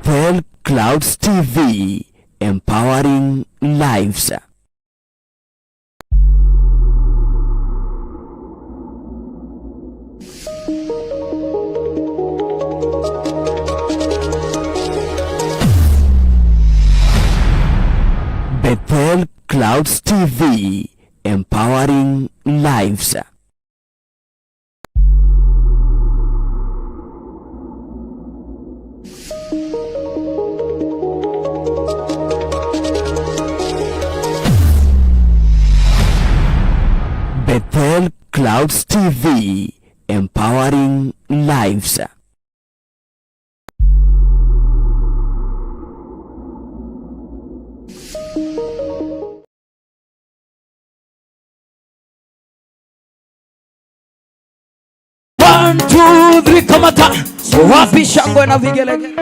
Bethel Clouds TV, empowering lives. Bethel Clouds TV, empowering lives. Bethel Clouds TV, empowering lives. One, two, three, kamata. Wapi shangwe na vigelegele?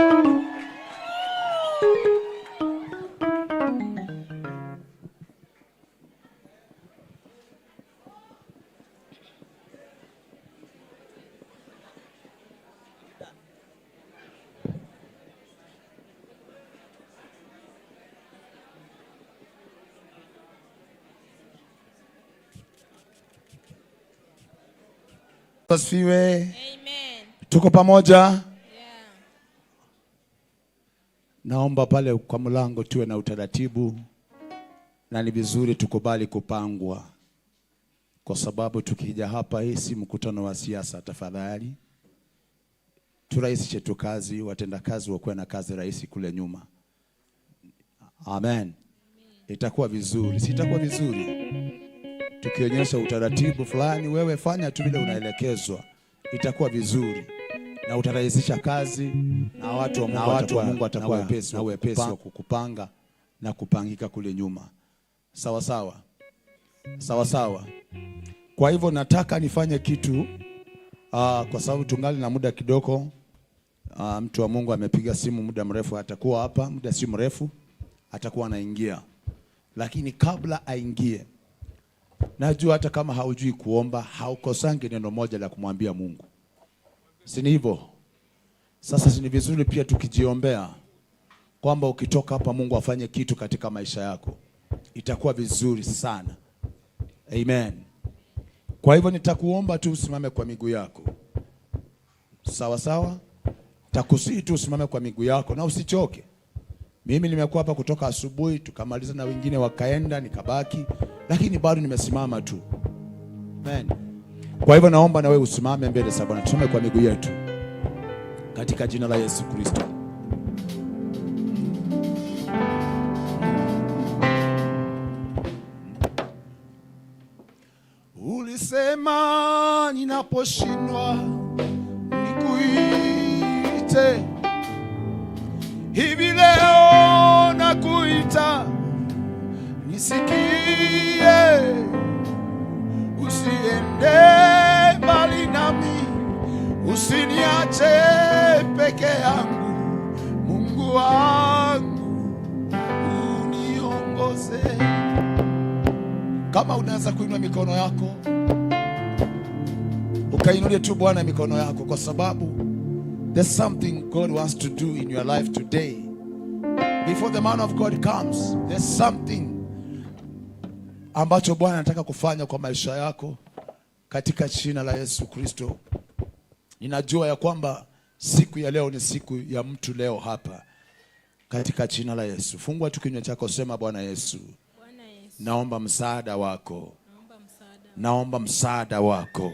Asifiwe. Amen. Tuko pamoja. Yeah. Naomba pale kwa mlango tuwe na utaratibu, na ni vizuri tukubali kupangwa, kwa sababu tukija hapa, hii si mkutano wa siasa. Tafadhali turahisishe tu kazi, watendakazi wakuwe na kazi rahisi kule nyuma. Amen. Itakuwa vizuri, si itakuwa vizuri tukionyesha utaratibu fulani, wewe fanya tu vile unaelekezwa, itakuwa vizuri na utarahisisha kazi na watu wa Mungu watakuwa na wepesi wa kukupanga na kupangika kule nyuma. Sawa sawa, sawa sawa. Kwa hivyo nataka nifanye kitu kwa sababu tungali na muda kidogo. Mtu wa Mungu amepiga simu muda mrefu, atakuwa hapa muda si mrefu, atakuwa anaingia, lakini kabla aingie, najua hata kama haujui kuomba, haukosangi neno moja la kumwambia Mungu, si ni hivyo? Sasa si ni vizuri pia tukijiombea kwamba ukitoka hapa Mungu afanye kitu katika maisha yako, itakuwa vizuri sana. Amen. Kwa hivyo nitakuomba tu usimame kwa miguu yako, sawa sawa. Takusihi tu usimame kwa miguu yako na usichoke. Mimi nimekuwa hapa kutoka asubuhi, tukamaliza na wengine wakaenda, nikabaki, lakini bado nimesimama tu. Amen. Kwa hivyo naomba na wewe usimame mbele za Bwana, tusimame kwa miguu yetu katika jina la Yesu Kristo. Ulisema ninaposhindwa nikuite, hivi leo nakuita, nisikie, usiende mbali nami, usiniache peke yangu, Mungu wangu uniongoze. Kama unaweza kuinua mikono yako ukainulie tu Bwana mikono yako, kwa sababu there's something God wants to do in your life today. Before the man of God comes, there's something ambacho Bwana anataka kufanya kwa maisha yako katika jina la Yesu Kristo. Ninajua ya kwamba siku ya leo ni siku ya mtu leo hapa katika jina la Yesu. Fungua tu kinywa chako, sema Bwana Yesu, Bwana Yesu, naomba msaada wako, naomba msaada, naomba msaada wako,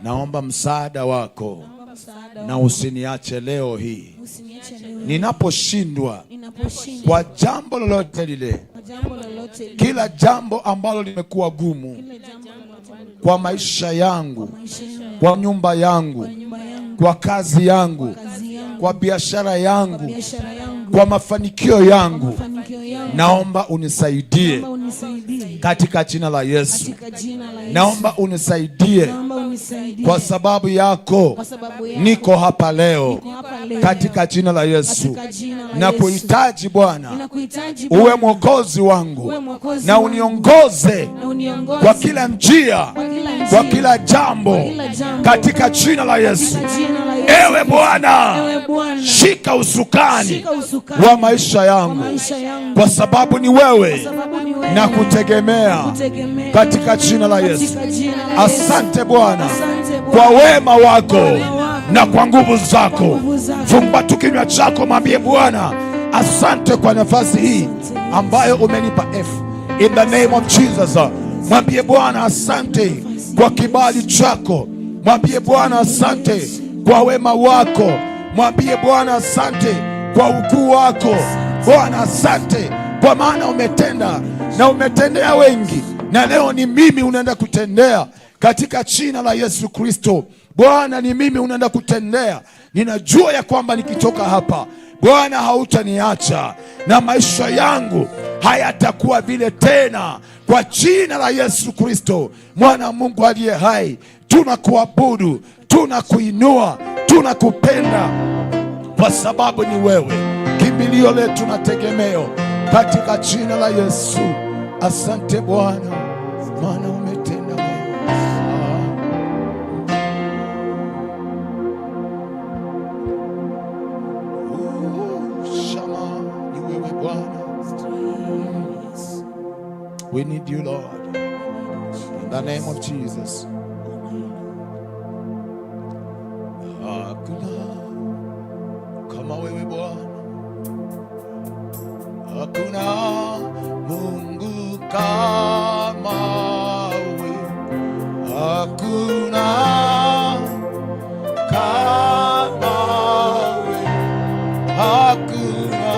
naomba msaada wako, naomba msaada wako, naomba msaada na usiniache leo hii Usiniache leo ninaposhindwa ninaposhindwa kwa jambo lolote lile, kwa jambo lolote lile, kila jambo ambalo limekuwa gumu kila jambo lolote lile, kwa maisha yangu, maisha yangu, kwa nyumba yangu, nyumba yangu, kwa kazi yangu, kazi yangu, kwa biashara yangu, biashara yangu, kwa mafanikio yangu, mafanikio yangu, naomba unisaidie naomba unisaidie katika jina la Yesu. katika jina la Yesu. Naomba unisaidie Naomba unisaidie kwa sababu yako kwa sababu yako niko hapa leo niko hapa leo katika jina la Yesu. katika jina la Na Yesu. kuhitaji Bwana Ninakuhitaji uwe Bwana, mwokozi wangu uwe mwokozi na wangu, uniongoze na uniongoze kwa kila njia, kwa kila njia, kwa kila jambo kwa kila jambo, katika jina la Yesu. katika jina la Yesu. Yesu Ewe Bwana, Ewe Bwana, shika usukani shika usukani wa maisha wa yangu, maisha yangu, kwa sababu ni wewe sababu ni wewe na kutegemea kutegemea katika jina la Yesu. katika jina la Yesu. Asante Bwana Asante kwa Bwana wema wako wema wako na kwa nguvu zako. nguvu zako. Fumba tu kinywa chako, mwambie Bwana asante kwa nafasi hii ambayo umenipa. F in the name of Jesus. Mwambie Bwana asante kwa kibali chako. Mwambie Bwana asante kwa wema wako. Mwambie Bwana asante kwa ukuu wako. Bwana asante kwa maana umetenda na umetendea wengi, na leo ni mimi unaenda kutendea katika jina la Yesu Kristo. Bwana, ni mimi unaenda kutendea. Ninajua ya kwamba nikitoka hapa Bwana hautaniacha na maisha yangu hayatakuwa vile tena, kwa jina la Yesu Kristo, mwana wa Mungu aliye hai. Tunakuabudu, tunakuinua, tunakupenda kwa sababu ni wewe kimbilio letu na tegemeo, katika jina la Yesu. Asante Bwana, maana umetenda mema. Shama, ni wewe Bwana. We need you, Lord. In the name of Jesus. Hakuna kama wewe Bwana, hakuna Mungu kama wewe, hakuna kama wewe, hakuna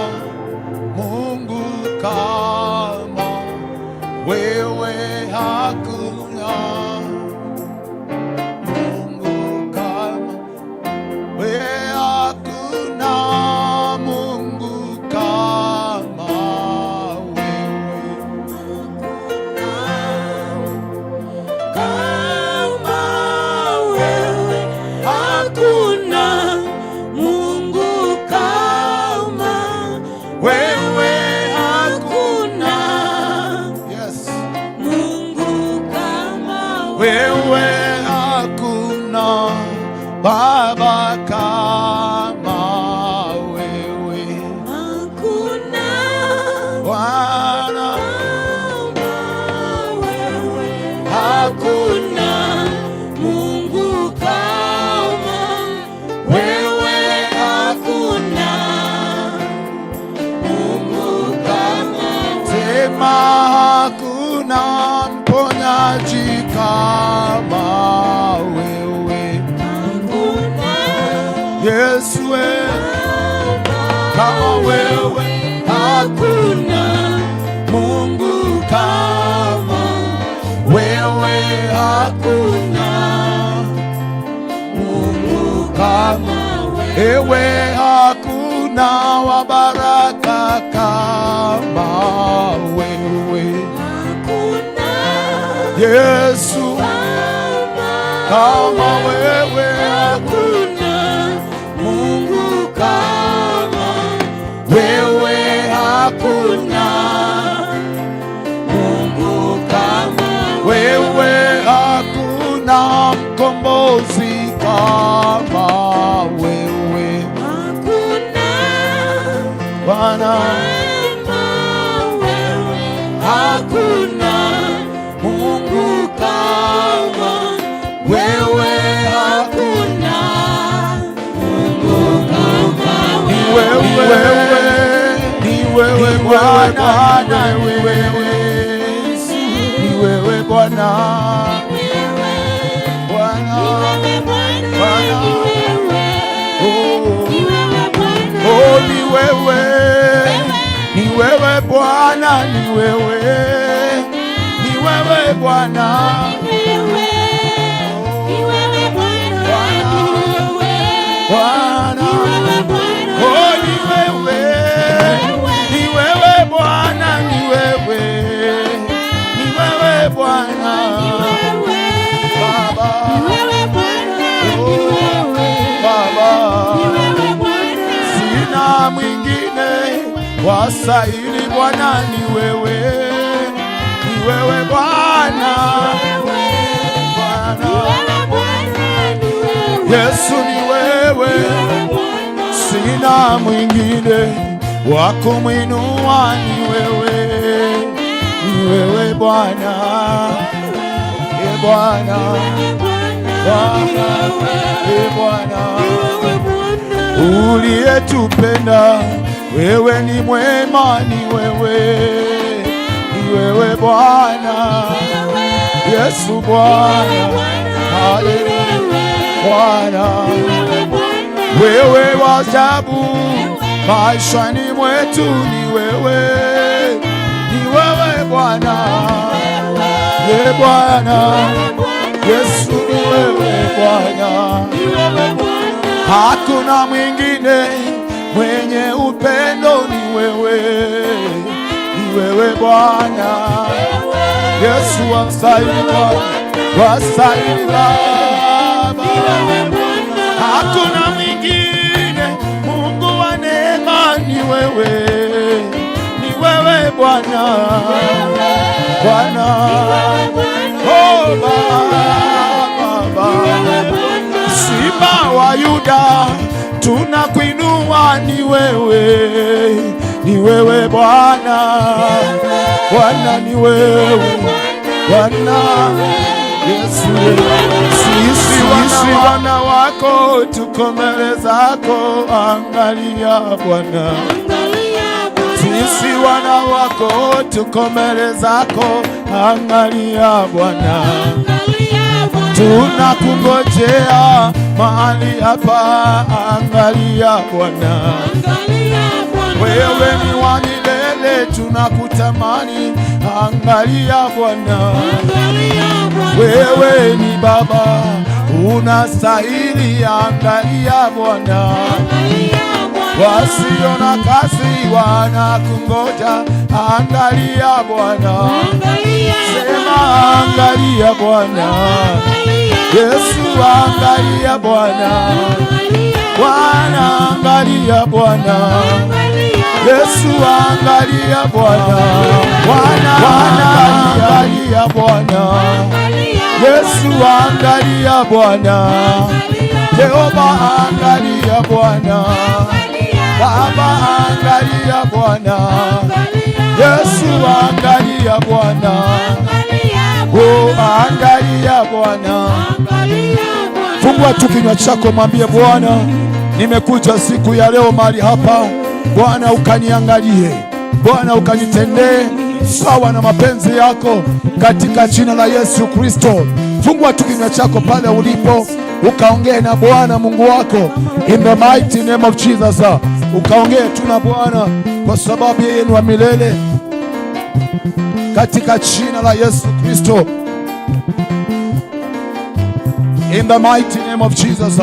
Mungu kama wewe, hakuna Mungu kama wewe, hakuna Mungu kama wewe. Kama wewe, hakuna Mungu kama Wewe, hakuna yes. Mungu kama wewe. Wewe hakuna Baba kama wewe. Hakuna Bwana, kama wewe, hakuna Mungu kama wewe, hakuna Mungu kama sema hakuna mponyaji kama wewe. Hakuna Yesu we, kama wewe hakuna Mungu kama wewe, hakuna Mungu kama ewe, hakuna wa baraka kama wewe. Hakuna Yesu kama kama wewe, hakuna Mungu kama wewe hakuna Mungu kama wewe, hakuna mkombozi kama wewe. Hakuna Bwana, kama wewe, hakuna Mungu kama wewe hakuna Mungu kama ni wewe, ni wewe Bwana, ni wewe, ni wewe Bwana, wewe. Bwana, Ni wewe Bwana, Bwana. ni wewe. Oh. Ni wewe Bwana. Oh, ni wewe, ni wewe Bwana, ni wewe, ni wewe Bwana, Ni wewe. Ni wewe Bwana, ni wewe. Bwana. Ni wewe Bwana. Oh, ni wewe, ni wewe Bwana, ni wewe, ni wewe Bwana, Ni wewe. Baba, Ni wewe Bwana, ni wewe. Baba. Ni wewe Bwana. Sina mwingine wastahili Bwana, ni wewe, ni wewe Bwana, Ni Bwana wewe Bwana, ni wewe. Yesu, ni wewe, Hakuna mwingine wa kumwinua, ni wewe, ni wewe Bwana, e Bwana, Bwana, e Bwana uliyetupenda, wewe ni mwema, ni wewe, ni wewe Bwana, Yesu Bwana, haleluya Bwana, wewe wa ajabu maishani mwetu, ni wewe, ni wewe Bwana, ye Bwana, Yesu ni wewe Bwana, hakuna mwingine mwenye upendo, ni wewe, ni wewe Bwana, Yesu wastahili Bwana, wastahili Baba, hakuna mwingine, Mungu wa neema ni wewe, ni wewe Bwana, Bwana, oh Baba, Simba wa Yuda, tunakuinua, ni wewe, ni wewe Bwana, Bwana ni wewe Bwana Yesu, sisi wana wako tuko mbele zako, angalia Bwana, sisi wana wako tuko mbele zako, angalia Bwana, tunakungojea mahali hapa, angalia Bwana, wewe ni wa milele, tunakutamani, angalia Bwana, wewe ni Baba, unastahili, angalia Bwana, wasio na kazi wanakungoja, angalia Bwana, sema angalia Bwana, Yesu angalia Bwana, Bwana angalia Bwana, Yesu angalia Bwana, Bwana angalia Bwana, Yesu angalia Bwana, Jehova angalia Bwana, Baba angalia Bwana, Yesu angalia Bwana, oh angalia Bwana. Fungua tu kinywa chako, mwambie Bwana, nimekuja siku ya leo mahali hapa, Bwana ukaniangalie, Bwana ukanitendee sawa na mapenzi yako katika jina la Yesu Kristo. Fungua tu kinywa chako pale ulipo, ukaongee na Bwana Mungu wako in the mighty name of Jesus. Ukaongee tu na Bwana kwa sababu yeye ni wa milele, katika jina la Yesu Kristo. In the mighty name of Jesus.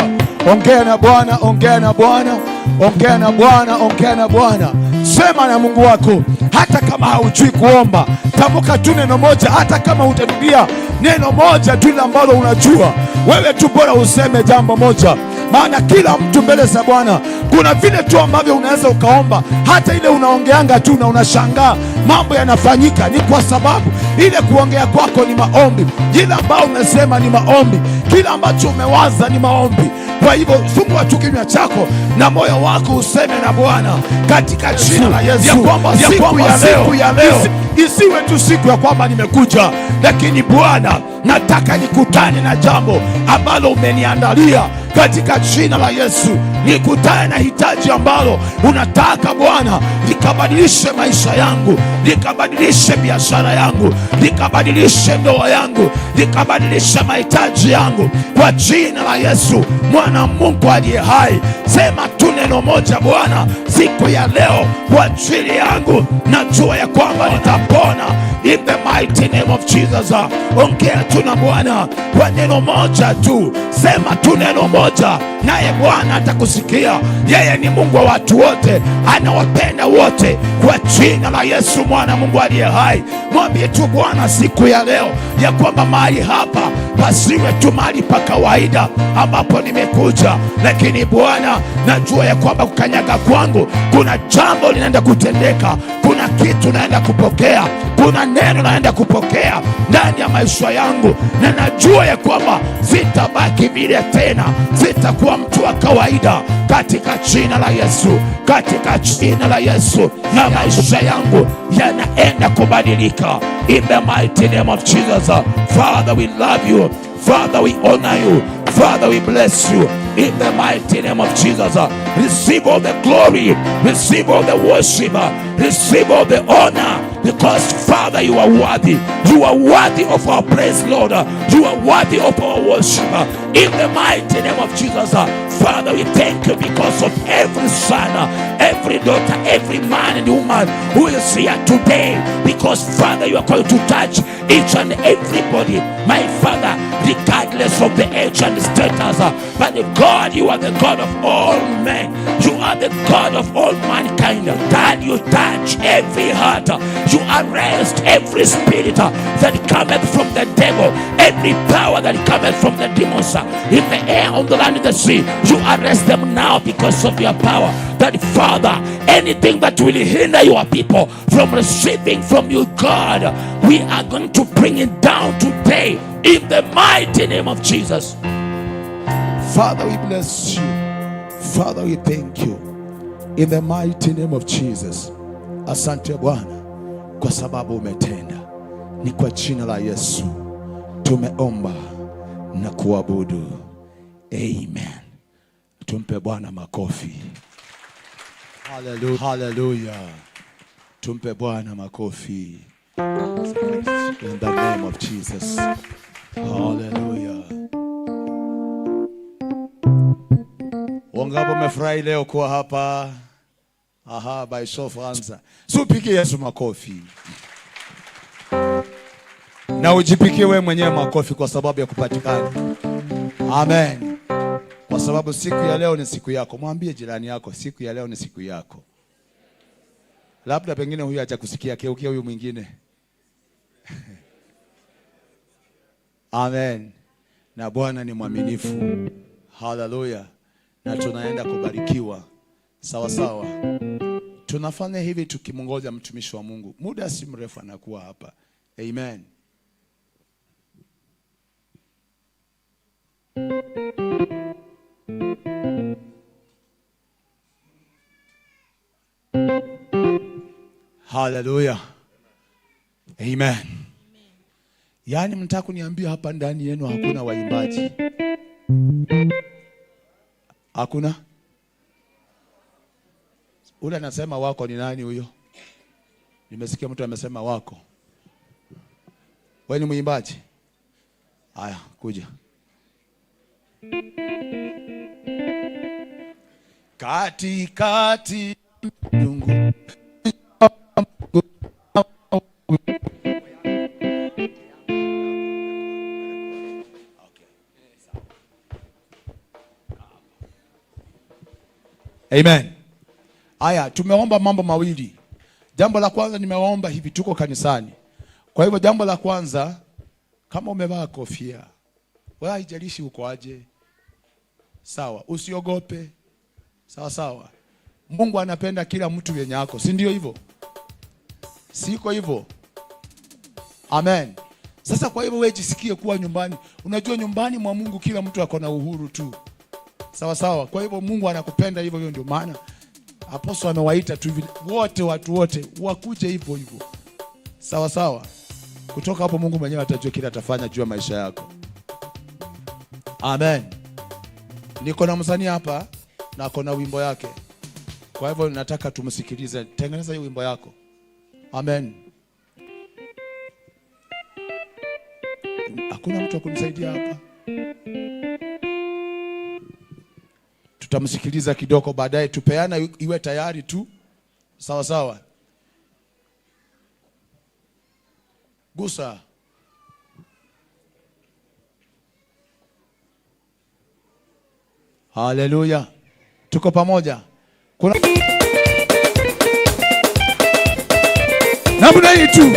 Ongea na Bwana, ongea na Bwana, ongea na Bwana, ongea na Bwana. Sema na Mungu wako, hata kama haujui kuomba, tamka tu neno moja, hata kama utarudia neno moja tu ile ambalo unajua wewe tu, bora useme jambo moja, maana kila mtu mbele za Bwana kuna vile tu ambavyo unaweza ukaomba, hata ile unaongeanga tu na unashangaa mambo yanafanyika. Ni kwa sababu ile kuongea kwako ni maombi, ile ambayo umesema ni maombi, kila ambacho umewaza ni maombi. Kwa hivyo fungua tu kinywa chako na moyo wako useme na Bwana katika jina la Yesu, ya kwamba siku ya leo isiwe tu siku ya kwamba nimekuja, lakini Bwana, nataka nikutane na jambo ambalo umeniandalia katika jina la Yesu, nikutane na hitaji ambalo unataka Bwana likabadilishe maisha yangu, likabadilishe biashara yangu, likabadilishe ndoa yangu, likabadilishe mahitaji yangu kwa jina la Yesu, mwana Mungu aliye hai. Sema tu neno moja Bwana, siku ya leo kwa ajili yangu, najua ya kwamba nitapona in the mighty name of Jesus. Ongea tu na Bwana kwa neno moja tu, sema tu neno moja, naye Bwana atakusikia. Yeye ni Mungu wa watu wote, anawapenda wote, kwa jina la Yesu mwana Mungu aliye hai. Mwambie tu Bwana siku ya leo ya kwamba mahali hapa pasiwe tu mahali pa kawaida ambapo nimekuja, lakini Bwana najua ya kwamba kukanyaga kwangu kuna jambo linaenda kutendeka, kuna kitu naenda kupokea, kuna neno naenda kupokea ndani ya maisha yangu, na najua ya kwamba sitabaki vile tena, sitakuwa mtu wa kawaida, katika jina la Yesu, katika jina la Yesu, na maisha yangu yanaenda kubadilika in the mighty name of Jesus. Father, we love you. Father, we honor you. Father, we bless you in the mighty name of Jesus. Receive all the glory, receive all the worship, receive all the honor, because Father, you are worthy. You are worthy of our praise, Lord. You are worthy of our worship. In the mighty name of Jesus, Father, we thank you because of every son, every daughter, every man and woman who is here today, because Father, you are going to touch each and everybody, my Father, regardless of the age and status. But God, you are the God of all men. You are the God of all mankind. God, you touch every heart. You arrest every spirit that cometh from the devil, every power that cometh from the demons in the air, on the land, in the sea. You arrest them now because of your power. That Father, anything that will hinder your people from receiving from you, God, we are going to bring it down today in the mighty name of Jesus. Father, we bless you. Father, we thank you. In the mighty name of Jesus. Asante Bwana kwa sababu umetenda. Ni kwa jina la Yesu tumeomba na kuabudu. Amen. Tumpe Bwana makofi. Hallelujah. Hallelujah. Tumpe Bwana makofi. In the name of Jesus. Hallelujah. Wangapi wamefurahi leo kuwa hapa? Aha, by show of hands. So upige Yesu makofi. Na ujipikie wewe mwenyewe makofi kwa sababu ya kupatikana. Amen. Kwa sababu siku ya leo ni siku yako. Mwambie jirani yako, siku ya leo ni siku yako. Labda pengine huyu hajakusikia, geukia huyu mwingine. Amen. Na Bwana ni mwaminifu. Haleluya. Na tunaenda kubarikiwa. Sawa sawa. Tunafanya hivi tukimngoja mtumishi wa Mungu. Muda si mrefu anakuwa hapa. Amen. Haleluya. Amen. Yaani mnataka kuniambia hapa ndani yenu hakuna waimbaji? Hakuna? Ule anasema wako ni nani huyo? Nimesikia mtu amesema wako. Wewe ni mwimbaji? Aya, kuja. Katikati Mungu. Amen. Aya, tumeomba mambo mawili. Jambo la kwanza nimeomba hivi, tuko kanisani. Kwa hivyo jambo la kwanza, kama umevaa kofia, wala haijalishi uko aje. Sawa, usiogope. Sawa sawa. Mungu anapenda kila mtu yenye yako, si ndio hivyo? Siko hivyo? Amen. Sasa kwa hivyo wewe jisikie kuwa nyumbani. Unajua nyumbani mwa Mungu kila mtu ako na uhuru tu. Sawa sawa. Kwa hivyo Mungu anakupenda hivyo hivyo, ndio maana apostle amewaita tu hivi wote, watu wote wakuje hivyo hivyo. Sawa sawa. Kutoka hapo Mungu mwenyewe atajua kile atafanya juu ya maisha yako. Amen. Niko na msanii hapa na ako na wimbo yake. Kwa hivyo nataka tumsikilize. Tengeneza hiyo wimbo yako. Amen. Hakuna mtu wa kunisaidia hapa. Tutamsikiliza kidogo baadaye, tupeana iwe tayari tu. Sawa sawa. Gusa. Haleluya. Tuko pamoja. Kuna namna hii tu.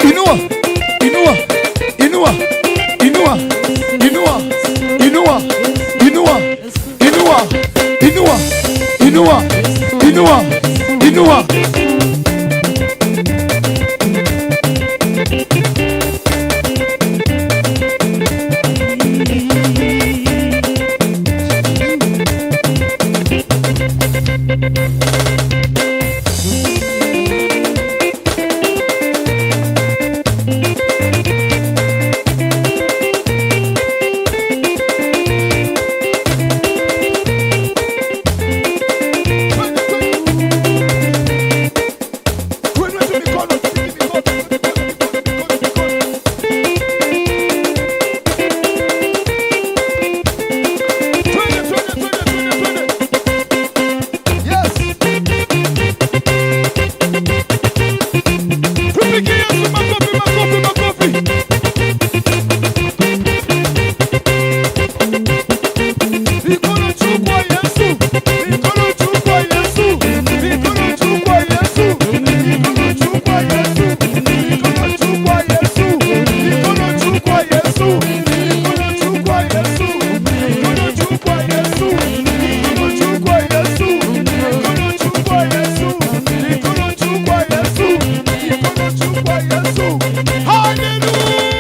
Inua, inua, inua. Inua, inua. Tuinue tu mikono, tupige mikono, mikono, mikono, mikono, mikono. Twende, twende, twende, twende, twende. Yes. Tupigie Yesu makofi, makofi, makofi. Mikono juu kwa Yesu. Mikono juu kwa Yesu. Mikono juu kwa Yesu. Mikono juu kwa Yesu. Mikono juu kwa Yesu. Mikono juu kwa Yesu. Mikono juu kwa Yesu. Mikono juu kwa Yesu. Mikono juu kwa Yesu. Mikono juu kwa Yesu. Mikono juu kwa Yesu. Mikono juu kwa Yesu.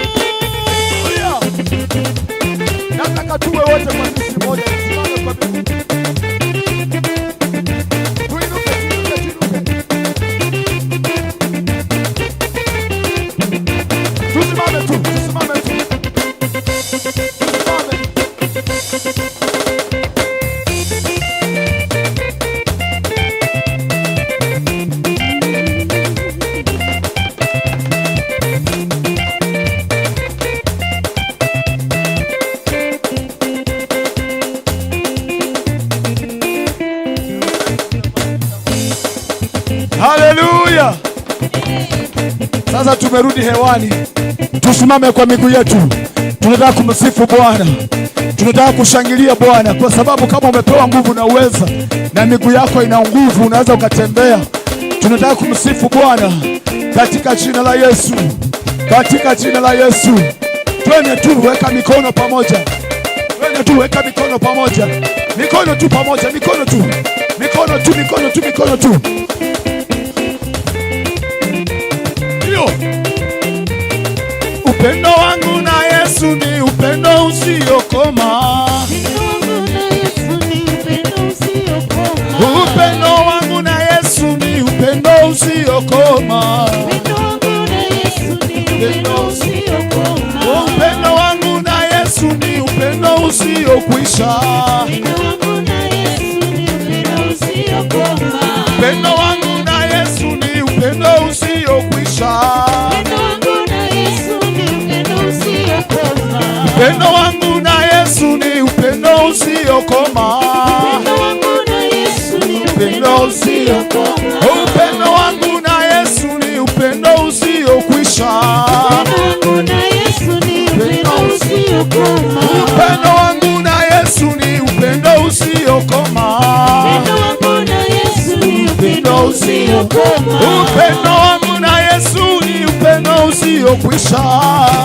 Hallelujah! Nataka tuwe wote kwa sisi moja, tusimame kwa miguu. Tuinuke, tuinuke, tuinuke. Tusimame tu, tusimame tu. Tusimame. Haleluya! Sasa tumerudi hewani, tusimame kwa miguu yetu. Tunataka kumsifu Bwana, tunataka kushangilia Bwana, kwa sababu kama umepewa nguvu na uweza na miguu yako ina nguvu, unaweza ukatembea. Tunataka kumsifu Bwana katika jina la Yesu, katika jina la Yesu. Twende tu, weka mikono pamoja, twende tu, weka mikono pamoja, mikono tu pamoja, mikono tu, mikono tu, mikono tu, mikono tu. Ndio. Upendo wangu na Yesu ni upendo usiokoma. Upendo wangu na Yesu ni upendo usiokoma. Upendo wangu na Yesu ni upendo usiokwisha. Upendo wangu na Yesu ni upendo usiokwisha. Upendo wangu na Yesu ni upendo usiokoma. Upendo usiokoma. Upendo wangu na Yesu ni upendo usiokwisha. Upendo wangu na Yesu ni upendo usiokoma. Upendo usiokoma. Upendo wangu na Yesu ni upendo usiokwisha.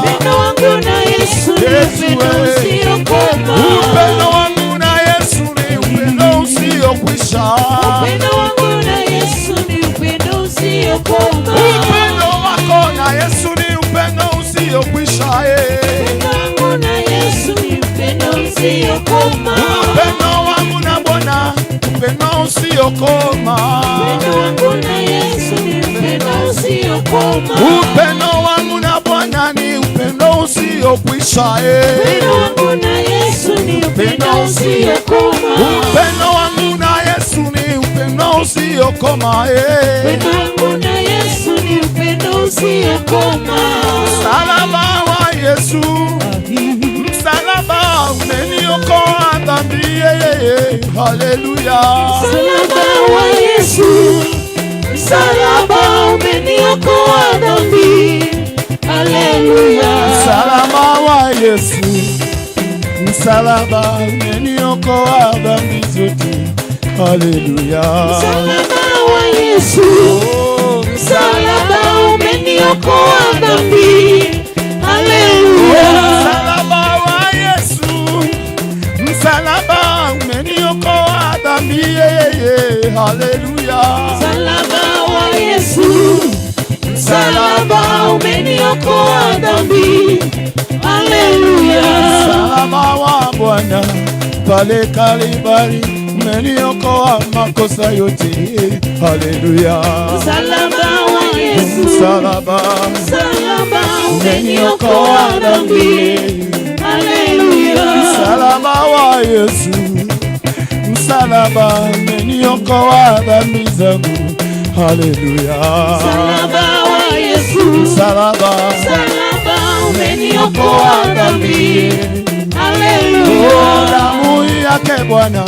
Upendo wangu na Yesu ni Yesu, upendo eh. usiokoma. Upendo wangu na Yesu ni upendo usiokwisha. Upendo wangu na Yesu ni upendo usiokoma. Upendo wako na Yesu ni upendo usiokwisha. Eh. Upendo wangu na Yesu ni upendo usiokoma. Upendo wangu na Bwana upendo usiokoma. Upendo wangu na Yesu ni upendo usiokoma. Upendo wangu na Bwana ni upendo usiokwisha. Eh. Upendo wangu na Yesu ni upendo usiokoma. Upendo wangu na Yesu ni upendo usiokoma. Eh. Upendo wangu na Yesu ni upendo usiokoma. Msalaba wa Yesu, msalaba umeniokoa dhambi. Yeye, haleluya. Msalaba wa Yesu, msalaba umeniokoa dhambi. Haleluya. Msalaba wa Yesu, msalaba umeniokoa dhambi zote. Haleluya. Msalaba wa Yesu, Oh, msalaba umeniokoa dhambi. Haleluya. Msalaba wa Yesu, msalaba umeniokoa dhambi. Yeye, haleluya. Haleluya. Msalaba wa Yesu, msalaba umeniokoa dhambi. Haleluya. Msalaba wa Bwana pale Kalvari umeniokoa makosa yote. Haleluya. Msalaba wa Yesu, Msalaba msalaba umeniokoa dhambi. Haleluya. Msalaba wa Yesu, msalaba umeniokoa dhambi zangu. Haleluya. Msalaba wa Yesu, Msalaba msalaba umeniokoa dhambi. Haleluya. Oh, damu yake Bwana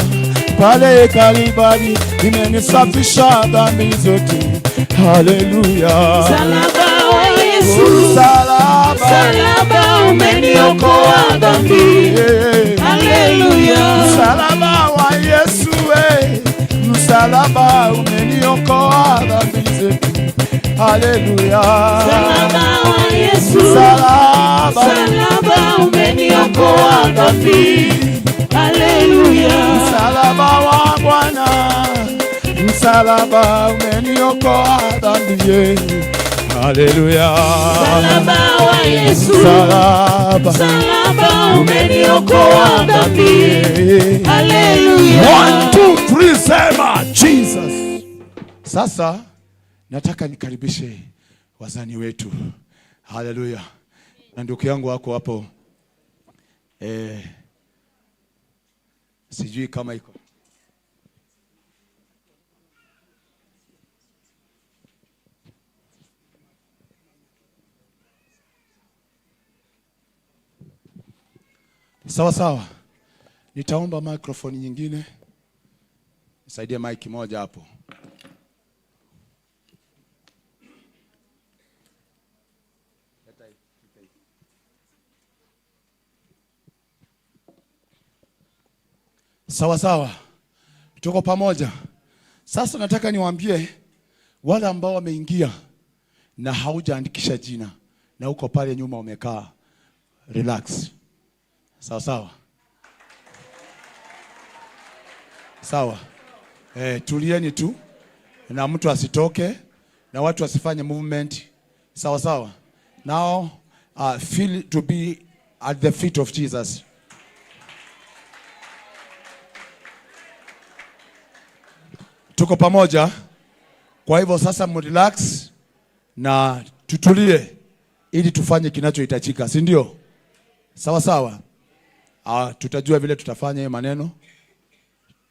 pale Kalvari imenisafisha dhambi zote. Haleluya. Msalaba wa Yesu, Msalaba msalaba umeniokoa dhambi. Haleluya. Msalaba wa Yesu, msalaba umeniokoa dhambi zetu. Haleluya. Msalaba wa Yesu, Msalaba msalaba umeniokoa dhambi. Haleluya. Msalaba wa Bwana, msalaba umeniokoa dhambi. Haleluya. Msalaba wa Yesu, Msalaba msalaba umeniokoa dhambi. Haleluya. 1 2 3, sema Jesus. Sasa nataka nikaribishe wazani wetu. Haleluya. Na ndugu yangu wako hapo. Sijui kama iko. Sawa sawa. Nitaomba microphone nyingine. Nisaidie mic moja hapo. Sawa sawa. Tuko pamoja. Sasa nataka niwaambie wale ambao wameingia na haujaandikisha jina na uko pale nyuma umekaa, relax. Sawa sawa. Sawa. Tulieni tu na mtu asitoke na watu wasifanye movement. Sawa sawa. Now feel to be at the feet of Jesus. Tuko pamoja. Kwa hivyo sasa mrelax na tutulie ili tufanye kinachohitajika, si ndio? Sawa sawa. Tutajua vile tutafanya hiyo maneno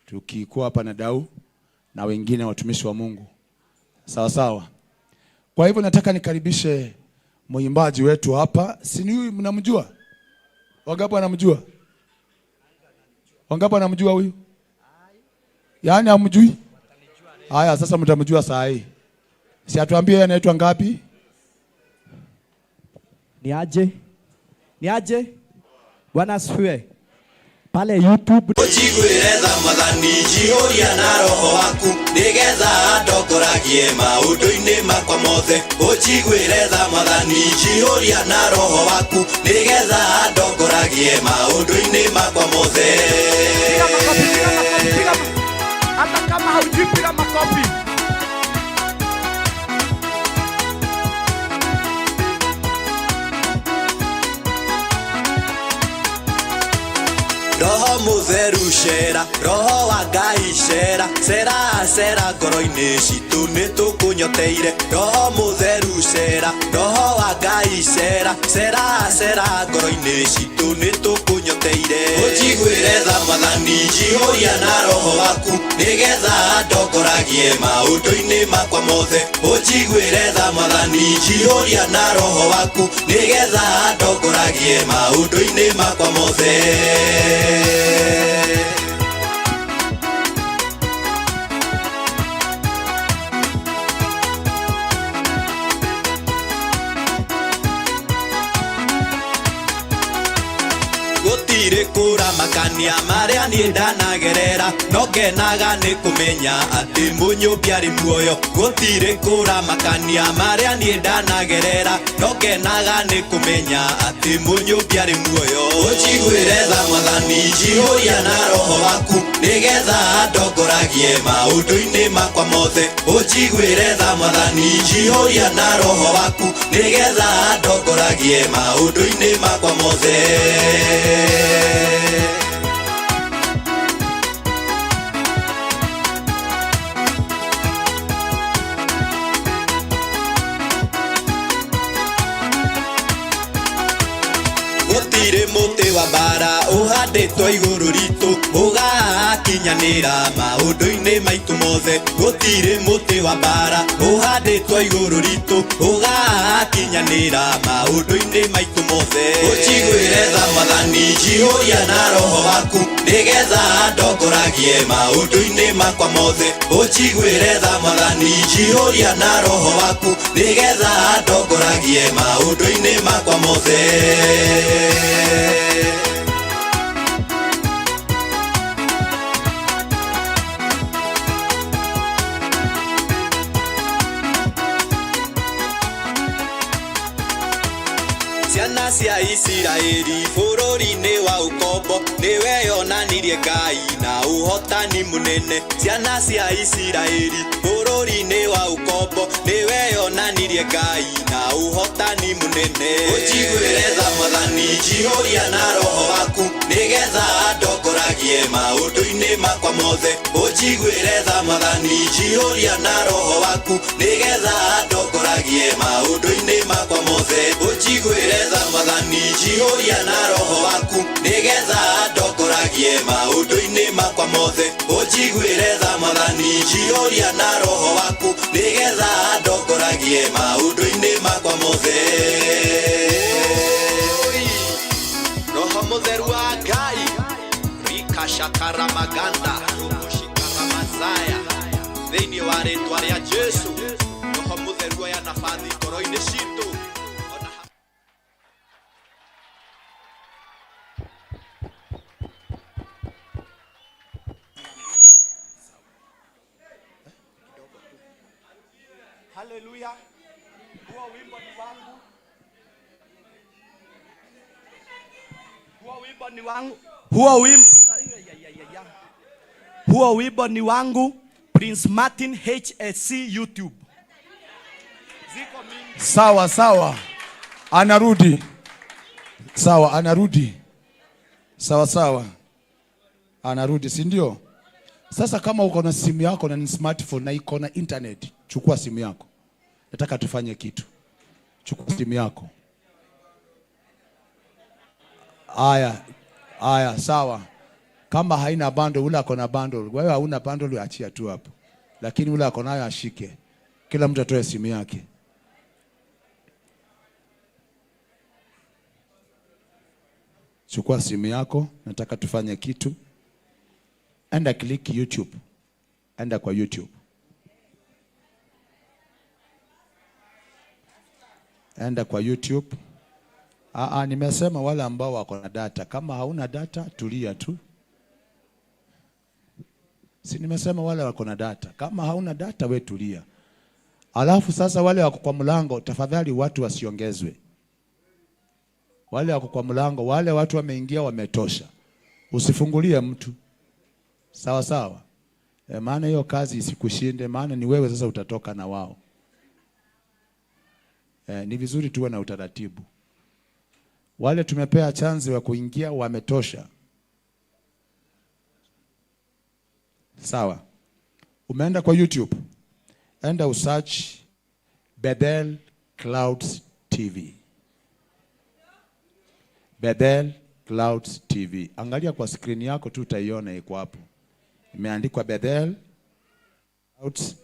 tukikuwa hapa na Dau na wengine watumishi wa Mungu. Sawa sawa. Kwa hivyo nataka nikaribishe mwimbaji wetu hapa. Si ni huyu mnamjua? Wangapi wanamjua? Wangapi wanamjua huyu? Yaani hamjui? Haya, sasa mtamjua saa hii. Si atuambie anaitwa ngapi? Ni aje? Ni aje? Bwana asifiwe. Pale YouTube Njiguĩre tha Mwathani, njihũria na roho waku, nĩgetha ndongoragie maũndũ-inĩ makwa mothe. Ũnjiguĩre tha Mwathani, njihũria na roho waku, nĩgetha ndongoragie maũndũ-inĩ makwa mothe. Piga makofi, piga makofi, piga hata kama haujui piga makofi. Roho Mũtheru cera, Roho wa Ngai cera, cera cera ngoro-inĩ citũ nĩtũkũnyoteire. Roho Mũtheru cera, Roho wa Ngai cera, cera cera ngoro-inĩ citũ nĩtũkũnyoteire. Ũnjiguĩre tha Mwathani, njihũria na roho waku, nĩgetha ndongoragie maũndũ-inĩ makwa mothe. Ũnjiguĩre tha Mwathani, njihũria na roho waku, nĩgetha ndongoragie maũndũ-inĩ makwa mothe. Gũtirĩ kũramata Kũramakania marĩa niĩ ndanagerera, no ngenaga nĩ kũmenya atĩ Mũnyũmbi arĩ muoyo. Gũtirĩ kũramakania marĩa niĩ ndanagerera, no ngenaga nĩ kũmenya atĩ Mũnyũmbi arĩ muoyo. Ũnjiguĩre tha Mwathani, njihũria na Roho waku, nĩgetha ndongoragie maũndũ-inĩ makwa mothe. Ũnjiguĩre tha Mwathani, njihũria na Roho waku, nĩgetha ndongoragie maũndũ-inĩ makwa mothe. Gũtirĩ mũtĩ wa mbara ũhandĩtwo igũrũ ritũ ũgakinyanĩra maũndũ-inĩ maitũ mothe. Gũtirĩ mũtĩ wa mbara ũhandĩtwo igũrũ ritũ ũgakinyanĩra maũndũ-inĩ maitũ mothe. Ũnjiguĩre tha Mwathani, njihũria na Roho waku, nĩgetha ndongoragie maũndũ-inĩ makwa mothe. Ũnjiguĩre tha Mwathani, njihũria na Roho waku, nĩgetha ndongoragie maũndũ-inĩ makwa mothe. Ciana cia Isiraeli bũrũri-inĩ wa ũkombo, nĩwe yonanirie Ngai na ũhotani mũnene. Ciana cia Isiraeli bũrũri-inĩ wa ũkombo, nĩwe yonanirie Ngai na ũhotani mũnene. Ũnjiguĩre tha Mwathani, njihũria na Roho waku, nĩgetha ndongoragie maũndũ-inĩ makwa mothe. Ũnjiguĩre tha Mwathani, njihũria na Roho waku, nĩgetha ndongoragie maũndũ-inĩ makwa mothe. Ũnjiguĩre tha Mwathani, njihũria na Roho waku, nĩgetha ndongoragie maũndũ-inĩ makwa mothe. Ũnjiguĩre tha Mwathani, njihũria na Roho waku, nĩgetha ndongoragie maũndũ-inĩ makwa mothe. Roho Mũtheru wa Ngai, rikashakaramaganda rũgũcikaramazaya, thĩinĩ wa rĩtwa rĩa Jesu, Roho Mũtheru oya nabathi ngoro-inĩ citũ. Ona Haleluya. Huo wimbo ni wangu. Huo wimbo ni wangu. Huo wimbo Huo wimbo ni wangu, Prince Martin HSC YouTube. Ziko mingi. Sawa sawa, anarudi. Sawa, anarudi. Sawa sawa, anarudi, si ndio? Sasa kama uko na simu yako na ni smartphone na iko na internet, chukua simu yako. Nataka tufanye kitu. Chukua simu yako. Aya, aya, sawa. Kama haina bundle, ule ako na bundle. Wewe hauna bundle, achia tu hapo. Lakini ule ako nayo ashike. Kila mtu atoe simu yake. Chukua simu yako, nataka tufanye kitu. Enda click YouTube. Enda kwa YouTube. Enda kwa YouTube. Aa, nimesema wale ambao wako na data. Kama hauna data, tulia tu. Si nimesema wale wako na data. Kama hauna data, we tulia. Alafu sasa wale wako kwa mlango, tafadhali watu wasiongezwe. Wale wako kwa mlango, wale watu wameingia wametosha. Usifungulie mtu. Sawa sawa. Maana hiyo kazi isikushinde, maana ni wewe sasa utatoka na wao. Ni vizuri tuwe na utaratibu. Wale tumepea chance wa kuingia wametosha. Sawa. Umeenda kwa YouTube. Enda usearch Bethel Clouds TV. Bethel Clouds TV. Angalia kwa screen yako tu utaiona iko hapo. Imeandikwa Bethel Clouds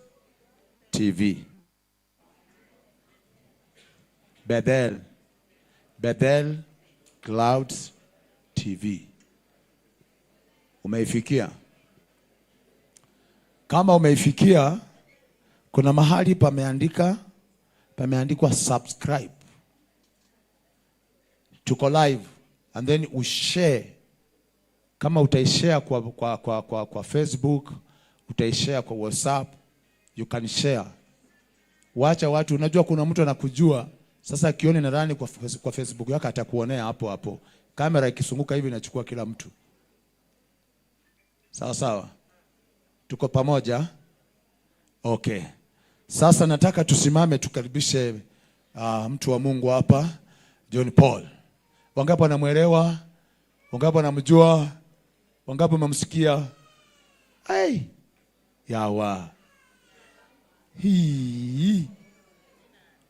TV. Bethel. Bethel Clouds TV. Umeifikia? Kama umeifikia, kuna mahali pameandikwa subscribe. Tuko live and then ushare. Kama utaishare kwa Facebook, utaishare kwa WhatsApp, you can share. Wacha watu, unajua kuna mtu anakujua sasa, akione nadhani kwa Facebook yake atakuonea hapo hapo. Kamera ikisunguka hivi inachukua kila mtu. Sawa sawa, tuko pamoja. Okay, sasa nataka tusimame tukaribishe mtu wa Mungu hapa, John Paul. Wangapi wanamwelewa? Wangapi wanamjua? Wangapi wamemsikia? Ai, yawa hii,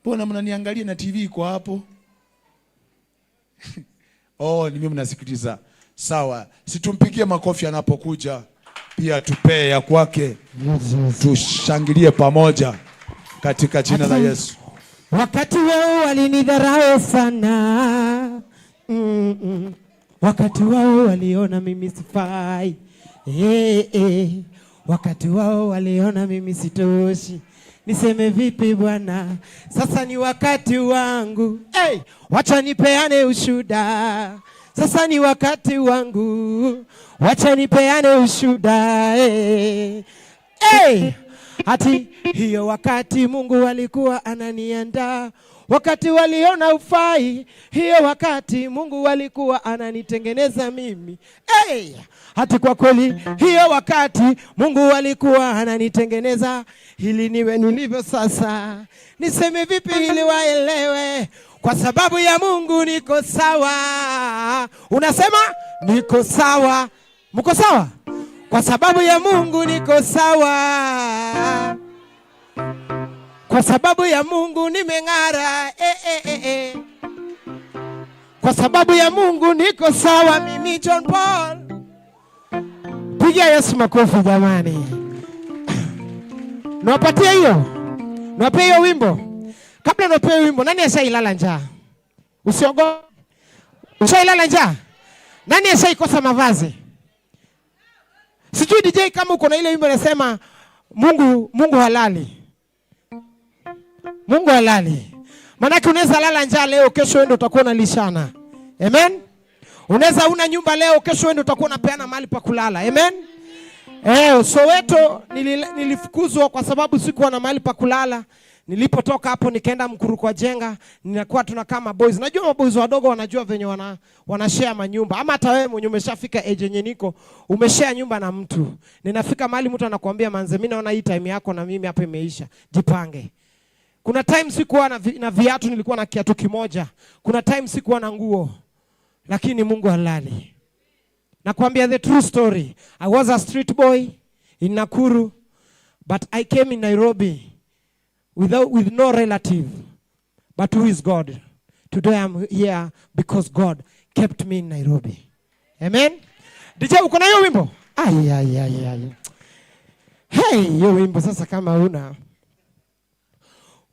mbona mnaniangalia na TV iko hapo? Oh, ni mimi mnasikiliza. Sawa, situmpigie makofi anapokuja, pia tupee ya kwake, tushangilie pamoja katika jina la Yesu. Wakati wao walinidharau sana. Wakati wao waliona mimi sifai. Eh, eh. Wakati wao waliona mimi sitoshi. Niseme vipi Bwana? Sasa ni wakati wangu. Hey, wacha nipeane ushuda. Sasa ni wakati wangu. Wacha nipeane ushuda. Hey. Hey. Ati hiyo wakati Mungu alikuwa ananiandaa, wakati waliona ufai, hiyo wakati Mungu alikuwa ananitengeneza mimi. Hey! Hati kwa kweli hiyo wakati Mungu alikuwa ananitengeneza ili niwe nilivyo sasa. Niseme vipi ili waelewe? Kwa sababu ya Mungu niko sawa. Unasema niko sawa. Mko sawa? Kwa sababu ya Mungu niko sawa. Kwa sababu ya Mungu nimeng'ara. Eh, eh, eh, eh. Kwa sababu ya Mungu niko sawa mimi John Paul. Piga Yesu makofi jamani. Niwapatie hiyo. Niwape hiyo wimbo. Kabla niwape hiyo wimbo, nani ashailala njaa? Usiogope. Ushailala njaa? Nani ashaikosa mavazi? Sijui DJ kama uko na ile wimbo nasema Mungu, Mungu halali. Mungu halali. Maanake unaweza lala njaa leo, kesho wewe ndio utakuwa unalishana. Amen. Unaweza una nyumba leo, kesho wewe ndio utakuwa unapeana mahali pa kulala. Amen. Soweto nilifukuzwa kwa sababu sikuwa na mahali pa kulala. Nilipotoka hapo nikaenda Mkuru kwa Jenga, ninakuwa tunakaa maboys. Najua maboys wadogo wanajua venye wana share manyumba. Ama hata wewe mwenye umeshafika age yenye niko, umeshare nyumba na mtu. Ninafika mahali mtu anakuambia manze, mimi naona hii time yako na mimi hapa imeisha. Jipange. Kuna time sikuwa na viatu, nilikuwa na kiatu kimoja. Kuna time sikuwa na nguo. Lakini Mungu halali. Nakwambia the true story. I was a street boy in Nakuru, but I came in Nairobi with no relative. But who is God? Today I'm here because God kept me in Nairobi. Amen. DJ, uko na hiyo wimbo? Ai, ai, ai, ai. Hey, hiyo wimbo sasa kama una.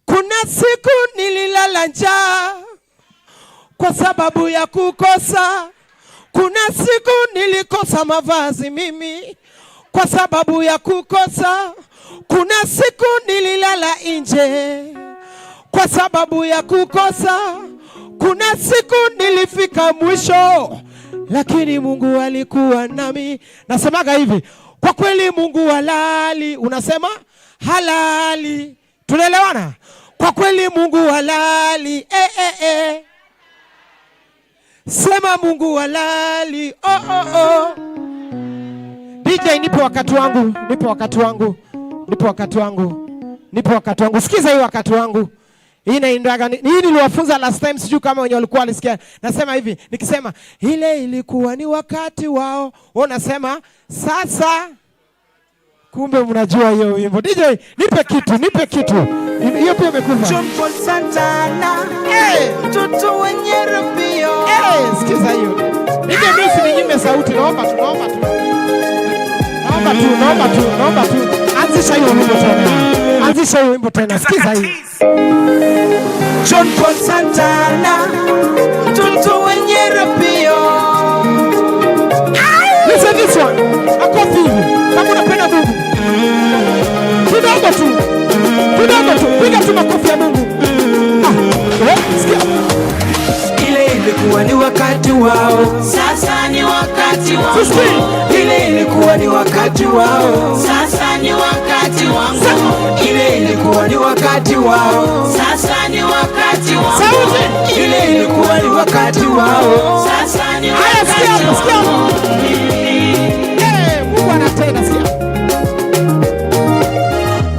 Kuna siku nililala njaa kwa sababu ya kukosa. Kuna siku nilikosa mavazi mimi kwa sababu ya kukosa. Kuna siku nililala nje kwa sababu ya kukosa. Kuna siku nilifika mwisho, lakini Mungu alikuwa nami. Nasemaga hivi, kwa kweli Mungu halali. Unasema halali. Tunaelewana? Kwa kweli Mungu halali. Eh, eh, eh. Sema Mungu halali. Oh, oh, oh. DJ, nipe wakati wangu, nipe wakati wangu, nipe wakati wangu, nipe wakati wangu. Sikiza hii wakati wangu. Hii inaindaga, hii niliwafunza last time, sijui kama wenye walikuwa walisikia. Nasema hivi, nikisema ile ilikuwa ni wakati wao, wao nasema sasa. Kumbe mnajua hiyo wimbo. DJ, nipe kitu, nipe kitu. Hiyo pia imekufa. John Paul Santana. Hey! Mtoto wenye rubio. Hey, sikiza hiyo. DJ, mimi usininyime sauti, naomba tu, naomba tu. Naomba tu, naomba tu, naomba tu. Anzisha hiyo wimbo tena. Anzisha hiyo wimbo tena. Sikiza hiyo. John Paul Santana. Mtoto wenye rubio. Listen this one. Makofi hivi. Kama unapenda Mungu. Kidogo tu. Kidogo tu. Piga tu makofi ya Mungu. Ah, sikia. Ile ilikuwa ilikuwa ni wakati wao. Sasa ni wakati wangu. Ile ilikuwa ni wakati wao. Sasa ni wakati wangu. Ile ilikuwa ni wakati wao. Sasa ni wakati wangu. Sauti. Ile ilikuwa ni wakati wao. Sasa ni Haya, sikia wakati hapo, sikia hapo. wangu. Eh, Mungu anatenda, sikia.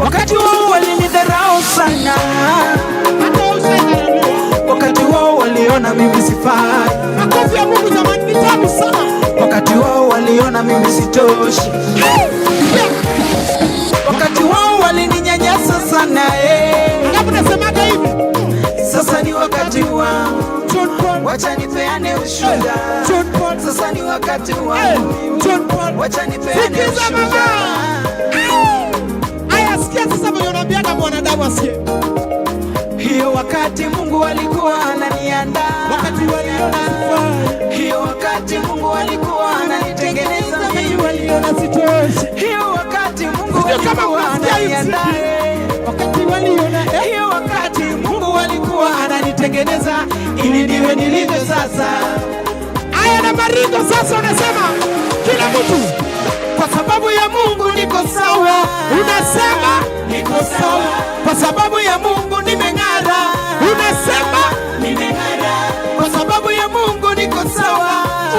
Wakati wao walinidharau sana, Hata wewe ushaidharauliwa. Wakati wao waliona mimi sifai, Makofi ya Mungu jamani, ni tamu sana. Wakati wao waliona mimi sitoshi, Sikia. Wakati wao walininyanyasa sana eh. Alafu nasemaga hivi. Sasa ni wakati wangu, John Paul, wacha nipeane ushuhuda. John Paul, Sasa ni wakati wangu, John Paul. wacha nipeane Sikiza ushuhuda. mama. Aya, sikia sasa vile unaambiaga mwanadamu asikie. Hiyo wakati Mungu alikuwa ananiandaa, Wakati waliona sifai, hiyo wakati Mungu alikuwa ananitengeneza wakati mimi, waliona sitoshi, hiyo wakati Mungu Sijui kama alikuwa mnasikia hii muziki. ananiandaa, Wakati waliona hiyo wakati Mungu alikuwa ananitengeneza ili niwe nilivyo sasa. Aya, na maringo sasa unasema kila mtu Kwa sababu ya Mungu niko sawa, unasema niko sawa. Kwa sababu ya Mungu nimeng'ara, unasema nimeng'ara. Kwa sababu ya Mungu niko sawa,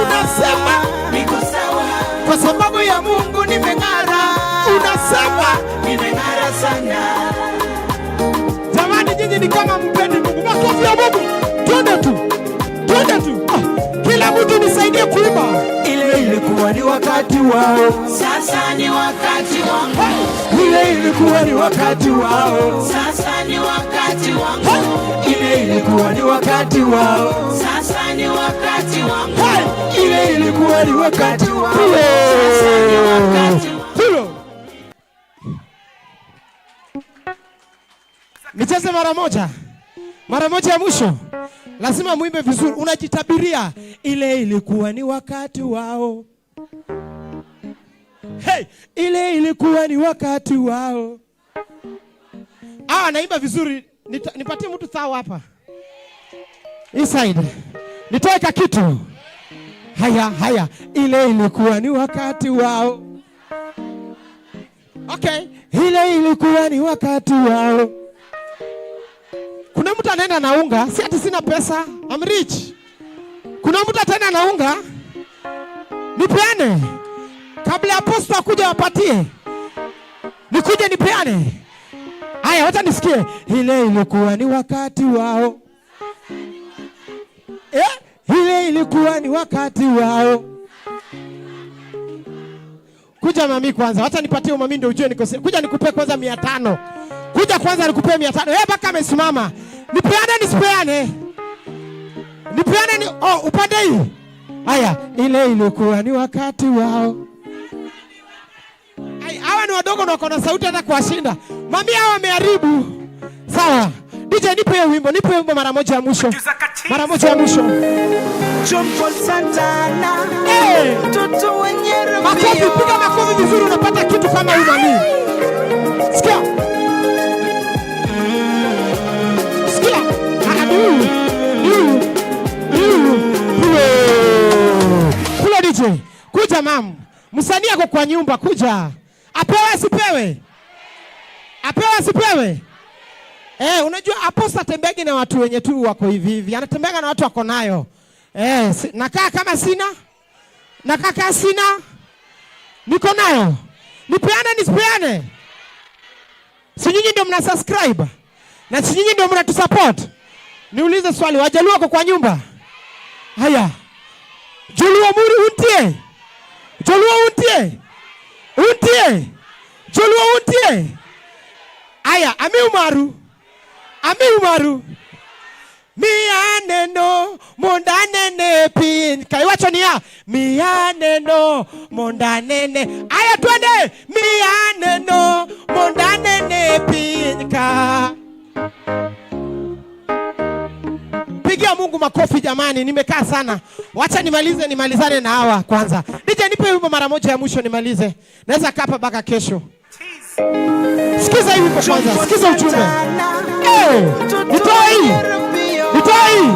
unasema niko sawa. Kwa sababu ya Mungu nimeng'ara, unasema nimeng'ara sana. Jamani, nyinyi ni kama mpendi Mungu. Makofi ya Mungu, twende tu, twende tu. Ah, kila mtu nisaidie kuimba. Ile ilikuwa ni wakati wao, Sasa ni wakati wangu. ile ilikuwa ni wakati wao, Sasa ni wakati wangu. Ile ilikuwa ni wakati wao, Sasa ni wakati wangu. Ile ilikuwa ni wakati wao. Sasa ni wakati wangu. Tulo. Nicheze mara moja, mara moja ya mwisho. Lazima muimbe vizuri, unajitabiria. Ile ilikuwa ni wakati wao. Hey, ile ilikuwa ni wakati wao. Ah, naimba vizuri. Nipatie mtu sawa hapa. Inside. Nitoe ka kitu. Haya, haya. Ile ilikuwa ni wakati wao. Okay, ile ilikuwa ni wakati wao. Kuna mtu anaenda na unga, si ati sina pesa, I'm rich. Kuna mtu ataenda na unga, nipeane kabla aposto akuja wapatie, nikuje nipeane. Haya, wacha nisikie. Ile ilikuwa ni wakati wao. Ile ilikuwa ni wakati wao. Kuja mami kwanza, wacha nipatie mami ndio ujue niko. Kuja nikupe kwanza 500. Kuja kwanza nikupe 500. Baka amesimama. Nipeane nisipeane? Nipeane ni, oh, upande hii. Haya, ile ilikuwa ni wakati wao. Ai, hawa ni wadogo na wako na sauti hata kuwashinda. Mami hawa wameharibu. Sawa. DJ nipe hiyo wimbo, nipe wimbo mara moja ya mwisho. Mara moja ya mwisho. John Paul Santana, Hey! mtoto wenye Makofi, rubio. piga makofi vizuri, unapata kitu kama huyu mami. Sikia. Sikia. Ah, ni huyu. Ni huyu. Ni huyu. Huyo. Kula DJ. Kuja mam. Msanii ako kwa nyumba, kuja. Apewe asipewe? Apewe asipewe? Unajua aposta atembeagi na watu wenye tu wako hivi hivi. Anatembeaga na watu wako nayo. Nakaa kama sina? Nakaa kama sina? Niko nayo. Nipeane nisipeane? Si nyinyi ndio mna subscribe? Na si nyinyi ndio mnatusupport? Niulize swali, Wajaluo wako kwa nyumba? Haya. Joluo muri untie? Joluo untie? Untie? Joluo untie? Aya, ami umaru. Ami umaru. Mia neno monda nene piny. Kaiwacho niya mia neno monda nene. Aya twende mia neno monda nene piny ka. Pigia Mungu makofi jamani, nimekaa sana. Wacha nimalize, nimalizane na hawa kwanza. DJ nipe wimbo mara moja ya mwisho nimalize. Naweza kaa hapa mpaka kesho. Sikiza hii wimbo kwanza, sikiza ujumbe. Hey, nitoe hii. Nitoe hii.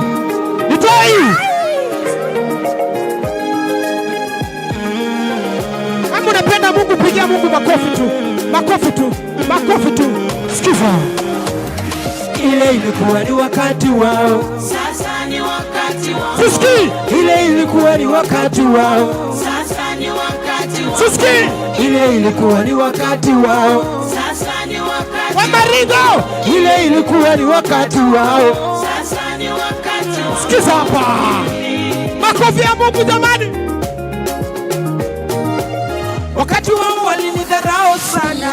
Nitoe hii. unapenda Mungu, pigia Mungu makofi tu, makofi tu, makofi tu. Sikiza, Ile ilikuwa ni wakati wao. Sasa ni wakati wangu. Sisikii, Ile ilikuwa ni wakati wao. Sasa ni wakati wangu. Sisikii. Ile ilikuwa ni wakati wao. Sasa ni wakati Wa Marigo, Ile ilikuwa ni wakati wao. Sasa ni wakati wangu. Sikiza hapa, makofi ya Mungu jamani. Wakati wao walinidharau sana,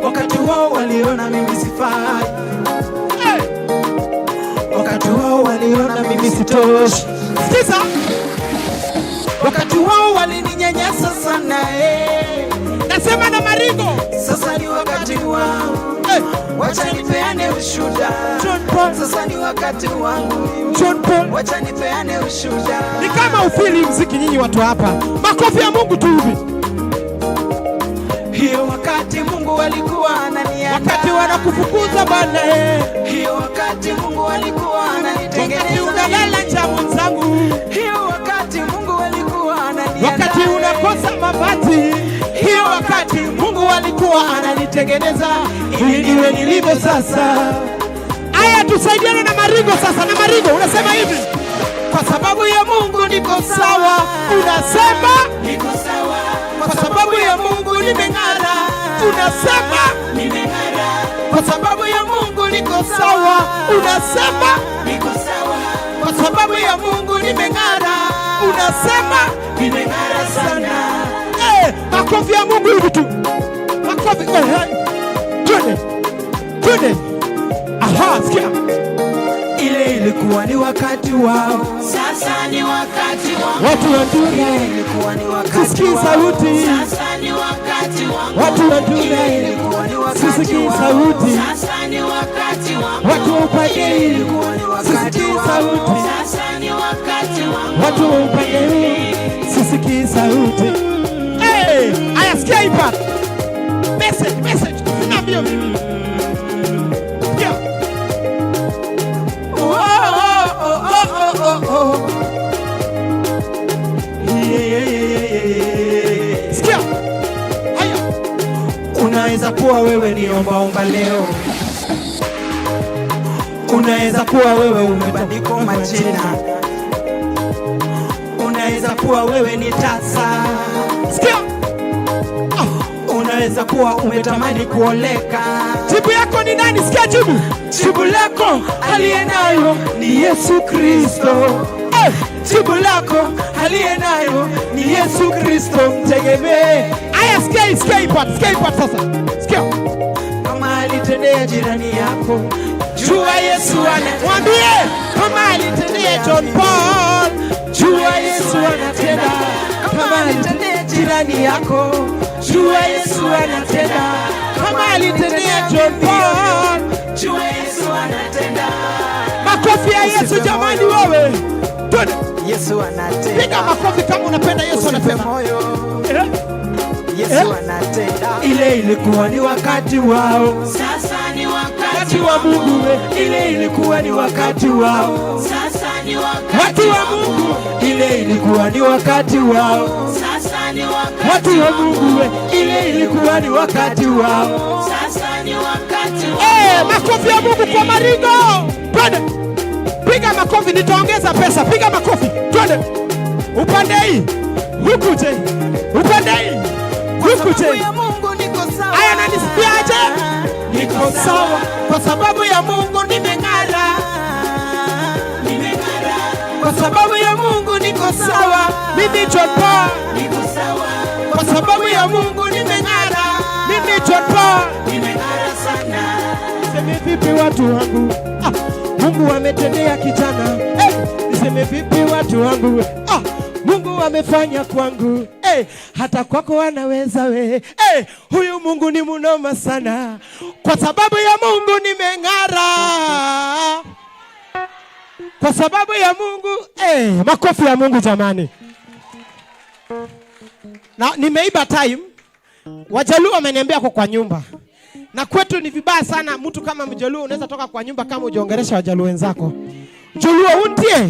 wakati wao waliona mimi sifai, Hey, wakati wao waliona mimi sitoshi, sikiza, wakati wao walininyanyasa sana eh. Nasema na Marigo. Sasa ni wakati wangu, Hey, wacha nipeane ushuhuda. John Paul, Sasa ni wakati wangu, John Paul. Wacha nipeane ushuhuda. Ni kama ufili mziki nyinyi watu hapa. Makofi ya Mungu tu hivi. Hiyo wakati Mungu alikuwa ananiandaa, Wakati wanakufukuza bana eh. hiyo wakati Mungu alikuwa ananitengeneza, Wakati unalala njaa mwenzangu, hiyo wakati Mungu alikuwa ananiandaa, wakati unakosa mabati, hiyo wakati Mungu alikuwa ananitengeneza ili niwe nilivyo sasa. Aya, tusaidiane na Marigo sasa. Na Marigo unasema hivi, Kwa sababu ya Mungu niko sawa, unasema niko sawa. Kwa sababu ya Mungu nimeng'ara, unasema nimeng'ara. Kwa sababu ya Mungu niko sawa, unasema niko sawa. Kwa sababu ya Mungu nimeng'ara, unasema nimeng'ara sana. Eh, makofi ya Mungu hivi tu, makofi eh. Twende twende, aha, sikia. Ile ilikuwa ni wakati wao, Sasa ni wakati wangu. Watu wa Nduna, ilikuwa ni wakati sisikii wao. sauti. Sasa ni wakati wangu. Watu wa Nduna, Ile ilikuwa ni wakati sisikii wao. sauti. Sasa ni wakati wangu. Watu wa upande hii, Ilikuwa ni wakati sisikii wao. sauti. Sasa ni wakati wangu. Watu wa upande huu, sisikii sauti. Hey, aya, sikia hii part. Message, message, sina mbio mimi. Sikia. Oh, oh, oh, oh, oh, oh. Yeah, yeah, yeah, yeah, yeah. Sikia. Haya. Unaweza kuwa wewe ni ombaomba leo, unaweza kuwa wewe umebandikwa majina, unaweza kuwa wewe ni tasa, Sikia. Unaweza kuwa umetamani kuoleka. Jibu yako ni nani? Sikia jibu. Jibu lako aliye nayo ni Yesu Kristo. Eh, Jibu lako aliye nayo ni Yesu Kristo, mtegemee. Aya, sikia hii, sikia hii part, sikia hii part sasa. Sikia. Kama alitendea jirani yako, jua Yesu ana Mwambie kama alitendea John Paul, jua Yesu anatenda. Kama alitendea jirani yako, jua Yesu anatenda. Kama alitendea John Paul, jua Yesu anatenda. Makofi ya Yesu jamani, wewe. Twende. Yesu anatenda. Piga makofi kama unapenda Yesu Usife anatenda. moyo. Eh? Yesu Eh? anatenda. Ile ilikuwa ni wakati wao, Sasa ni wakati wakati wa Mungu. Ile ilikuwa ni wakati wao, Sasa ni wakati watu wa Mungu. Ile ilikuwa ni wakati wao, Sasa ni wakati watu wa Mungu. Ile ilikuwa ni wakati wao. Sasa ni wakati Eh, makofi ya Mungu kwa Marigo. Twende. Piga makofi, nitaongeza pesa. Piga makofi. Twende. Upande hii. Huku je. Upande hii. Huku je. ya Mungu niko sawa. Aya, nanisikiaje? Niko sawa kwa sababu ya Mungu nimeng'ara. Nimeng'ara. Kwa sababu ya Mungu niko sawa. Mimi John Paul. Niko sawa. Kwa sababu ya Mungu nimeng'ara. Mimi John Paul. Nimeng'ara sana. Niseme vipi watu wangu? Ah, Mungu ametendea kijana. Eh, niseme vipi watu wangu? Ah, Mungu amefanya kwangu. Eh, hata kwako anaweza we. Eh, huyu Mungu ni munoma sana. Kwa sababu ya Mungu nimeng'ara. Kwa sababu ya Mungu, eh, makofi ya Mungu jamani. Na nimeiba time. Wajaluo wameniambia kwa nyumba. Na kwetu ni vibaya sana, mtu kama Mjaluo unaweza toka kwa nyumba kama hujaongelesha Wajaluo wenzako. Joluo untie.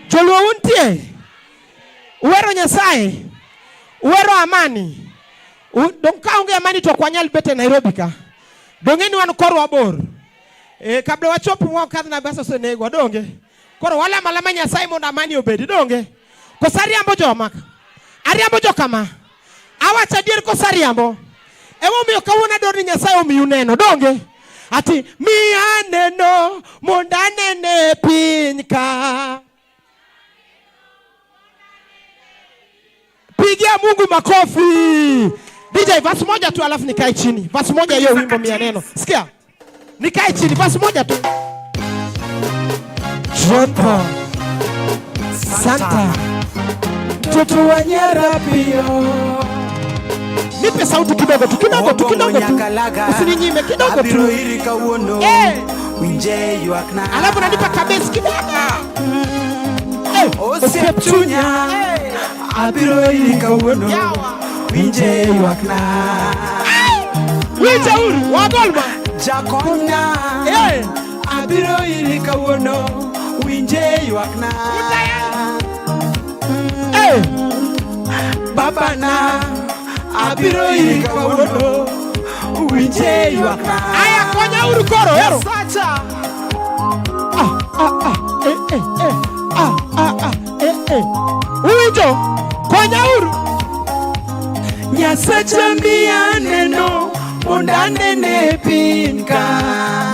Joluo untie. Uwero Nyasaye. Uhero amani. Dong ka onge amani to ok wanyal bet e Nairobi ka. Dong'e ni wan korwa bor. E, kabla wachop mwakadh Naivasha osenegwa donge. Koro walamo alama Nyasaye mondo amani obedi donge. Koso ariambo joma. Ariambo jokama. Awacho adier koso ariambo. Emomiyo kawuono adwaro ni Nyasaye omiu neno donge. Ati miya neno mondo anene piny ka. Pigia Mungu makofi. DJ, verse moja tu alafu nikae chini. Verse moja hiyo wimbo mia neno. Sikia. Nikae chini verse moja tu. John Paul Santa Mtoto wa Nyarapio. Nipe sauti kidogo tu, kidogo tu, kidogo tu. Usininyime kidogo tu. Abiro iri kawuono. Eh. Winje ywakna. Alafu nanipa kabesi kidogo. Eh. Osiep chunya. Abiro iri kawuono. Yawa. Winje ywakna. Winja uru, wagolma. Jakonya. Eh. Abiro iri kawuono. Winje ywakna. Eh. Babana. Abiro iri kawuono. Winje ywakna. Aya konya uru koro, ero. Sacha. Ah, ah, ah, eh, eh, eh. Ah, ah, ah, eh, eh. Uwinjo, konya uru. Nyasacha miya neno mondo anene piny ka.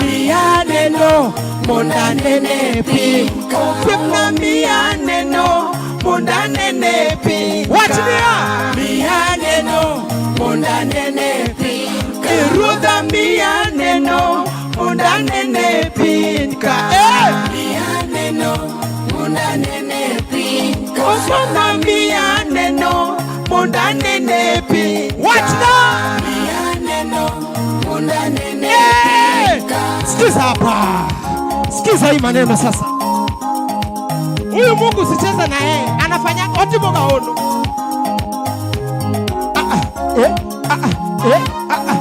Miya neno mondo anene piny ka. Osiepna miya neno mondo anene piny ka. Wach niya. Miya neno mondo anene piny ka. Ruodha miya neno mondo anene piny ka. Eh. Miya neno mondo anene piny ka. Osiepna miya neno mondo anene piny ka. Wach na. Miya neno mondo anene Eh. piny ka. Sikiza hapa. Sikiza hii maneno sasa. Huyu Mungu usicheze na yeye, anafanya otimo gaono. Ah ah, eh, ah ah, eh, ah ah.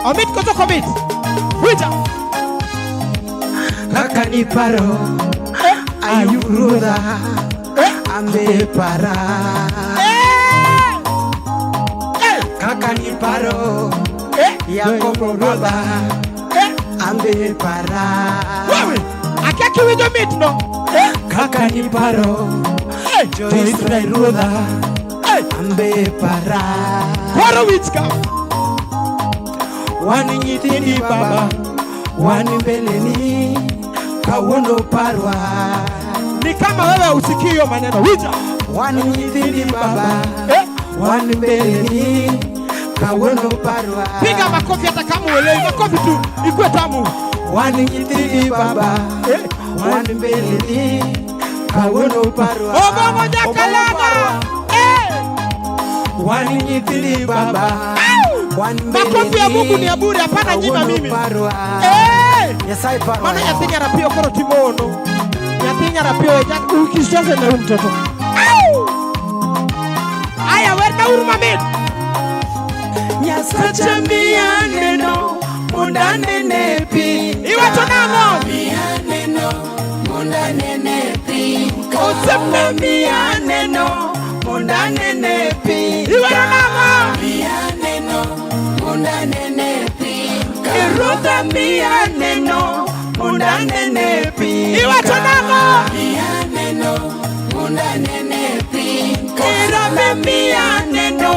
Omit koso komit. Wita. Kaka niparo Ayub ruodha Eh. ambe para Eh. Eh. Kaka niparo Eh. Yakobo baba Eh. ambe para Wewe, akia kiwinjo mit no. Eh. Kaka niparo Eh. Jo-Israel ruodha Eh. ambe para Koro wich ka. Wan nyithindi baba wan mbeleni kawuono parwa Ni kama wewe usikii hiyo maneno. Wita. Wan nyithindi baba Eh. wan mbeleni kawuono parwa Piga makofi hata kama uelewi. Makofi tu ikuwe tamu. Wan nyithindi baba Eh. wan mbeleni kawuono parwa Obongo Nyakalaga. Eh. Wan nyithindi baba Au! wan Makofi ya Mungu ni ya bure, hapana nyima kawuono mimi. parwa Eh. Nyasaye parwa Maana nyathi Nyarapio koro timono. Nyathi Nyarapio ukicheze na huyu mtoto. Au! Aya werna uru mamit. Nyasacha miya neno mondo anene piny ka. Iwacho nang'o? Miya neno mondo anene piny ka. Osiepna miya neno mondo anene piny ka. Iwero nang'o? Miya neno mondo anene piny ka. Ruodha miya neno mondo anene piny ka. Iwacho nang'o? Miya neno mondo anene piny ka. Irame miya neno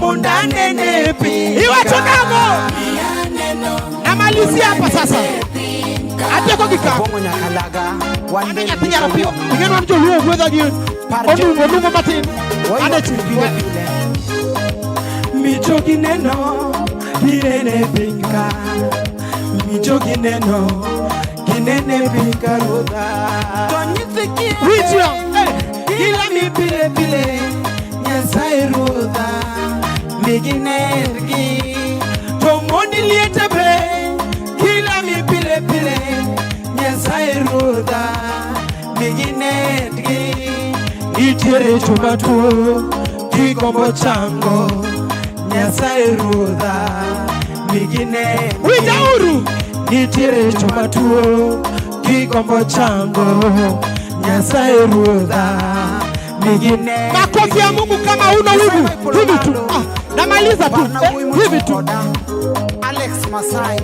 mondo anene piny ka. Iwacho nang'o? Miya neno Namalizia hapa sasa. Atieko gi ka. Obong'o Nyakalaga wan Mano nyathi Nyarapio. Ing'e ni wan joluo gwedha gi onungo onungo matin. Ane chi. Pile pile Micho gineno ginene piny ka Micho gineno ginene piny ka ruodha To nyithi kiye Winjo. Eh. Gilami pile pile Nyasaye ruodha miginergi To mondi liete be Gilami pile pile Nyasaye ruodha miginergi Nitiere joma tuo gigombo chango Nyasaye ruodha miginergi Winja uru. Nitiere joma tuo gigombo chango Nyasaye ruodha miginergi Makofi. Makofi ya Mungu kama huna wivu. Hivi tu. Ah, namaliza tu. Hivi tu. Alex Masai.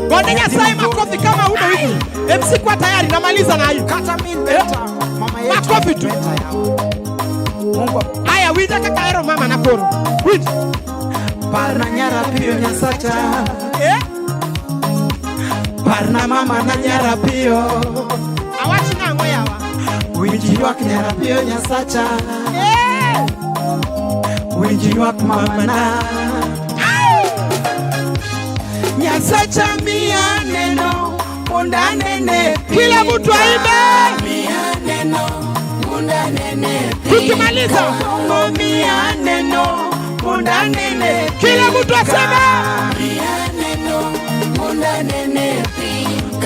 Gone Nyasaye makofi kama huna wivu. MC kwa tayari, namaliza na hiyo. Kata min beta. Mama yetu. Makofi tu. Beta ya. Mungu Aya, winja kaka ero mama na koro. Winja. Parna nyara piyo nyasacha. Eh? Parna mama na nyara piyo. Awachi nang'o yawa? Winj ywak nyara piyo nyasacha. Eh! Winj ywak mama na. Nyasacha miya neno mondo anene Kila mtu aimbe. Miya neno mondo anene Tukimaliza. Kongo miya neno mondo anene Kila mtu aseme. Miya neno mondo anene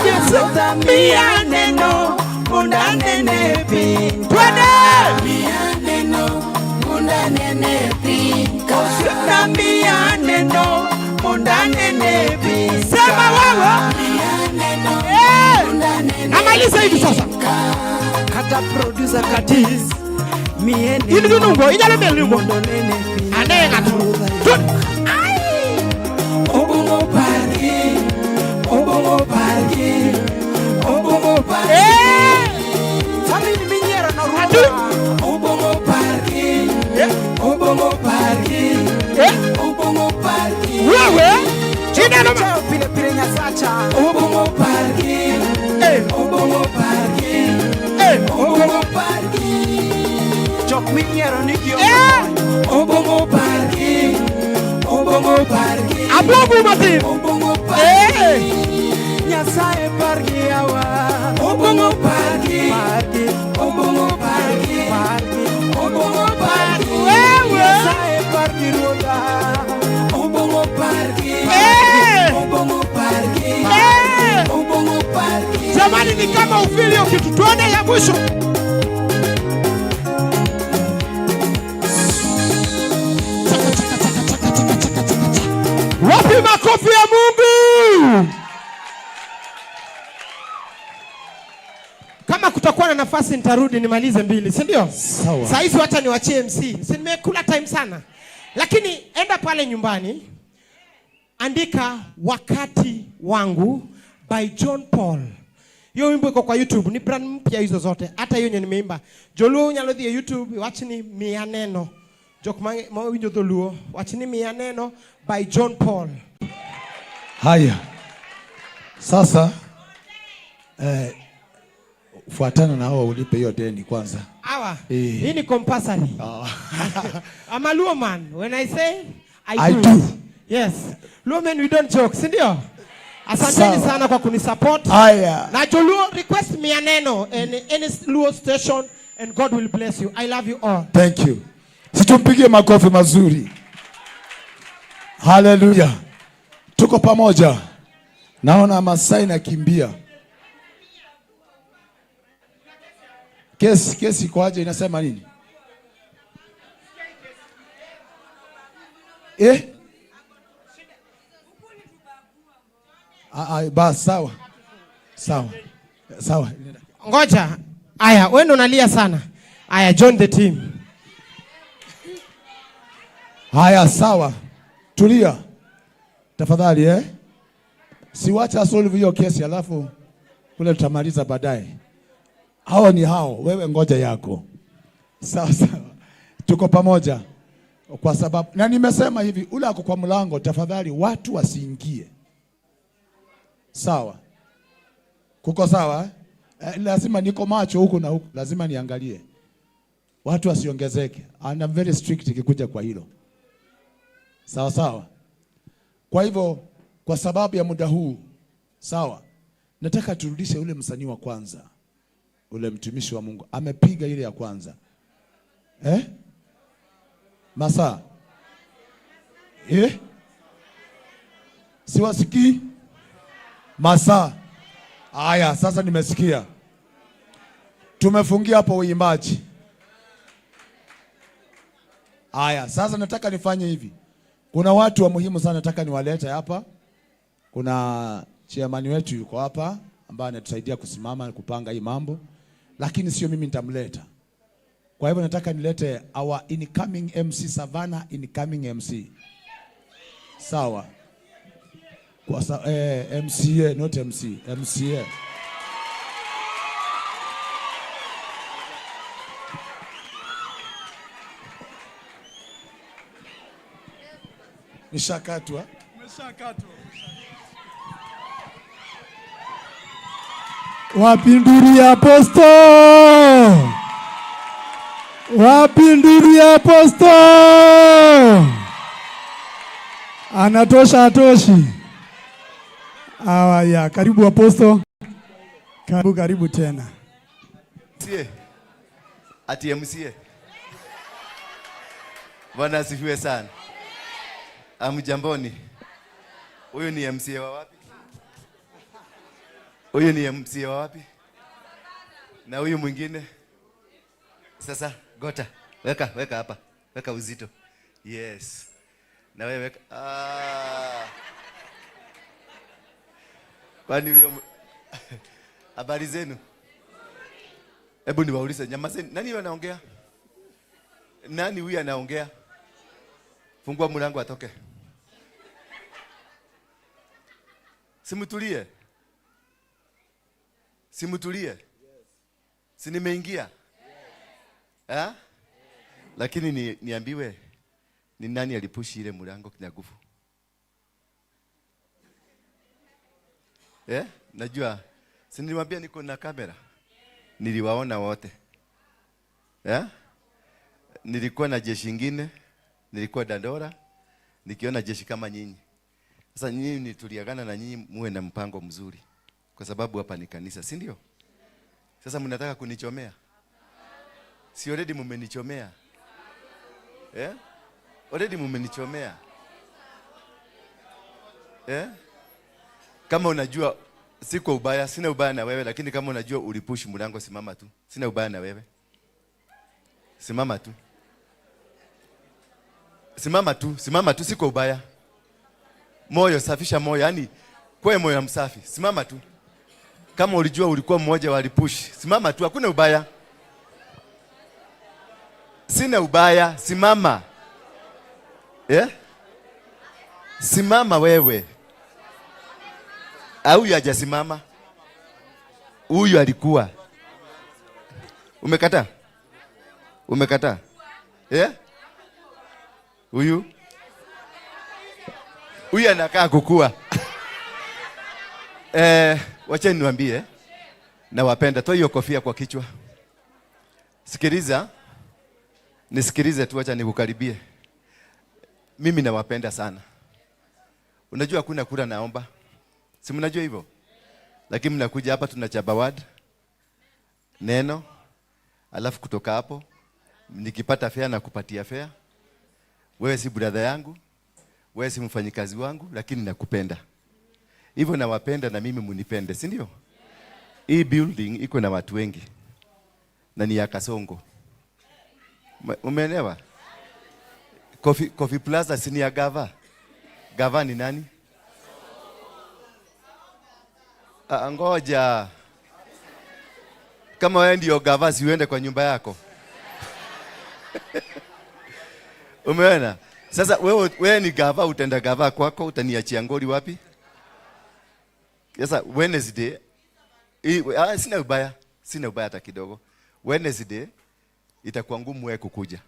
Nyasacha miya neno mondo anene piny Twende. Miya neno mondo anene piny Osiepna miya neno mondo anene piny Sema wewe. Eh! Namaliza hivi sasa. Kata producer Katis miye In gi nungo, inyalo miel nungo. mondo nene piny Ane ng'ato. Tun. Obongo pargi, obongo pargi, obongo pargi. Eh! Family minyiero no Atu. ruodha. Obongo pargi, Eh! obongo pargi, Eh! obongo pargi. Wewe. Ineno ma. Chayo pile pile nyasacha. Obongo pargi, Eh! obongo pargi, Eh! obongo pargi. Jok minyiero ni gi Eh! obongo pargi, obongo pargi. Abuogu matin. Obongo pargi. Eh! Nyasaye pargi yawa. Obongo pargi. Pargi. Obongo pargi. Pargi. Obongo pargi. Wewe. Nyasaye pargi ruodha. Obongo pargi. Eh! Obongo pargi. Eh! Obongo pargi. Jamani, ni kama ufili hiyo kitu. Tuone ya mwisho. Chaka, chaka, chaka, chaka, chaka, chaka, chaka, chaka. Wapi makofi ya Mungu? Kama kutakuwa na nafasi nitarudi nimalize mbili, si ndio? Sawa. Saa hizi wacha niwachie MC. Si nimekula time sana. Lakini enda pale nyumbani, andika Wakati Wangu by John Paul. Hiyo wimbo iko kwa YouTube, ni brand mpya hizo zote. Hata hiyo yenye nimeimba. Joluo unyalo dhi e YouTube, wachni Miya Neno. Jok ma winjo dholuo, wachni Miya Neno by John Paul. Haya, sasa fuatana na hao ulipe hiyo deni kwanza. Awa, Eh. hii ni compulsory. I'm a Luo man. When I say, I I do. do. Yes. Luo men, we don't joke, si ndio? Asanteni Sawa. sana kwa kunisupport. Haya. Na Joluo, request Miya Neno in any Luo station and God will bless you. I love you all. Thank you. Situmpigie makofi mazuri. Haleluya. Tuko pamoja. Naona Masai nakimbia. Kesi ikoaje, inasema nini? Eh? Bas, sawa. Sawa. Sawa. Ngoja. Aya, wewe ndo unalia sana. Aya, join the team. Haya, sawa. Tulia. Tafadhali eh? Siwacha solve hiyo kesi alafu kule tutamaliza baadaye. Hao ni hao, wewe ngoja yako. Sawa sawa. Tuko pamoja. Kwa sababu na nimesema hivi, ule ako kwa mlango, tafadhali watu wasiingie. Sawa. Kuko sawa? Lazima niko macho huku na huku, lazima niangalie. Watu wasiongezeke. And I'm very strict ikikuja kwa hilo. Sawa sawa. Kwa hivyo kwa sababu ya muda huu, sawa, nataka turudishe ule msanii wa kwanza, ule mtumishi wa Mungu amepiga ile ya kwanza. Eh? Masa. Eh? Siwasikii? Masa. Aya, sasa nimesikia. Tumefungia hapo uimbaji. Aya, sasa nataka nifanye hivi. Kuna watu wa muhimu sana nataka niwalete hapa. Kuna chairman wetu yuko hapa ambaye anatusaidia kusimama na kupanga hii mambo, lakini sio mimi nitamleta. Kwa hivyo nataka nilete our incoming MC Savannah, incoming MC. Sawa. Kwa MCA, not MC, MCA. Nishakatwa. Wapi nduru ya aposto? Wapi nduru ya aposto? Anatosha atoshi? Awa ya, karibu aposto. Karibu, karibu tena. MCA. Ati MCA. Bwana asifiwe sana. Amjamboni. Huyu ni MCA wa wapi? Huyu ni MCA wa wapi? Na huyu mwingine? Sasa gota, weka weka hapa. Weka uzito. Yes. Na wewe weka. Ah. Kwani huyo Habari zenu? Hebu niwaulize, nyamazeni. Nani huyu anaongea? Nani huyu anaongea? Fungua mlango atoke. Simutulie. Simutulie. Si nimeingia? Eh? Lakini niambiwe ni nani alipushi ile mlango kinyagufu? Eh? Najua. Si niliwaambia niko na kamera? Niliwaona wote. Eh? Nilikuwa na jeshi ingine, nilikuwa Dandora, nikiona jeshi kama nyinyi. Sasa nyinyi tuliagana na nyinyi muwe na mpango mzuri. Kwa sababu hapa ni kanisa, si ndio? Sasa mnataka kunichomea? Si already mmenichomea? Eh? Already mmenichomea. Eh? Kama unajua si kwa ubaya, sina ubaya na wewe, lakini kama unajua ulipush mlango, simama tu. Sina ubaya na wewe. Simama tu. Simama tu, simama tu, si kwa ubaya. Moyo, safisha moyo, yani kwa moyo msafi. Simama tu. Kama ulijua ulikuwa mmoja walipush, simama tu, hakuna ubaya. Sina ubaya, simama. Eh? Simama wewe. Huyu hajasimama. Huyu alikuwa. Umekataa? Umekataa? Eh? Huyu? Huyu anakaa kukua. Wacha niwaambie, nawapenda. Toa hiyo kofia kwa kichwa. Sikiliza. Nisikilize tu, acha nikukaribie. Mimi nawapenda sana. Unajua hakuna kura naomba. Si mnajua hivyo? Lakini mnakuja hapa tunachapa word neno, alafu kutoka hapo nikipata fare na kupatia fare. Wewe si brother yangu, wewe si mfanyikazi wangu, lakini nakupenda. Hivyo nawapenda na mimi munipende, si ndio? Hii building iko na watu wengi na ni ya Kasongo. Umeelewa? Coffee Plaza si ni ya Gava? Gava ni nani? Ah, ngoja. Kama wewe ndio gava, si uende kwa nyumba yako. Umeona? Sasa wewe ni gava, utaenda gava kwako, utaniachia ngori wapi? Sasa Wednesday, sina ubaya, sina ubaya hata kidogo. Wednesday itakuwa ngumu wewe kukuja.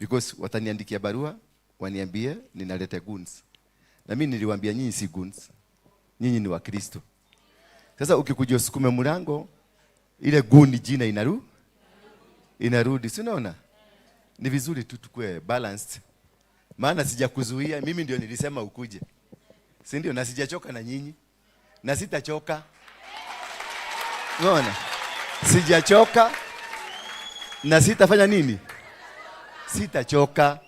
Because wataniandikia barua, waniambie ninaleta goons. Na mimi niliwaambia nyinyi si goons. Nyinyi ni Wakristo. Sasa ukikuja usukume mlango, ile goon jina inarudi. Si unaona? Ni vizuri tu tukue balanced. Maana sijakuzuia, mimi ndio nilisema ukuje. Si ndio? Na sijachoka na nyinyi. Na sitachoka. Unaona? Sijachoka na sitafanya nini? Sitachoka.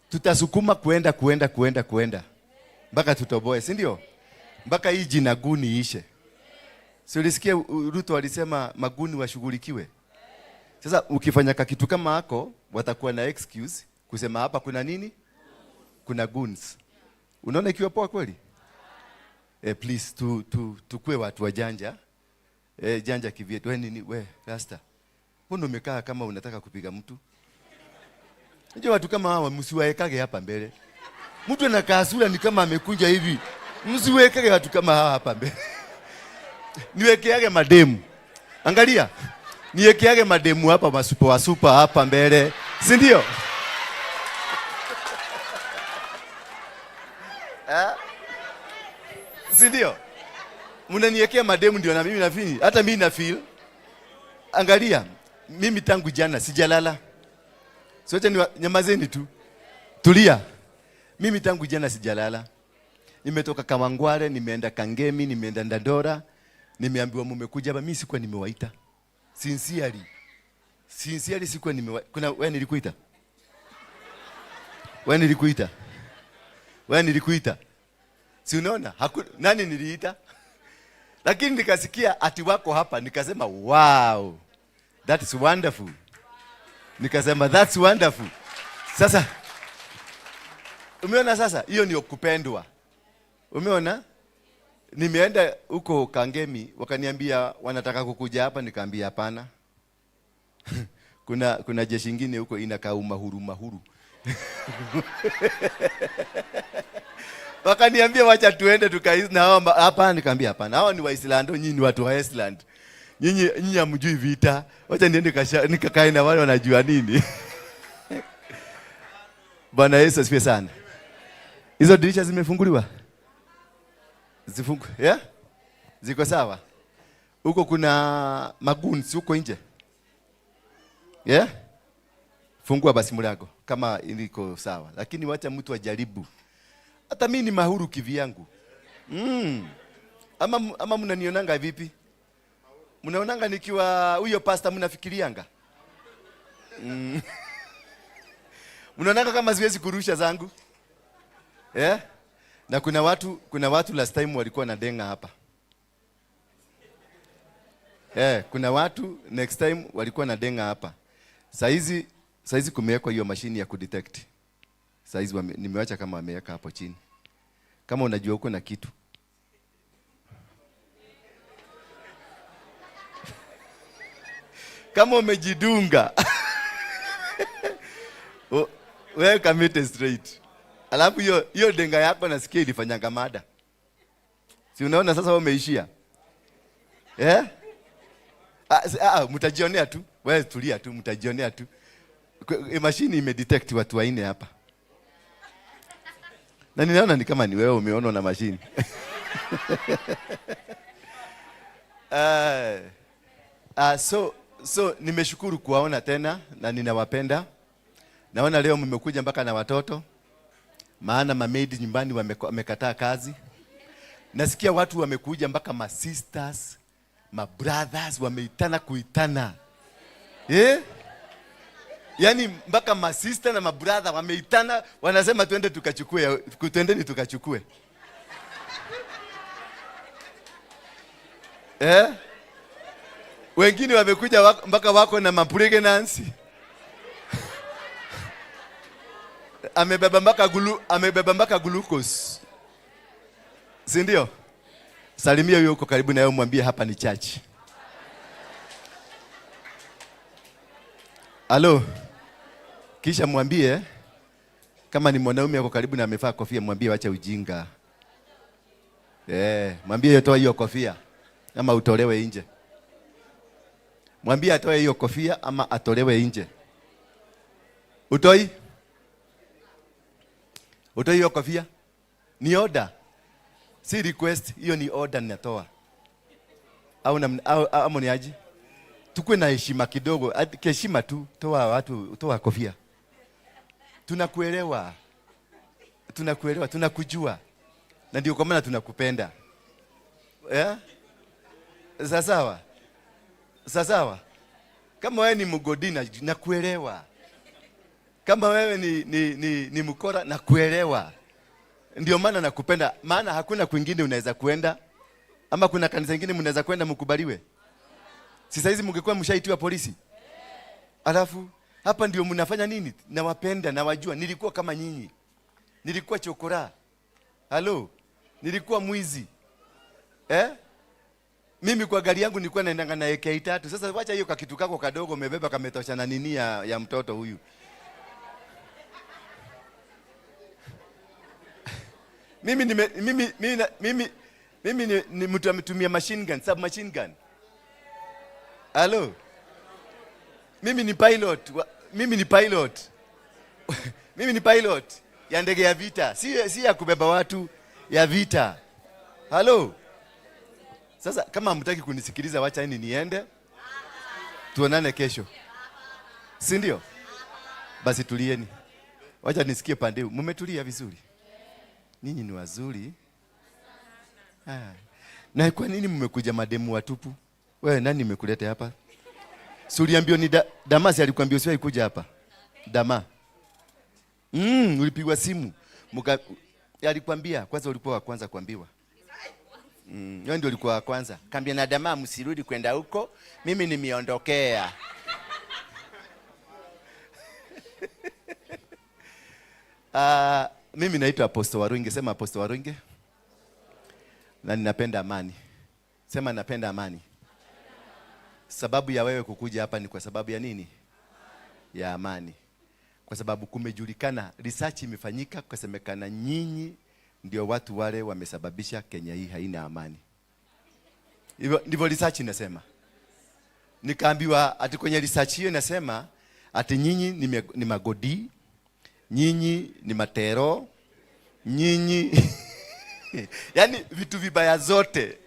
Tutasukuma kuenda, kuenda, kuenda, kuenda mpaka tutoboe, si ndio? Mpaka hii jina guni ishe. Si ulisikia Ruto alisema maguni washughulikiwe? Sasa ukifanya kitu kama hako, watakuwa na excuse kusema hapa kuna nini? Kuna goons. Unaona ikiwa poa kweli? Please tukue watu wajanja. Janja kivyetu. We nini? We rasta. Mbona umekaa kama unataka kupiga mtu? Unajua watu kama hawa msiwaekage hapa mbele. Mtu anakaa sura ni kama amekunja hivi. Msiwekage watu kama hawa hapa mbele. Niwekeage mademu. Angalia. Niekeage mademu hapa, masupa wasupa hapa mbele. Si ndio? Eh? Si ndio? Mnaniwekea mademu ndio na mimi na feel. Hata mimi na feel. Angalia, mimi tangu jana sijalala. Sote ni nyamazeni tu. Tulia. Mimi tangu jana sijalala. Nimetoka Kawangware, nimeenda Kangemi, nimeenda Dandora. Nimeambiwa mmekuja hapa, mimi sikuwa nimewaita. Sincerely. Sincerely sikuwa nimewaita. Kuna wewe nilikuita? Wewe nilikuita? Wewe nilikuita? Si unaona? Nani niliita? Lakini nikasikia ati wako hapa, nikasema wow. That is wonderful. Nikasema that's wonderful. Sasa umeona sasa hiyo ndio kupendwa. Umeona? Nimeenda huko Kangemi wakaniambia wanataka kukuja hapa, nikaambia hapana. Kuna jeshi ingine huko inakaa mahuru mahuru. Wakaniambia wacha tuende tukaishi na hao hapa, nikaambia hapana. Hao ni Waislamu, nyinyi ni watu wa Iceland. Nyinyi hamjui vita. Wacha niende nikakae na wale wanajua nini. Bwana Yesu asifiwe sana. Hizo dirisha zimefunguliwa? Zifungu, yeah? Ziko sawa? Huko kuna magoons huko nje. Yeah? Fungua basi mlango kama iliko sawa. Lakini wacha mtu ajaribu. Hata mimi ni mahuru kivyangu. Ama mnanionanga vipi? Mnaonanga nikiwa huyo pastor mnafikirianga? Mnaonanga kama siwezi kurusha zangu? Yeah? Na kuna watu last time walikuwa na denga hapa. Kuna watu next time walikuwa na denga hapa. Saizi kumewekwa hiyo mashini ya kudetect. Saizi nimewacha kama wameweka hapo chini. Kama unajua uko na kitu. Kama umejidunga. Wewe commit straight. Alafu hiyo denga yako nasikia ilifanyanga mada. Si unaona sasa wewe umeishia? Mtajionea tu. Wewe tulia tu, mtajionea tu. Mashini imedetect watu wanne hapa. Na ninaona ni kama ni wewe umeona na mashini. So nimeshukuru kuwaona tena na ninawapenda. Naona leo mmekuja mpaka na watoto. Maana mamaid nyumbani wamekataa kazi. Nasikia watu wamekuja mpaka ma sisters, ma brothers wameitana kuitana. Yaani mpaka ma sister na ma brother wameitana, wanasema twende tukachukue, twendeni tukachukue. Wengine wamekuja mpaka wako na ma pregnancy. Amebeba mpaka glucose. Si ndio? Salimia huyo uko karibu na yeye, mwambie hapa ni church. Halo. Kisha mwambie kama ni mwanaume yuko karibu na amevaa kofia, mwambie acha ujinga. Mwambie toa hiyo kofia ama utolewe nje. Mwambie atoe hiyo kofia ama atolewe nje. Utoi? Utoi hiyo kofia? Ni order. Si request, hiyo ni order ninatoa. Au ni aje? Tukue na heshima kidogo, heshima tu, toa watu, toa kofia. Tunakuelewa. Tunakuelewa, tunakujua. Na ndio kwa maana tunakupenda. Sawa? Sawa? Kama wewe ni mgodi nakuelewa. Kama wewe ni mkora nakuelewa. Ndio maana nakupenda, maana hakuna kwingine unaweza kuenda. Ama kuna kanisa lingine mnaweza kwenda mkubaliwe. Si saizi mngekuwa mshaitiwa polisi. Alafu hapa ndio mnafanya nini? Nawapenda, nawajua. Nilikuwa kama nyinyi. Nilikuwa chokora. Halo. Nilikuwa mwizi. Mimi kwa gari yangu nilikuwa naendanga na AK3. Sasa wacha hiyo kakitu kako kadogo umebeba kametosha na nini ya mtoto huyu. Mimi nime, mimi mimi mimi mimi ni mtu ametumia machine gun, submachine gun. Hello. Mimi ni pilot. Mimi ni pilot. Mimi ni pilot ya ndege ya vita. Si ya kubeba watu, ya vita. Hello. Sasa kama hamtaki kunisikiliza, wacha ni niende. Tuonane kesho. Si ndio? Basi tulieni. Wacha nisikie pande. Mmetulia vizuri? Ninyi ni wazuri. Ah. Na kwa nini mmekuja mademu watupu? Wewe nani nimekuleta hapa? Si uliambiwa ni Damasi alikwambia usiwahi kuja hapa? Dama. Ulipigwa simu. Alikwambia kwanza, ulikuwa wa kwanza kuambiwa. Wewe ndio ulikuwa wa kwanza. Kaambia na Dama msirudi kwenda huko, mimi nimeondokea. Mimi naitwa Apostle Waruinge. Sema Apostle Waruinge. Na ninapenda amani. Sema napenda amani. Sababu ya wewe kukuja hapa ni kwa sababu ya nini? Ya amani. Kwa sababu kumejulikana, research imefanyika, kukasemekana nyinyi ndio watu wale wamesababisha Kenya hii haina amani. Hivyo ndivyo research inasema. Nikaambiwa ati kwenye research hiyo inasema ati nyinyi ni magodi, nyinyi ni matero, nyinyi yani vitu vibaya zote.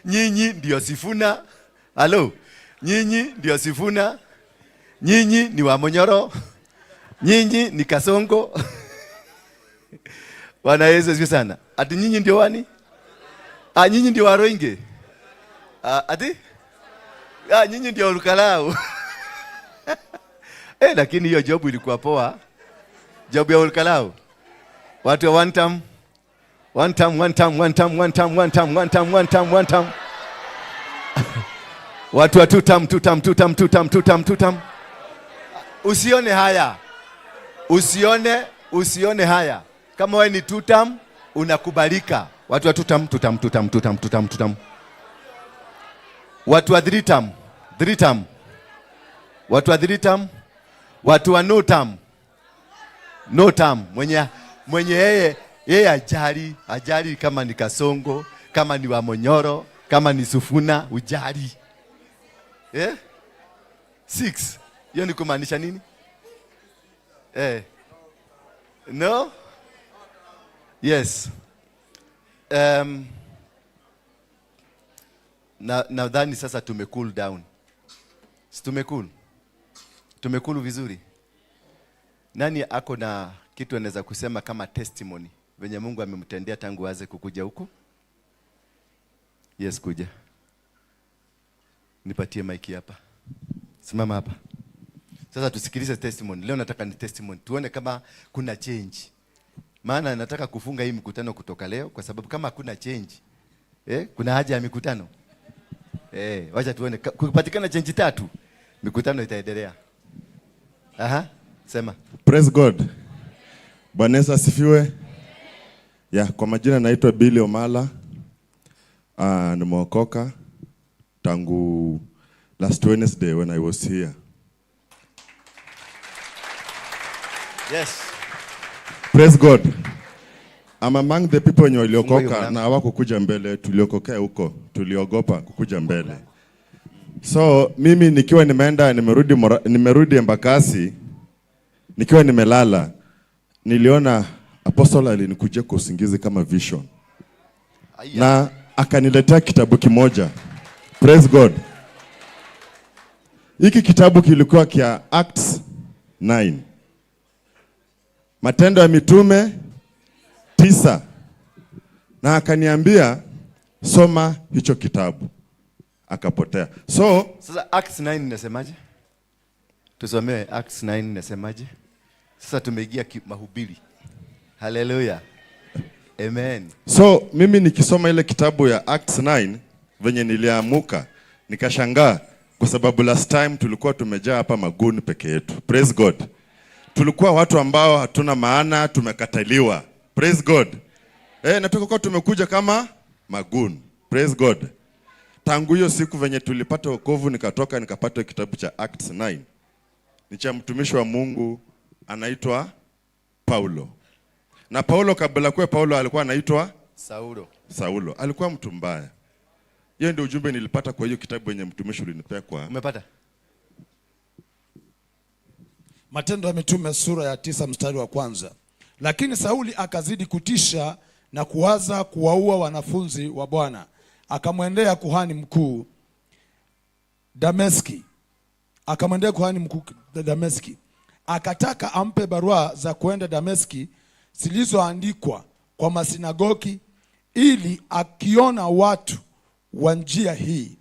Nyinyi ndio Sifuna. Halo. Nyinyi ndio Sifuna. Nyinyi ni Wamonyoro. Nyinyi ni Kasongo. Bwana Yesu asifiwe sana. Ati nyinyi ndio wani? Ah, nyinyi ndio Waruinge. Ah, ati? Ah, nyinyi ndio Olukalau. Lakini hiyo job ilikuwa poa. Job ya Olukalau. Watu wa one term. One term, one term, one term, one term, one term, one term, one term, one term. Watu wa two term, two term, two term, two term, two term, two term. Usione haya. Usione haya. Kama wewe ni two term, unakubalika. Watu wa two term, two term, two term, two term, two term, two term. Watu wa three term, three term. Watu wa three term, watu wa no term. No term. Mwenye yeye ajali kama ni Kasongo, kama ni Wamonyoro, kama ni Sifuna, ujali. 6. Hiyo ni kumaanisha nini? No? Yes. Nadhani sasa tume cool down. Si tumecool? Tumecool vizuri. Nani ako na kitu anaweza kusema kama testimony venye Mungu amemtendea tangu aanze kukuja huku? Yes, kuja. Nipatie mic hapa. Simama hapa. Sasa tusikilize testimony. Leo nataka ni testimony. Tuone kama kuna change. Maana nataka kufunga hii mkutano kutoka leo kwa sababu kama hakuna change, kuna haja ya mikutano. Wacha tuone kupatikana change 3, mikutano itaendelea. Aha, sema. Praise God. Bwana Yesu asifiwe. Ya, kwa majina naitwa Billy Omala. Nimeokoka tangu last Wednesday when I was here. Yes. Praise God. I'm among the people wenye waliokoka na hawakukuja mbele, tuliokokea huko, tuliogopa kukuja mbele. So mimi nikiwa nimeenda nimerudi Embakasi nikiwa nimelala, niliona apostle alinikujia kwa usingizi kama vision. Na akaniletea kitabu kimoja. Praise God. Hiki kitabu kilikuwa kia Acts 9. Matendo ya Mitume 9. Na akaniambia soma hicho kitabu. Akapotea. So sasa Acts 9 inasemaje? Tusomee Acts 9 inasemaje? Sasa tumeingia mahubiri. Hallelujah. Amen. So mimi nikisoma ile kitabu ya Acts 9 venye niliamuka nikashangaa kwa sababu last time tulikuwa tumejaa hapa maguni peke yetu. Praise God. Tulikuwa watu ambao hatuna maana, tumekataliwa. Praise God. Na tulikuwa tumekuja kama Magoon. Praise God. Tangu hiyo siku venye tulipata wokovu, nikatoka nikapata kitabu cha Acts 9. Ni cha mtumishi wa Mungu anaitwa Paulo. Na Paulo kabla kuwa Paulo alikuwa anaitwa Saulo. Saulo. Alikuwa mtu mbaya. Hiyo ndio ujumbe nilipata kwa hiyo kitabu yenye mtumishi ulinipea kwa. Umepata? Matendo ya Mitume sura ya 9 mstari wa 1. Lakini Sauli akazidi kutisha na kuwaza kuwaua wanafunzi wa Bwana. Akamwendea kuhani mkuu Dameski. Akamwendea kuhani mkuu Dameski. Akataka ampe barua za kuenda Dameski zilizoandikwa kwa masinagogi, ili akiona watu wa njia hii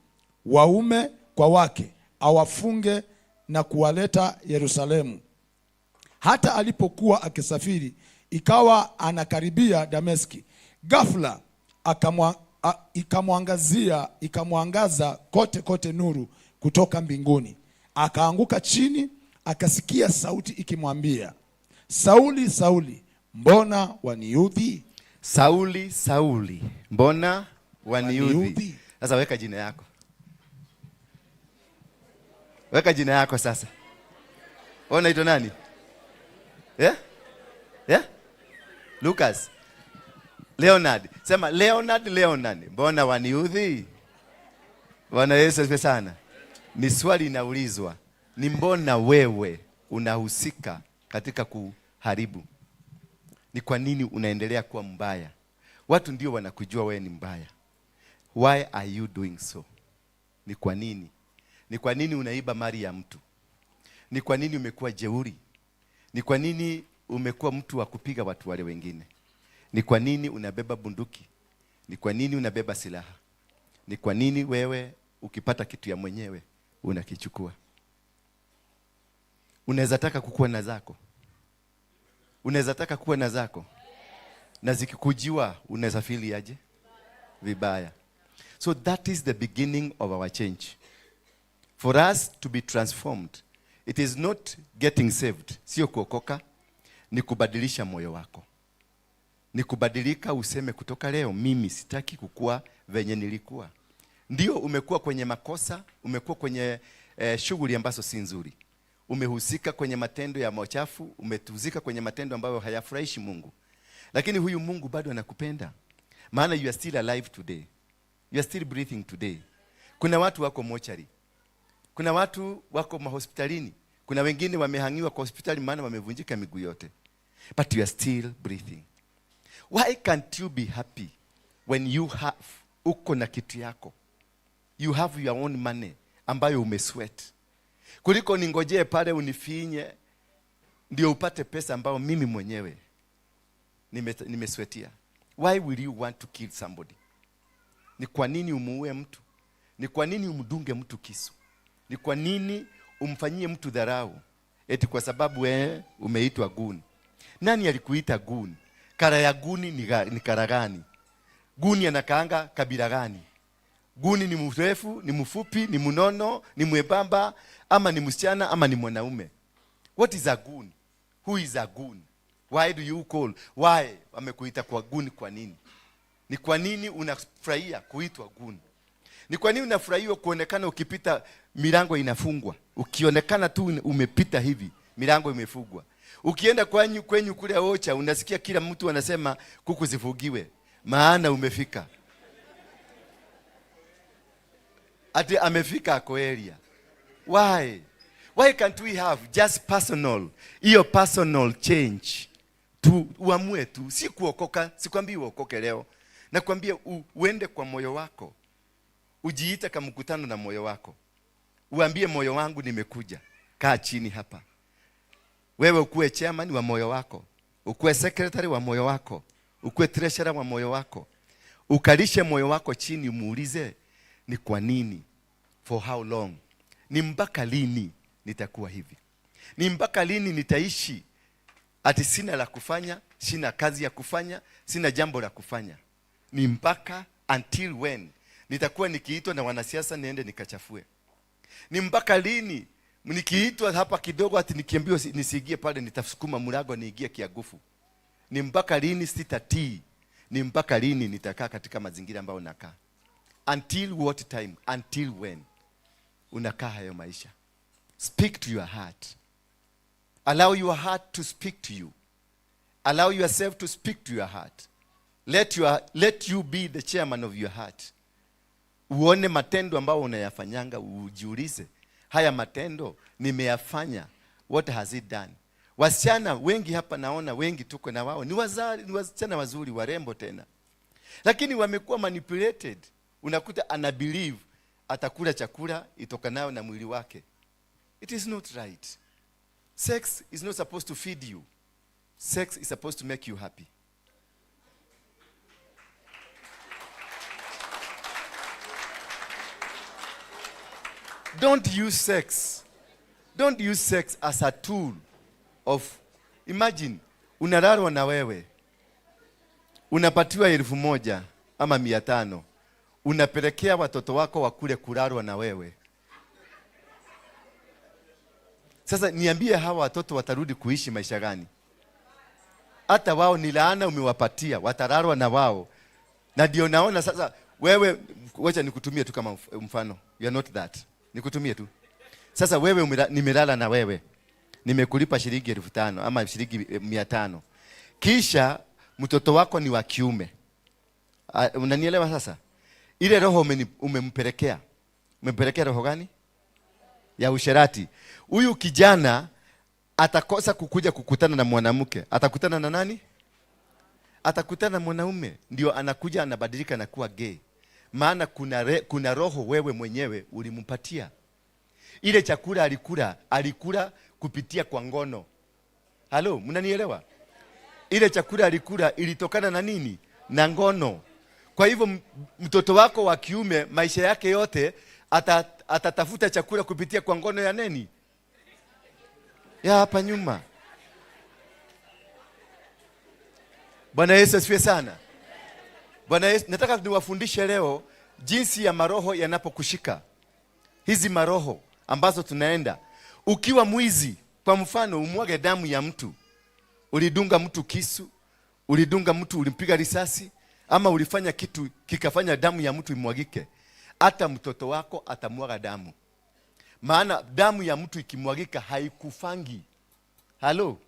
waume kwa wake awafunge na kuwaleta Yerusalemu. Hata alipokuwa akisafiri, ikawa anakaribia Dameski, ghafla ikamwangaza kote kote nuru kutoka mbinguni. Akaanguka chini, akasikia sauti ikimwambia, Sauli, Sauli, mbona waniudhi? Sauli, Sauli, mbona waniudhi? Sasa weka jina yako. Weka jina yako sasa. Wewe unaitwa nani? Yeah? Yeah? Lucas. Leonard. Sema Leonard, Leonard, mbona waniudhi? Bwana Yesu asifiwe sana. Ni swali inaulizwa, ni mbona wewe unahusika katika kuharibu? Ni kwa nini unaendelea kuwa mbaya? Watu ndio wanakujua wewe ni mbaya. Why are you doing so? Ni kwa nini? Ni kwa nini unaiba mali ya mtu? Ni kwa nini umekuwa jeuri? Ni kwa nini umekuwa mtu wa kupiga watu wale wengine? Ni kwa nini unabeba bunduki? Ni kwa nini unabeba silaha? Ni kwa nini wewe ukipata kitu ya mwenyewe unakichukua? Unaweza taka kukuwa na zako. Unaweza taka kuwa na zako. Na zikikujiwa unaweza feel aje? Vibaya. So that is the beginning of our change. For us to be transformed, it is not getting saved. Sio kuokoka, ni kubadilisha moyo wako. Ni kubadilika, useme kutoka leo mimi sitaki kukua venye nilikuwa. Ndio umekuwa kwenye makosa, umekuwa kwenye shughuli ambazo si nzuri. Umehusika kwenye matendo ya machafu, umetuzika kwenye matendo ambayo hayafurahishi Mungu. Lakini huyu Mungu bado anakupenda. Maana you are still alive today. You are still breathing today. Kuna watu wako mochari. Kuna watu wako mahospitalini. Kuna wengine wamehangiwa kwa hospitali maana wamevunjika miguu yote. But you are still breathing. Why can't you be happy when you have, uko na kitu yako? You have your own money ambayo umesweat. Kuliko ningojee pale unifinye ndio upate pesa ambayo mimi mwenyewe nimesweatia. Why will you want to kill somebody? Ni kwa nini umuue mtu? Ni kwa nini umdunge mtu kisu? Ni kwa nini umfanyie mtu dharau? Eti kwa sababu wewe umeitwa guni. Nani alikuita guni? Kara ya guni ni kara gani? Guni anakaanga kabila gani? Guni ni mrefu, ni mfupi, ni mnono, ni mwembamba, ama ni msichana, ama ni mwanaume? What is a goon? Who is a goon? Why do you call? Why wamekuita kwa goon kwa nini? Ni kwa nini unafurahia kuitwa goon? Ni kwa nini unafurahia kuonekana ukipita milango inafungwa? Ukionekana tu umepita hivi, milango imefungwa. Ukienda kwenyu kule Ocha, unasikia kila mtu anasema kuku zifugiwe, maana umefika. Ati amefika ako area. Why? Why can't we have just personal, hiyo personal change? Tu uamue tu, si kuokoka, sikwambii uokoke leo. Nakwambia uende kwa moyo wako. Ujiite kama mkutano na moyo wako. Uambie moyo wangu nimekuja. Kaa chini hapa. Wewe ukuwe chairman wa moyo wako. Ukuwe secretary wa moyo wako. Ukuwe treasurer wa moyo wako. Ukalishe moyo wako chini, muulize ni kwa nini? For how long? Ni mpaka lini nitakuwa hivi? Ni mpaka lini nitaishi ati sina la kufanya, sina kazi ya kufanya, sina jambo la kufanya? Ni mpaka until when nitakuwa nikiitwa na wanasiasa niende nikachafue? Ni mpaka lini nikiitwa hapa kidogo ati nikiambiwa nisiingie pale nitasukuma mlango niingie kiagufu? Ni mpaka lini sitatii? ni mpaka lini nitakaa katika mazingira ambayo nakaa? Until what time? Until when unakaa hayo maisha? Speak to your heart. Allow your heart to speak to you. Allow yourself to speak to your heart. Let you be the chairman of your heart. Uone matendo ambayo unayafanyanga, ujiulize, haya matendo nimeyafanya, what has it done? Wasichana wengi hapa naona wengi tuko na wao ni wasichana wazuri, warembo tena, lakini wamekuwa manipulated. Unakuta ana believe atakula chakula itokanayo na mwili wake. It is not right. Sex is not supposed to feed you. Sex is supposed to make you happy. Don't use sex. Don't use sex as a tool of, imagine, unalalwa na wewe, unapatiwa 1,000 ama 500, unapelekea watoto wako wakule kulalwa na wewe. Sasa niambie, hawa watoto watarudi kuishi maisha gani? Hata wao ni laana umewapatia, watalalwa na wao. Na ndio naona sasa wewe, wacha nikutumie tu kama mfano. You are not that. Nikutumie tu. Sasa wewe nimelala na wewe, nimekulipa shilingi 5,000 ama shilingi 500. Kisha mtoto wako ni wa kiume. Unanielewa sasa? Ile roho umempelekea. Umempelekea roho gani? Ya usherati. Huyu kijana atakosa kukuja kukutana na mwanamke. Atakutana na nani? Atakutana na mwanaume. Ndio anakuja anabadilika na kuwa gay. Maana kuna roho wewe mwenyewe ulimpatia. Ile chakula alikula kupitia kwa ngono. Halo, mnanielewa? Ile chakula alikula ilitokana na nini? Na ngono. Kwa hivyo mtoto wako wa kiume maisha yake yote atatafuta chakula kupitia kwa ngono ya nini? Ya hapa nyuma. Bwana Yesu asifiwe sana. Bwana Yesu, nataka niwafundishe leo jinsi ya maroho yanapokushika. Hizi maroho ambazo tunaenda. Ukiwa mwizi, kwa mfano umwage damu ya mtu. Ulidunga mtu kisu, ulidunga mtu, ulimpiga risasi, ama ulifanya kitu kikafanya damu ya mtu imwagike. Hata mtoto wako atamwaga damu. Maana damu ya mtu ikimwagika haikufangi. Halo?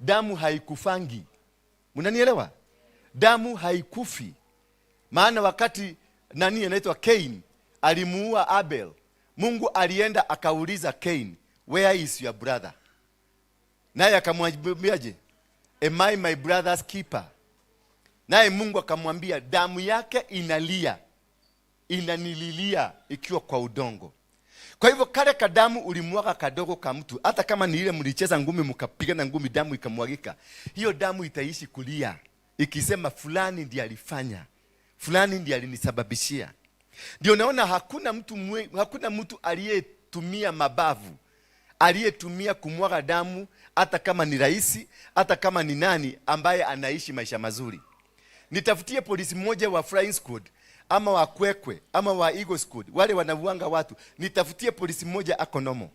Damu haikufangi. Mnanielewa? Damu haikufi. Maana wakati nani anaitwa Cain alimuua Abel, Mungu alienda akauliza Cain, where is your brother? Naye akamwambiaje? Am I my brother's keeper? Naye Mungu akamwambia damu yake inalia, inanililia ikiwa kwa udongo. Kwa hivyo kale kadamu ulimwaga kadogo ka mtu, hata kama ni ile mlicheza ngumi mkapigana ngumi damu ikamwagika, hiyo damu itaishi kulia ikisema fulani ndiye alifanya, fulani ndiye alinisababishia. Ndio naona hakuna mtu aliyetumia mabavu, aliyetumia kumwaga damu, hata kama ni rais, hata kama ni nani ambaye anaishi maisha mazuri. Nitafutie polisi mmoja wa Flying Squad ama wa Kwekwe ama wa Eagle Squad, wale wanavuanga watu, nitafutie polisi mmoja ako nomo.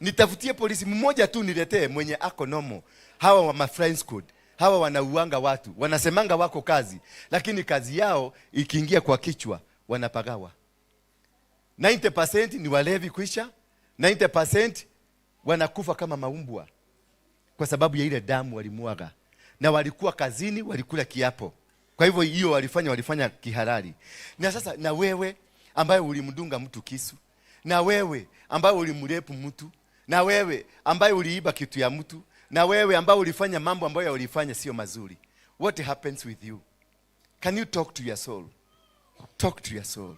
Nitafutie polisi mmoja tu niletee mwenye ako nomo. Hawa wa Flying Squad, hawa wanauanga watu, wanasemanga wako kazi, lakini kazi yao ikiingia kwa kichwa wanapagawa. 90% ni walevi kwisha, 90% wanakufa kama maumbwa kwa sababu ya ile damu walimwaga. Na walikuwa kazini, walikula kiapo. Kwa hivyo hiyo walifanya kihalali. Na sasa na wewe ambaye ulimdunga mtu kisu, na wewe ambaye ulimrepu mtu, na wewe ambaye uliiba kitu ya mtu, na wewe ambaye ulifanya mambo ambayo ulifanya sio mazuri, what happens with you? Can you talk to your soul? Talk to your soul.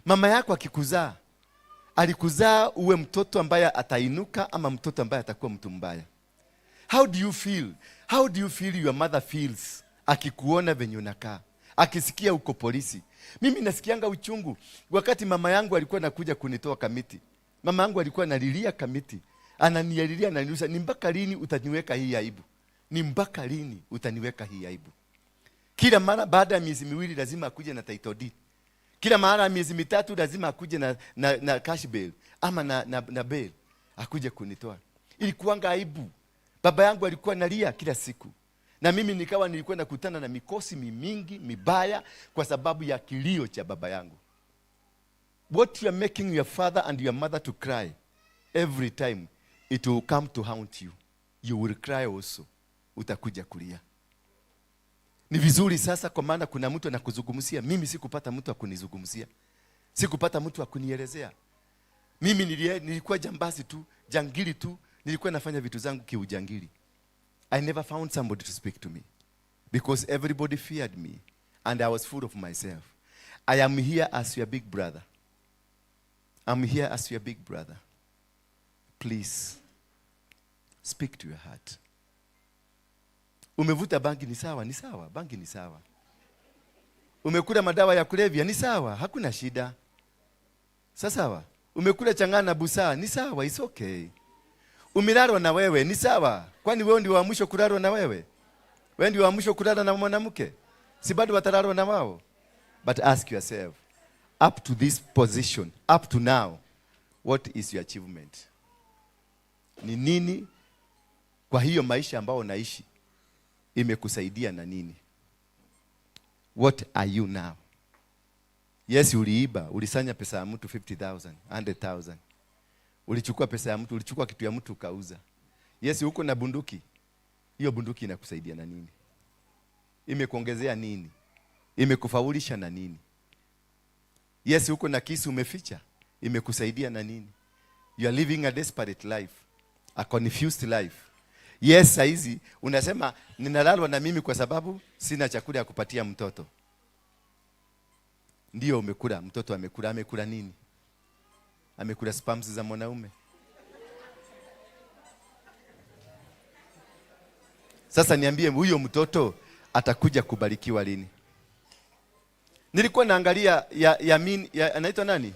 Mama yako akikuzaa, alikuzaa uwe mtoto ambaye atainuka ama mtoto ambaye atakuwa mtu mbaya? How do you feel? How do you feel your mother feels akikuona venye unakaa, akisikia uko polisi? Mimi nasikianga uchungu wakati mama yangu alikuwa anakuja kunitoa Kamiti. Mama yangu alikuwa analilia Kamiti, ananialilia, ananiuliza, ni mpaka lini utaniweka hii aibu? Ni mpaka lini utaniweka hii aibu? Kila mara baada ya miezi miwili lazima akuje na title deed. Kila mara miezi mitatu lazima akuje na cash bail ama na bail akuje kunitoa. Ilikuwanga aibu. Baba yangu alikuwa analia kila siku. Na mimi nikawa nilikuwa nakutana na mikosi mingi mibaya kwa sababu ya kilio cha baba yangu. What you are making your father and your mother to cry every time, it will come to haunt you. You will cry also. Utakuja kulia. Ni vizuri sasa, kwa maana kuna mtu anakuzungumzia. Mimi sikupata mtu akunizungumzia, sikupata mtu akunielezea. Mimi nilikuwa jambazi tu, jangili tu, nilikuwa nafanya vitu zangu kiujangili. I never found somebody to speak to me because everybody feared me and I was full of myself. I am here as your big brother. I'm here as your big brother. Please speak to your heart. Umevuta bangi ni sawa, ni sawa, bangi ni sawa. Umekula madawa ya kulevya ni sawa, hakuna shida. Sawa. Umekula chang'aa na busaa ni sawa, it's okay. Umelalwa na wewe ni sawa. Kwani wewe ndio wa mwisho kulalwa na wewe? Wewe ndio wa mwisho kulala na mwanamke? Si bado watalalwa na wao? But ask yourself, up to this position, up to now, what is your achievement? Ni nini kwa hiyo maisha ambao unaishi imekusaidia na nini? What are you now? Yes, uliiba, ulisanya pesa ya mtu 50,000, 100,000. Ulichukua pesa ya mtu, ulichukua kitu ya mtu ukauza. Yes, uko na bunduki. Hiyo bunduki inakusaidia na nini? Imekuongezea nini? Imekufaulisha na nini? Yes, uko na kisu umeficha. Imekusaidia na nini? You are living a desperate life, a confused life. Yes, saizi unasema ninalalwa na mimi kwa sababu sina chakula ya kupatia mtoto. Ndio umekula, mtoto amekula, amekula nini? Amekula spams za mwanaume. Sasa niambie, huyo mtoto atakuja kubarikiwa lini? Nilikuwa naangalia ya Yamin, ya, anaitwa nani?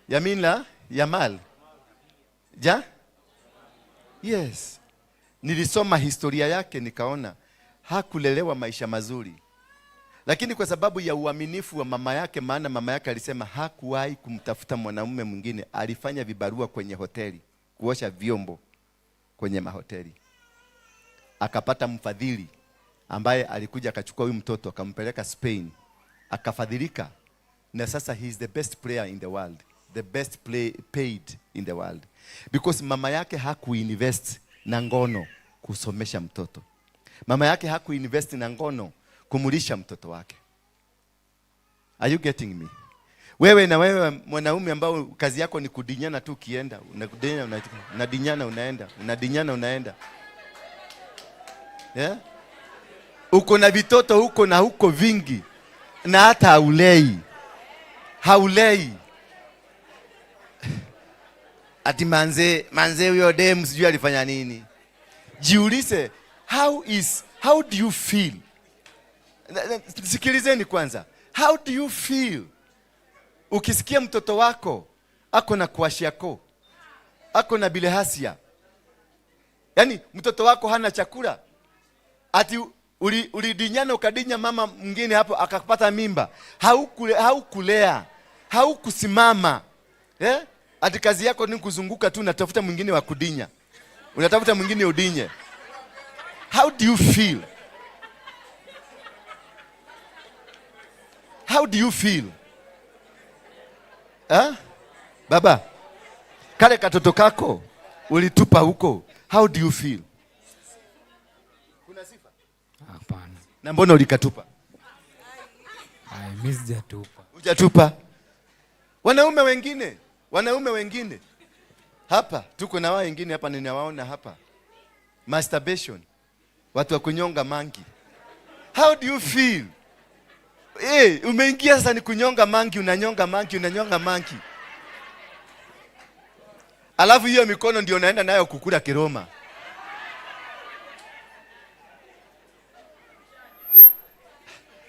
Yamin la Yamal. Ja? Yes. Nilisoma historia yake nikaona hakulelewa maisha mazuri. Lakini kwa sababu ya uaminifu wa mama yake, maana mama yake alisema hakuwahi kumtafuta mwanamume mwingine, alifanya vibarua kwenye hoteli, kuosha vyombo kwenye mahoteli. Akapata mfadhili ambaye alikuja akachukua huyu mtoto akampeleka Spain, akafadhilika, na sasa he is the best player in the world, the best paid in the world, because mama yake hakuinvest na ngono kusomesha mtoto. Mama yake hakuinvest na ngono kumulisha mtoto wake. Are you getting me? Wewe na wewe mwanaume ambao kazi yako ni kudinyana tu, ukienda unadinyana, unadinyana, unaenda, unadinyana, unaenda. Yeah? Uko na vitoto huko na huko vingi na hata haulei. Haulei. Ati manze huyo dem sijui alifanya nini. Jiulize, how do you feel? Sikilizeni kwanza. How do you feel ukisikia mtoto wako ako na kwashiorkor, ako na bilharzia? Yaani mtoto wako hana chakula. Ati ulidinyana ukadinya mama mwingine hapo akapata mimba. Haukulea, haukusimama. Eh? Ati kazi yako ni kuzunguka tu, unatafuta mwingine wa kudinya. Unatafuta mwingine udinye. How do you feel? How do you feel? Eh? Baba, kale katoto kako ulitupa huko. How do you feel? Kuna sifa? Hapana. Na mbona ulikatupa? Ai, mimi sijatupa. Hujatupa. Wanaume wengine hapa tuko na wao wengine hapa ninawaona hapa. Masturbation. Watu wa kunyonga mangi. How do you feel? Umeingia sasa ni kunyonga mangi, unanyonga mangi, unanyonga mangi. Alafu hiyo mikono ndio unaenda nayo kukula kiroma.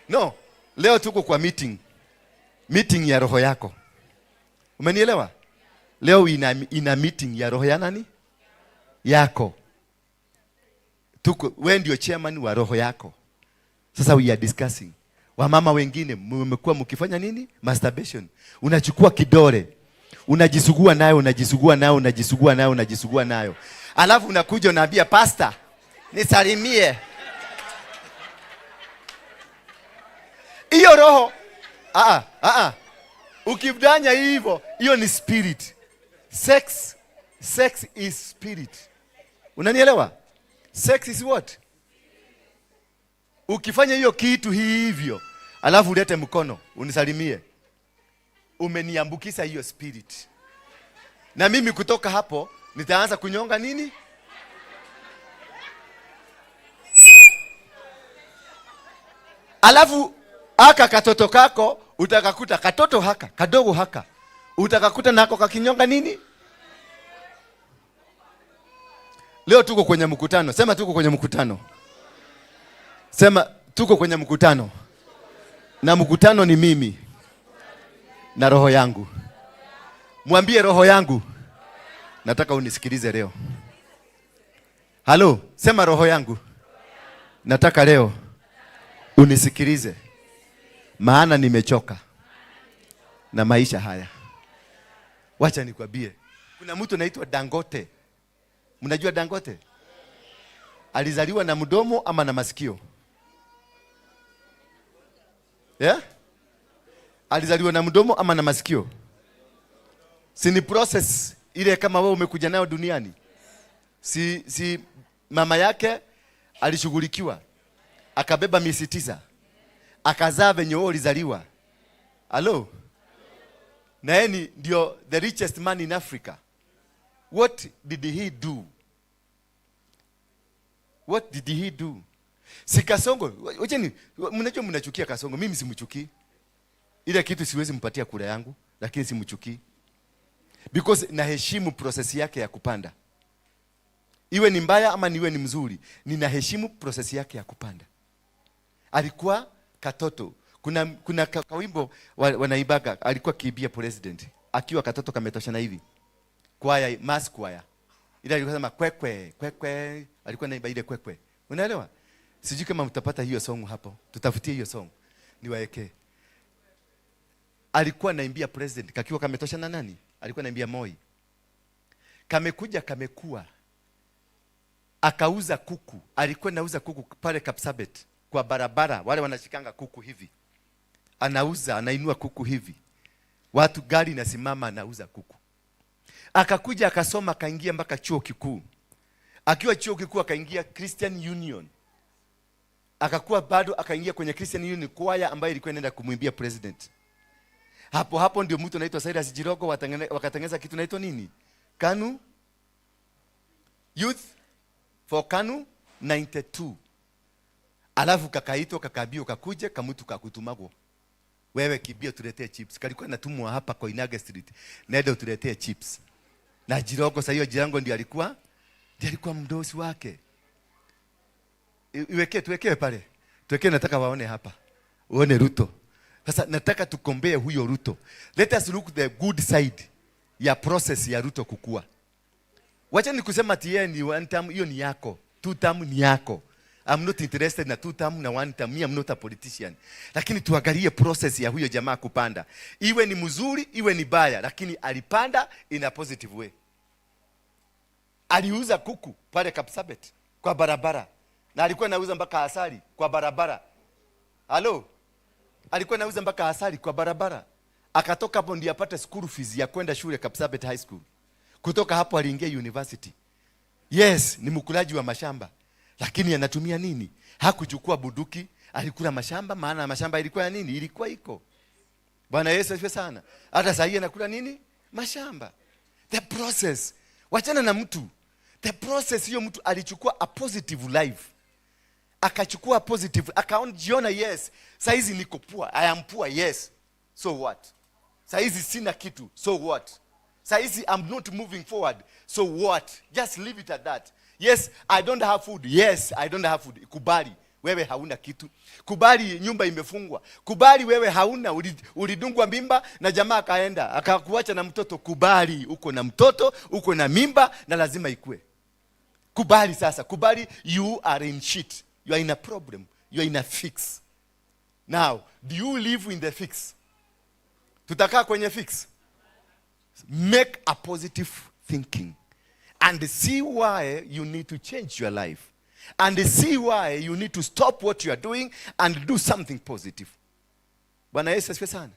No, leo tuko kwa meeting. Meeting ya roho yako. Umenielewa? Leo ina meeting ya roho ya nani? Yako. Tuko, wewe ndio chairman wa roho yako. Sasa we are discussing. Wamama wengine mmekuwa mkifanya nini? Masturbation. Unachukua kidole, unajisugua nayo, unajisugua nayo, unajisugua nayo, unajisugua nayo. Alafu unakuja unaambia pastor, nisalimie. Hiyo roho, ah ah, ukidanya hivyo, hiyo ni spirit. Sex is spirit. Unanielewa? Sex is what? Ukifanya hiyo kitu hivyo, alafu ulete mkono unisalimie, umeniambukiza hiyo spirit. Na mimi kutoka hapo nitaanza kunyonga nini? Alafu aka katoto kako utakakuta katoto haka kadogo haka utakakuta nako kakinyonga nini? Leo tuko kwenye mkutano. Sema tuko kwenye mkutano. Sema tuko kwenye mkutano. Na mkutano ni mimi na roho yangu. Mwambie roho yangu, nataka unisikilize leo. Halo, sema roho yangu, nataka leo unisikilize, maana nimechoka na maisha haya. Wacha nikwambie, kuna mtu anaitwa Dangote. Mnajua Dangote? Alizaliwa na mdomo ama na masikio? Yeah? Alizaliwa na mdomo ama na masikio? Si ni process ile kama wewe umekuja nayo duniani. Si mama yake alishughulikiwa, akabeba miezi 9, akazaa venye wewe ulizaliwa. Halo? Na yeye ni ndio the richest man in Africa. What did he do? What did he do? Si Kasongo, wacheni, mnajua mnachukia Kasongo, mimi simchukii. Ile kitu siwezi mpatia kura yangu, lakini simchukii. Because naheshimu process yake ya kupanda. Iwe ni mbaya ama niwe ni mzuri, ninaheshimu process yake ya kupanda. Alikuwa katoto. Kuna kawimbo wanaibaga, alikuwa kiibia president. Akiwa katoto kametoshana hivi. Choir, mass choir. Ile alikuwa sema kwekwe, kwekwe, alikuwa anaimba ile kwekwe. Unaelewa? Sijui kama mtapata hiyo song hapo. Tutafutie hiyo song. Niwaekee. Alikuwa anaimbia president kakiwa kametosha na nani? Alikuwa anaimbia Moi. Kamekuja kamekua. Akauza kuku. Alikuwa anauza kuku pale Kapsabet kwa barabara, wale wanashikanga kuku hivi. Anauza, anainua kuku hivi. Watu gari inasimama, anauza kuku. Akakuja akasoma, akaingia mpaka chuo kikuu. Akiwa chuo kikuu akaingia Christian Union. Akakuwa bado akaingia kwenye Christian Union choir ambayo ilikuwa inaenda kumwimbia president. Hapo hapo ndio mtu anaitwa Cyrus Jirogo wakatengeneza kitu inaitwa nini? KANU Youth for KANU 92. Alafu kakaitwa kakaambia kakuja kamutu kakutumagwo. Wewe kibia tuletee chips. Kalikuwa natumwa hapa Koinange Street. Nenda utuletee chips. Na Jirogo sasa hiyo Jirango ndio alikuwa mdosi wake. Iwekee, tuwekee pale. Tuwekee, nataka waone hapa. Uone Ruto. Sasa nataka tukombee huyo Ruto. Let us look the good side ya process ya Ruto kukua. Wacha nikusema ati yeye ni one term, hiyo ni yako. Two term ni yako. I'm not interested na two term na one term. Me, I'm not a politician. Lakini tuangalie process ya huyo jamaa kupanda. Iwe ni mzuri, iwe ni baya, lakini alipanda in a positive way. Aliuza kuku pale Kapsabet kwa barabara. Na alikuwa anauza mpaka asali kwa barabara. Halo? Alikuwa anauza mpaka asali kwa barabara. Akatoka hapo ndiye apate school fees ya kwenda shule Kapsabet High School. Kutoka hapo aliingia university. Yes, ni mkulaji wa mashamba. Lakini anatumia nini? Hakuchukua buduki, alikula mashamba, maana mashamba ilikuwa ya nini? Ilikuwa iko. Bwana Yesu asifiwe sana. Hata sasa anakula nini? Mashamba. The process. Wachana na mtu. The process, hiyo mtu alichukua a positive life. Akachukua positive, akajiona yes, saizi niko poor, I am poor, yes. So what? Saizi sina kitu, so what? Saizi I'm not moving forward, so what? Just leave it at that. Yes, I don't have food. Yes, I don't have food. Kubali, wewe hauna kitu. Kubali nyumba imefungwa. Kubali wewe hauna, ulidungwa mimba na jamaa akaenda, akakuacha na mtoto. Kubali uko na mtoto, uko na mimba na lazima ikue. Kubali sasa, kubali you are in shit. You are in a problem. You are in a fix. Now, do you live in the fix? Tutakaa kwenye fix? Make a positive thinking and see why you need to change your life. And see why you need to stop what you are doing and do something positive. Bwana Yesu asifiwe sana.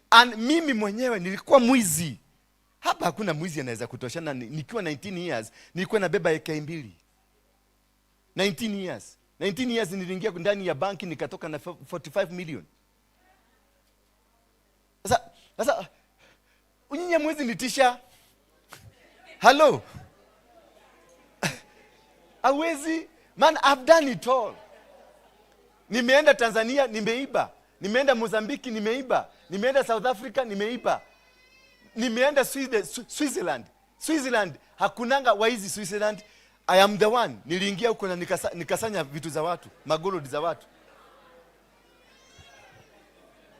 And mimi mwenyewe nilikuwa mwizi. Hapa hakuna mwizi anaweza kutoshana. Nikiwa 19 years nilikuwa nabeba AK 2. 19 years. 19 years niliingia ndani ya banki nikatoka na 45 million. Sasa nyinyi mwezi nitisha. Hello. Hawezi, man, I've done it all. Nimeenda Tanzania nimeiba, nimeenda Mozambiki nimeiba, nimeenda South Africa nimeiba, nimeenda Switzerland. Switzerland hakunanga waizi Switzerland. I am the one. Niliingia huko na nikasanya vitu za watu, magolodi za watu.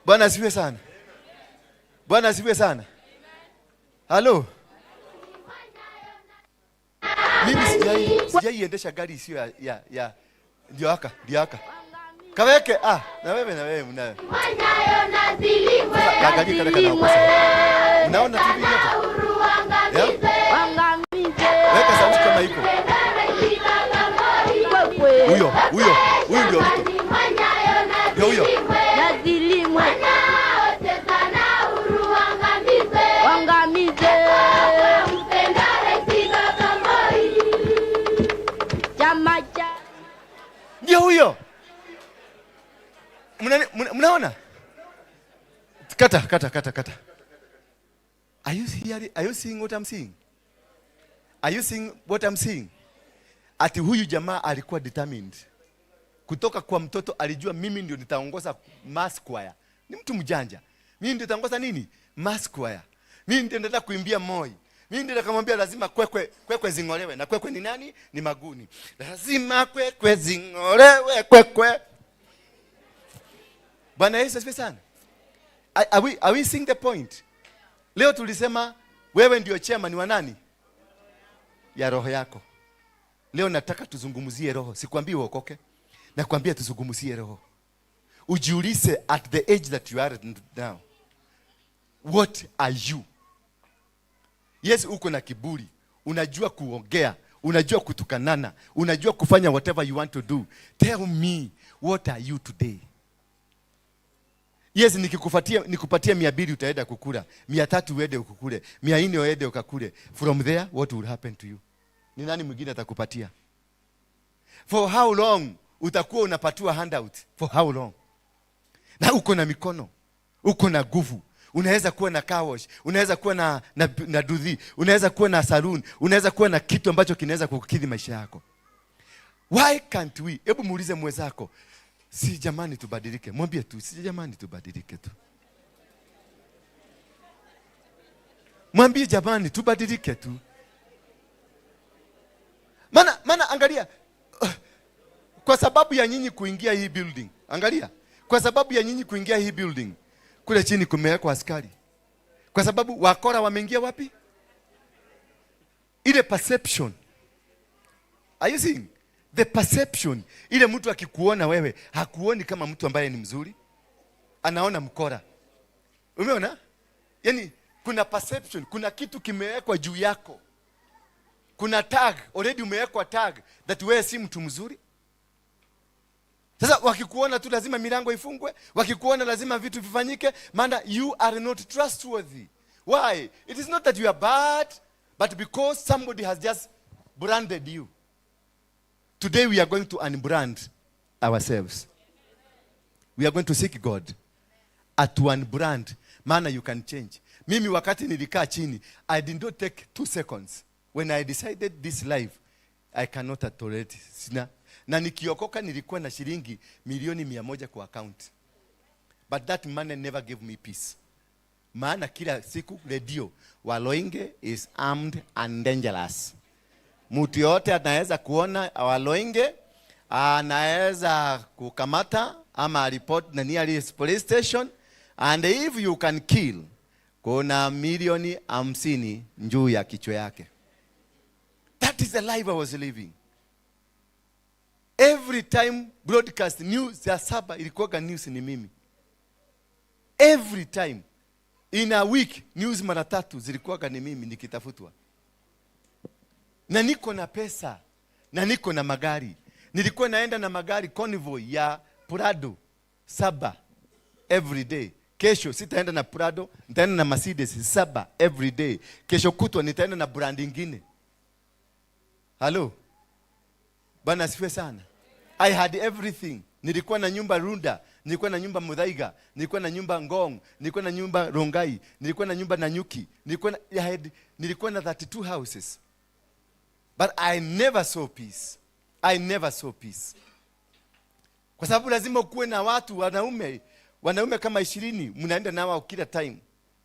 Bwana asifiwe sana. Bwana asifiwe sana. Hello. Mimi sijai endesha gari isiyo ya ndio haka, ndio haka. Kaweke na wewe mnayo. Kaangalia kana kana. Unaona TV yote? Weka sauti kama iko. Huyo, huyo, huyo ndio Ruto. Ndio huyo. Ndio huyo. Mnaona? Kata, kata, kata, kata. Are you hearing, are you seeing what I'm seeing? Are you seeing what I'm seeing? Ati huyu jamaa alikuwa determined. Kutoka kwa mtoto alijua mimi ndio nitaongoza mass choir. Ni mtu mjanja. Mimi ndio nitaongoza nini? Mass choir. Mimi ndio nitaenda kuimbia Moi. Mimi ndio nikamwambia lazima kwekwe, kwekwe zingolewe. Na kwekwe ni nani? Ni maguni. Lazima kwekwe zingolewe, kwekwe. Bwana Yesu asifiwe sana. Are we seeing the point? Leo tulisema wewe ndio chairman wa nani? Ya roho yako. Leo nataka tuzungumzie roho. Sikwambii uokoke. Nakwambia tuzungumzie roho. Ujiulize at the age that you are now. What are you? Yes, uko na kiburi. Unajua kuongea, unajua kutukanana, unajua kufanya whatever you want to do. Tell me, what are you today? Yes, nikikupatia nikupatia 200 utaenda kukula, 300 uende ukukule, 400 uende ukakule. From there, what will happen to you? Ni nani mwingine atakupatia? For how long utakuwa unapatiwa handout? For how long? Na uko na mikono, uko na nguvu, unaweza kuwa na car wash, unaweza kuwa na nduthi, unaweza kuwa na saloon, unaweza kuwa na kitu ambacho kinaweza kukidhi maisha yako. Why can't we? Hebu muulize mwenzako, si jamani tubadilike. Mwambie tu, si jamani tubadilike tu. Mwambie jamani tubadilike tu. Maana angalia, kwa sababu ya nyinyi kuingia hii building. Angalia, kwa sababu ya nyinyi kuingia hii building, kule chini kumewekwa askari. Kwa sababu wakora wameingia wapi? Ile perception. Are you seeing? The perception. Ile mtu akikuona wewe, hakuoni kama mtu ambaye ni mzuri. Anaona mkora. Umeona? Yaani kuna perception, kuna kitu kimewekwa juu yako. Kuna tag, already umewekwa tag that wewe si mtu mzuri. Sasa wakikuona tu lazima milango ifungwe, wakikuona lazima vitu vifanyike, maana you are not trustworthy. Why? It is not that you are bad, but because somebody has just branded you. Today we are going to unbrand ourselves. We are going to seek God at unbrand, maana you can change. Mimi wakati nilikaa chini, I did not take 2 seconds. When I decided this life, I cannot tolerate. Sina. Na nikiokoka nilikuwa na shilingi milioni 100 kwa account. But that money never gave me peace. Maana kila siku redio, Waloinge is armed and dangerous. Mtu yote anaweza kuona Waloinge, anaweza kukamata ama report na nearest police station, and if you can kill, kuna milioni 50 juu ya kichwa yake. That is the life I was living. Every time broadcast news ya 7 ilikuwaga news ni mimi. Every time in a week news mara tatu zilikuwaga ni mimi nikitafutwa. Na niko na pesa na niko na magari. Nilikuwa naenda na magari convoy ya Prado 7. every day. Kesho sitaenda na Prado, nitaenda na Mercedes saba every day. Kesho kutwa nitaenda na brand ingine. Halo, Bwana asifiwe sana. I had everything. Nilikuwa na nyumba Runda, nilikuwa na nyumba Muthaiga, nilikuwa na nyumba Ngong, nilikuwa na nyumba Rongai, nilikuwa na nyumba Nanyuki, nilikuwa na 32 houses. But I never saw peace. I never saw peace. Kwa sababu lazima ukuwe na watu wanaume kama 20 mnaenda nao kila time,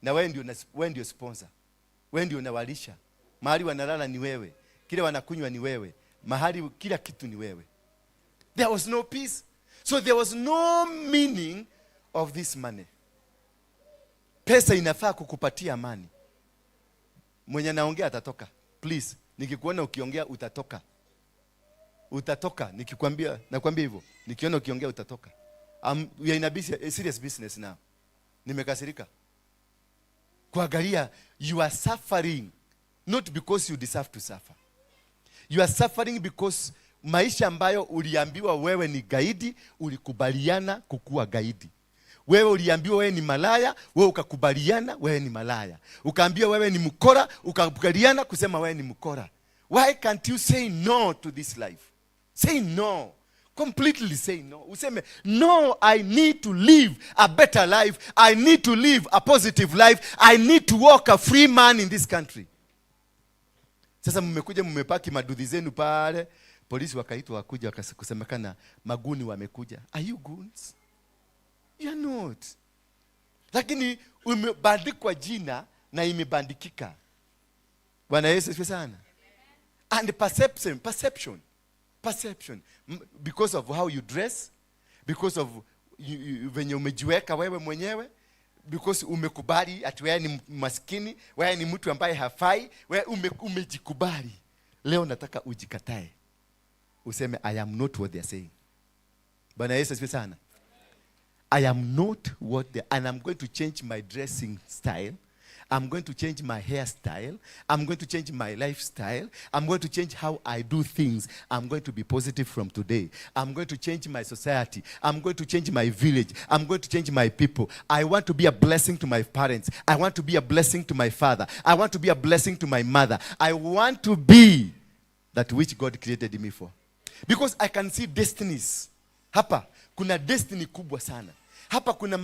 na wewe ndio sponsor. Wewe ndio unawalisha. Mahali wanalala ni wewe, kile wanakunywa ni wewe, mahali kila kitu ni wewe. There was no peace. So there was no meaning of this money. Pesa inafaa kukupatia amani. Mwenye anaongea atatoka. Please, nikikuona ukiongea utatoka. Utatoka, nikikwambia, nakwambia hivyo. Nikiona ukiongea utatoka. We are in a serious business now. Nimekasirika. Kuangalia, you are suffering not because you deserve to suffer. You are suffering because maisha ambayo uliambiwa wewe ni gaidi, ulikubaliana kukuwa gaidi. Wewe uliambiwa wewe ni malaya, wewe ukakubaliana wewe ni malaya. Ukaambiwa wewe ni mkora, ukakubaliana kusema wewe ni mkora. Why can't you say no to this life? Say no. Completely say no. Useme, no, I need to live a better life. I need to live a positive life. I need to walk a free man in this country. Sasa mmekuja mmepaki maduthi zenu pale. Polisi wakaitwa wakuja wakasemekana maguni wamekuja. Are you goons? You are not. Lakini umebandikwa jina na imebandikika. Bwana Yesu asifiwe sana. And perception. Because of how you dress, because of venye umejiweka wewe mwenyewe, because umekubali ati wewe ni maskini, wewe ni mtu ambaye hafai, wewe umejikubali. Leo nataka ujikatae. Useme I am not what they are saying. Bwana Yesu asifiwe sana. I am not what they, and I'm going to change my dressing style. I'm going to change my hairstyle. I'm going to change my lifestyle. I'm going to change how I do things. I'm going to be positive from today. I'm going to change my society. I'm going to change my village. I'm going to change my people. I want to be a blessing to my parents. I want to be a blessing to my father. I want to be a blessing to my mother. I want to be that which God created me for. Because I can see destinies. Hapa kuna destiny kubwa sana. Hapa kuna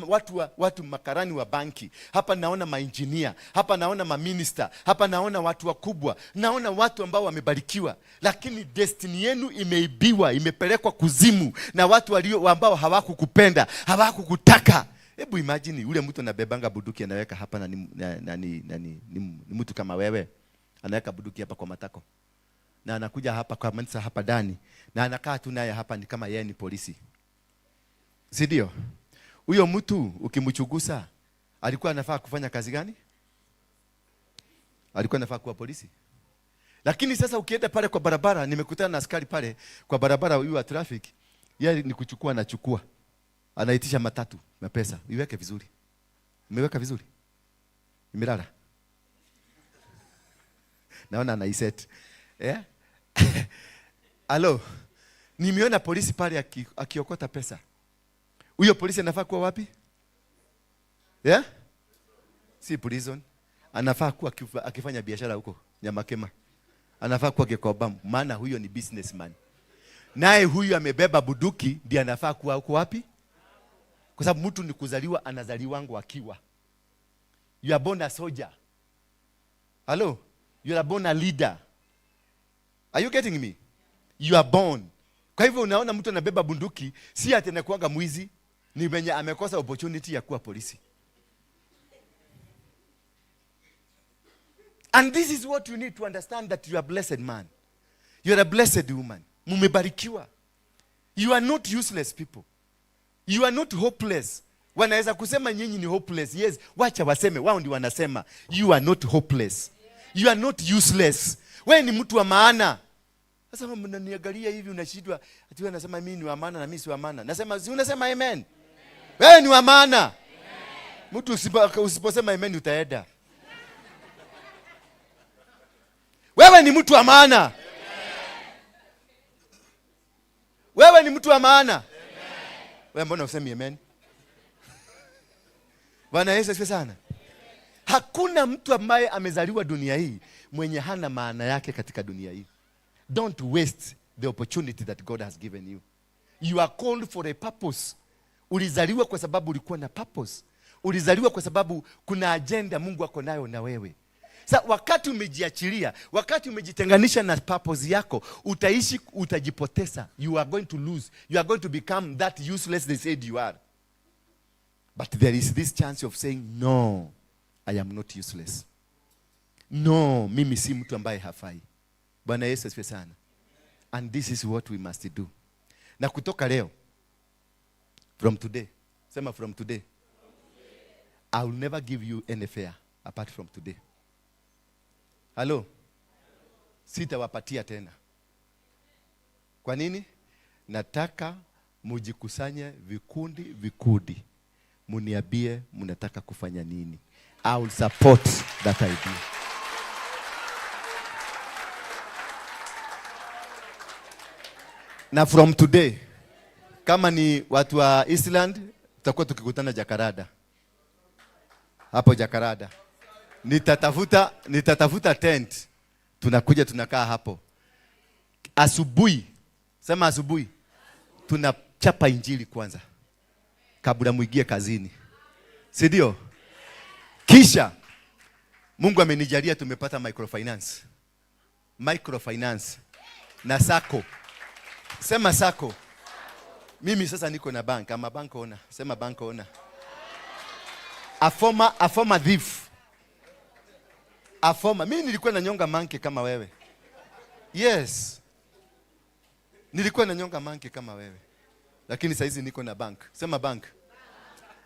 watu makarani wa banki. Hapa naona maengineer, hapa naona maminister, hapa naona watu wakubwa, naona watu ambao wamebarikiwa. Lakini destiny yenu imeibiwa, imepelekwa kuzimu na watu walio ambao hawakukupenda, hawakukutaka. Hebu imagine yule mtu anabebanga bunduki anaweka hapa na ni mtu kama wewe. Anaweka bunduki hapa kwa matako. Na anakuja hapa kwa mansa hapa ndani na anakaa tu naye hapa ni kama yeye ni polisi. Si ndio? Huyo mtu ukimchunguza alikuwa anafaa kufanya kazi gani? Alikuwa anafaa kuwa polisi. Lakini sasa ukienda pale kwa barabara, nimekutana na askari pale kwa barabara huyu wa traffic, yeye ni kuchukua anachukua. Anaitisha matatu na pesa. Iweke vizuri. Umeweka vizuri? Imelala. Naona anaiset. Alo. Nimeona polisi pale akiokota pesa. Huyo polisi anafaa kuwa wapi? Yeah? Si prison. Anafaa kuwa akifanya biashara huko Nyamakema. Anafaa kuwa Gikomba, maana huyo ni businessman. Naye huyu amebeba bunduki ndiye anafaa kuwa huko wapi? Kwa sababu mtu ni kuzaliwa, anazaliwangu akiwa. You are born a soldier. Hello? You are born a leader. Are you getting me? You are born. Kwa hivyo unaona mtu anabeba bunduki, si ati anakuanga mwizi, ni mwenye amekosa opportunity ya kuwa polisi. And this is what you need to understand, that you are a blessed man. You are a blessed woman. Mumebarikiwa. You are not useless people. You are not hopeless. Wanaweza kusema nyinyi ni hopeless. Yes, wacha waseme, wao ndio wanasema. You are not hopeless. You are not useless. Wewe ni mtu wa maana. Sasa mnaniangalia hivi unashindwa, ati wewe unasema mimi ni wa maana na mimi si wa maana. Nasema si unasema amen. Wewe ni wa maana. Mtu usiposema amen utaenda. Wewe ni mtu wa maana. Wewe ni mtu wa maana. Wewe mbona usemi amen? Bwana Yesu asifiwe sana. Hakuna mtu ambaye amezaliwa dunia hii mwenye hana maana yake katika dunia hii. Don't waste the opportunity that God has given you. You are called for a purpose. Ulizaliwa kwa sababu ulikuwa na purpose. Ulizaliwa kwa sababu kuna agenda Mungu ako nayo na wewe. Sa wakati umejiachilia, wakati umejitenganisha na purpose yako, utaishi, utajipoteza. You are going to lose. You are going to become that useless they said you are. But there is this chance of saying, no, I am not useless. No, mimi si mtu ambaye hafai. Bwana Yesu asifiwe sana. And this is what we must do. Na kutoka leo, from today, sema from today, I will never give you any fare apart from today. Hello? Sitawapatia tena. Kwa nini? Nataka mujikusanye vikundi vikundi, muniambie mnataka kufanya nini. I will support that idea. Na from today, kama ni watu wa Eastland, tutakuwa tukikutana Jakarada. Hapo Jakarada. Nitatafuta tent. Tunakuja tunakaa hapo. Asubuhi, sema asubuhi, tunachapa injili kwanza kabla muingie kazini. Si ndio? Kisha Mungu amenijalia tumepata microfinance. Microfinance na sacco. Sema sacco. Mimi sasa niko na bank, ama bank owner. Sema bank owner. A former thief. A former. Mimi nilikuwa na nyonga manke kama wewe. Yes. Nilikuwa na nyonga manke kama wewe. Lakini saizi niko na bank. Sema bank.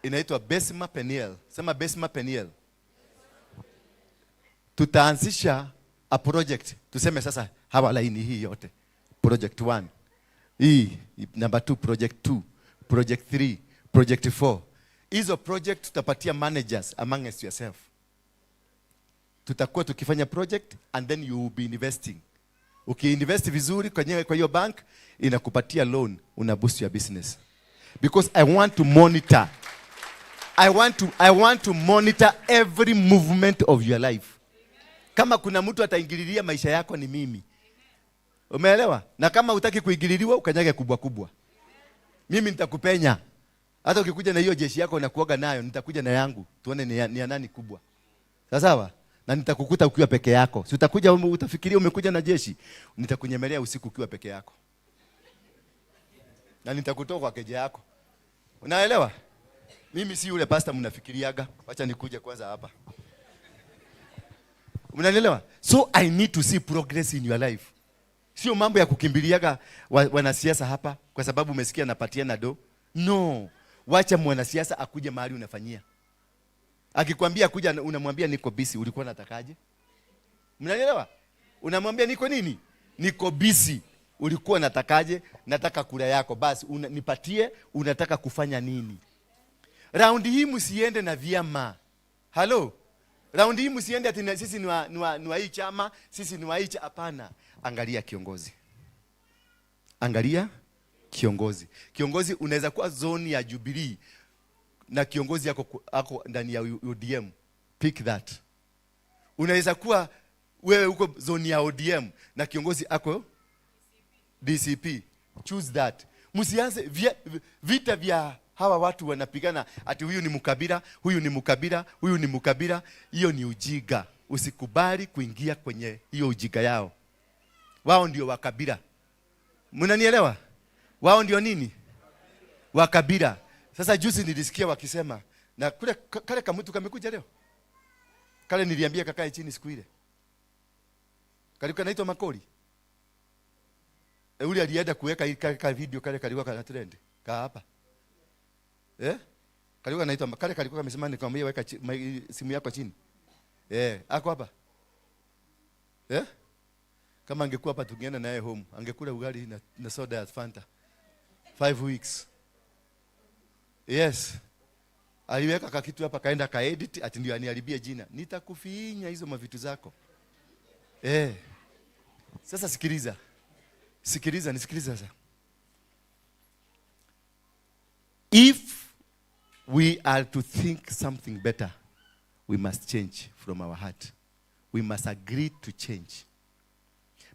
Inaitwa Besma Peniel. Sema Besma Peniel. Tutaanzisha a project. Tuseme sasa hawa laini hii yote. Project 1. Hii number 2, project 2, project 3, project 4. Hizo project tutapatia managers amongst yourself. Tutakuwa tukifanya project and then you will be investing. Ukiinvest vizuri kwa hiyo bank, inakupatia loan, una boost your business. Because I want to monitor. I want to monitor every movement of your life. Kama kuna mtu ataingililia maisha yako ni mimi. Umeelewa? Na kama hutaki kuingililiwa ukanyage kubwa kubwa. Mimi nitakupenya. Hata ukikuja na hiyo jeshi yako na kuoga nayo, nitakuja na yangu. Tuone ni ya nani kubwa. Sawa sawa? Na nitakukuta ukiwa peke yako. Si utakuja utafikiria umekuja na jeshi. Nitakunyemelea usiku ukiwa peke yako. Na nitakutoa kwa keja yako. Unaelewa? Mimi si yule pastor mnafikiriaga. Wacha nikuje kwanza hapa. Unanielewa? So I need to see progress in your life. Sio mambo ya kukimbiliaga wanasiasa hapa kwa sababu umesikia napatia na do. No. Wacha mwanasiasa akuje mahali unafanyia. Akikwambia kuja unamwambia niko busy, ulikuwa unatakaje? Mnanielewa? Unamwambia niko nini? Niko busy. Ulikuwa unatakaje? Nataka kura yako. Basi nipatie, unataka kufanya nini? Round hii msiende na vyama. Hello? Round hii msiende ati sisi ni wa hii chama, sisi ni wa hii chama. Hapana. Angalia kiongozi. Angalia kiongozi. Kiongozi unaweza kuwa zone ya Jubilee na kiongozi yako ndani ya ODM. Pick that. Unaweza kuwa wewe uko zone ya ODM na kiongozi ako DCP. Choose that. Msianze vita vya hawa watu wanapigana ati huyu ni mkabila, huyu ni mkabila, huyu ni mkabila. Hiyo ni ujiga. Usikubali kuingia kwenye hiyo ujiga yao. Wao ndio wakabila. Mnanielewa? Wao ndio nini? Wakabila. Sasa juzi nilisikia wakisema na kule kale kamtu kamekuja leo. Kale niliambia kakae chini siku ile. Kalikuwa kanaitwa Makori. Ule alienda kuweka ile ka video kale kalikuwa kana trend. Ka hapa. Kalikuwa kanaitwa kale kalikuwa kamesema nikamwambia weka simu yako chini. Ako hapa. Kama angekuwa hapa tungeenda naye home, angekula ugali na soda ya Fanta. 5 weeks. Yes. Aliweka kakitu hapa kaenda kaedit ati ndio aniharibie jina. Nitakufinya hizo mavitu zako. Sasa sikiliza. Sikiliza, nisikilize sasa. If We are to think something better. We must change from our heart. We must agree to change.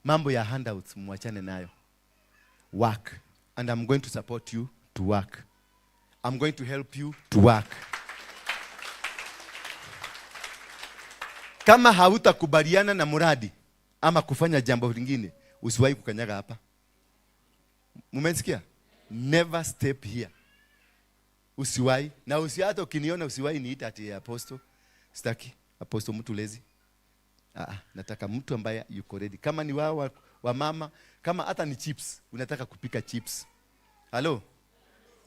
Mambo ya handouts mwachane nayo. Work. And I'm going to support you to work. I'm going to help you to work. Kama hautakubaliana na muradi ama kufanya jambo lingine, usiwahi kukanyaga hapa. Mumesikia? Never step here. Usiwahi. Na hata ukiniona usiwahi niita ati apostle. Sitaki apostle mtu lezi. Nataka mtu ambaye yuko ready. Kama ni wao wa mama, kama hata ni chips, unataka kupika chips. Hello?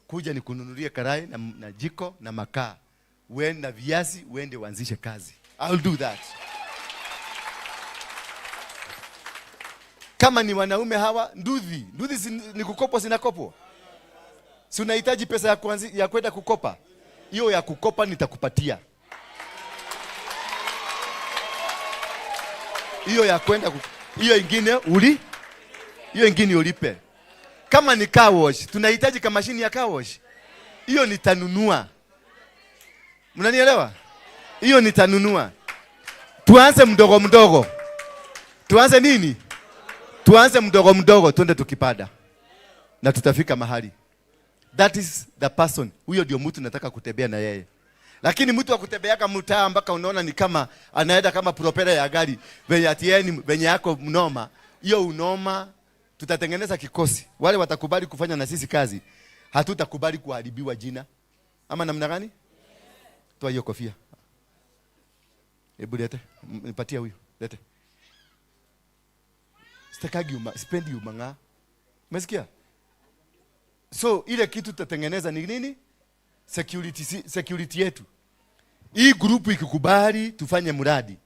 Kuja nikununulie karai na jiko na makaa. Uende na viazi, uende uanzishe kazi. I'll do that. Kama ni wanaume hawa, nduthi ni kukopwa, sinakopwa. Si unahitaji pesa ya kwenda kukopa? Hiyo ya kukopa nitakupatia. Hiyo ya kwenda hiyo ingine hiyo ingine ulipe. Kama ni car wash, tunahitaji kama mashini ya car wash. Hiyo nitanunua. Mnanielewa? Hiyo nitanunua. Tuanze mdogo mdogo. Tuanze nini? Tuanze mdogo mdogo, twende tukipada. Na tutafika mahali. That is the person. Huyo ndio mtu nataka kutembea na yeye. Lakini mtu akutembeaka mtaa mpaka unaona ni kama anaenda kama propela ya gari, venye atieni venye yako mnoma, hiyo unoma. Tutatengeneza kikosi. Wale watakubali kufanya na sisi kazi, hatutakubali kuharibiwa jina. Ama namna gani? Toa hiyo kofia. Hebu lete, nipatie huyu. Lete. Sitakagi sipendi umanga. Umesikia? So ile kitu tutatengeneza ni nini? Security yetu. Hii grupu ikikubali tufanye mradi,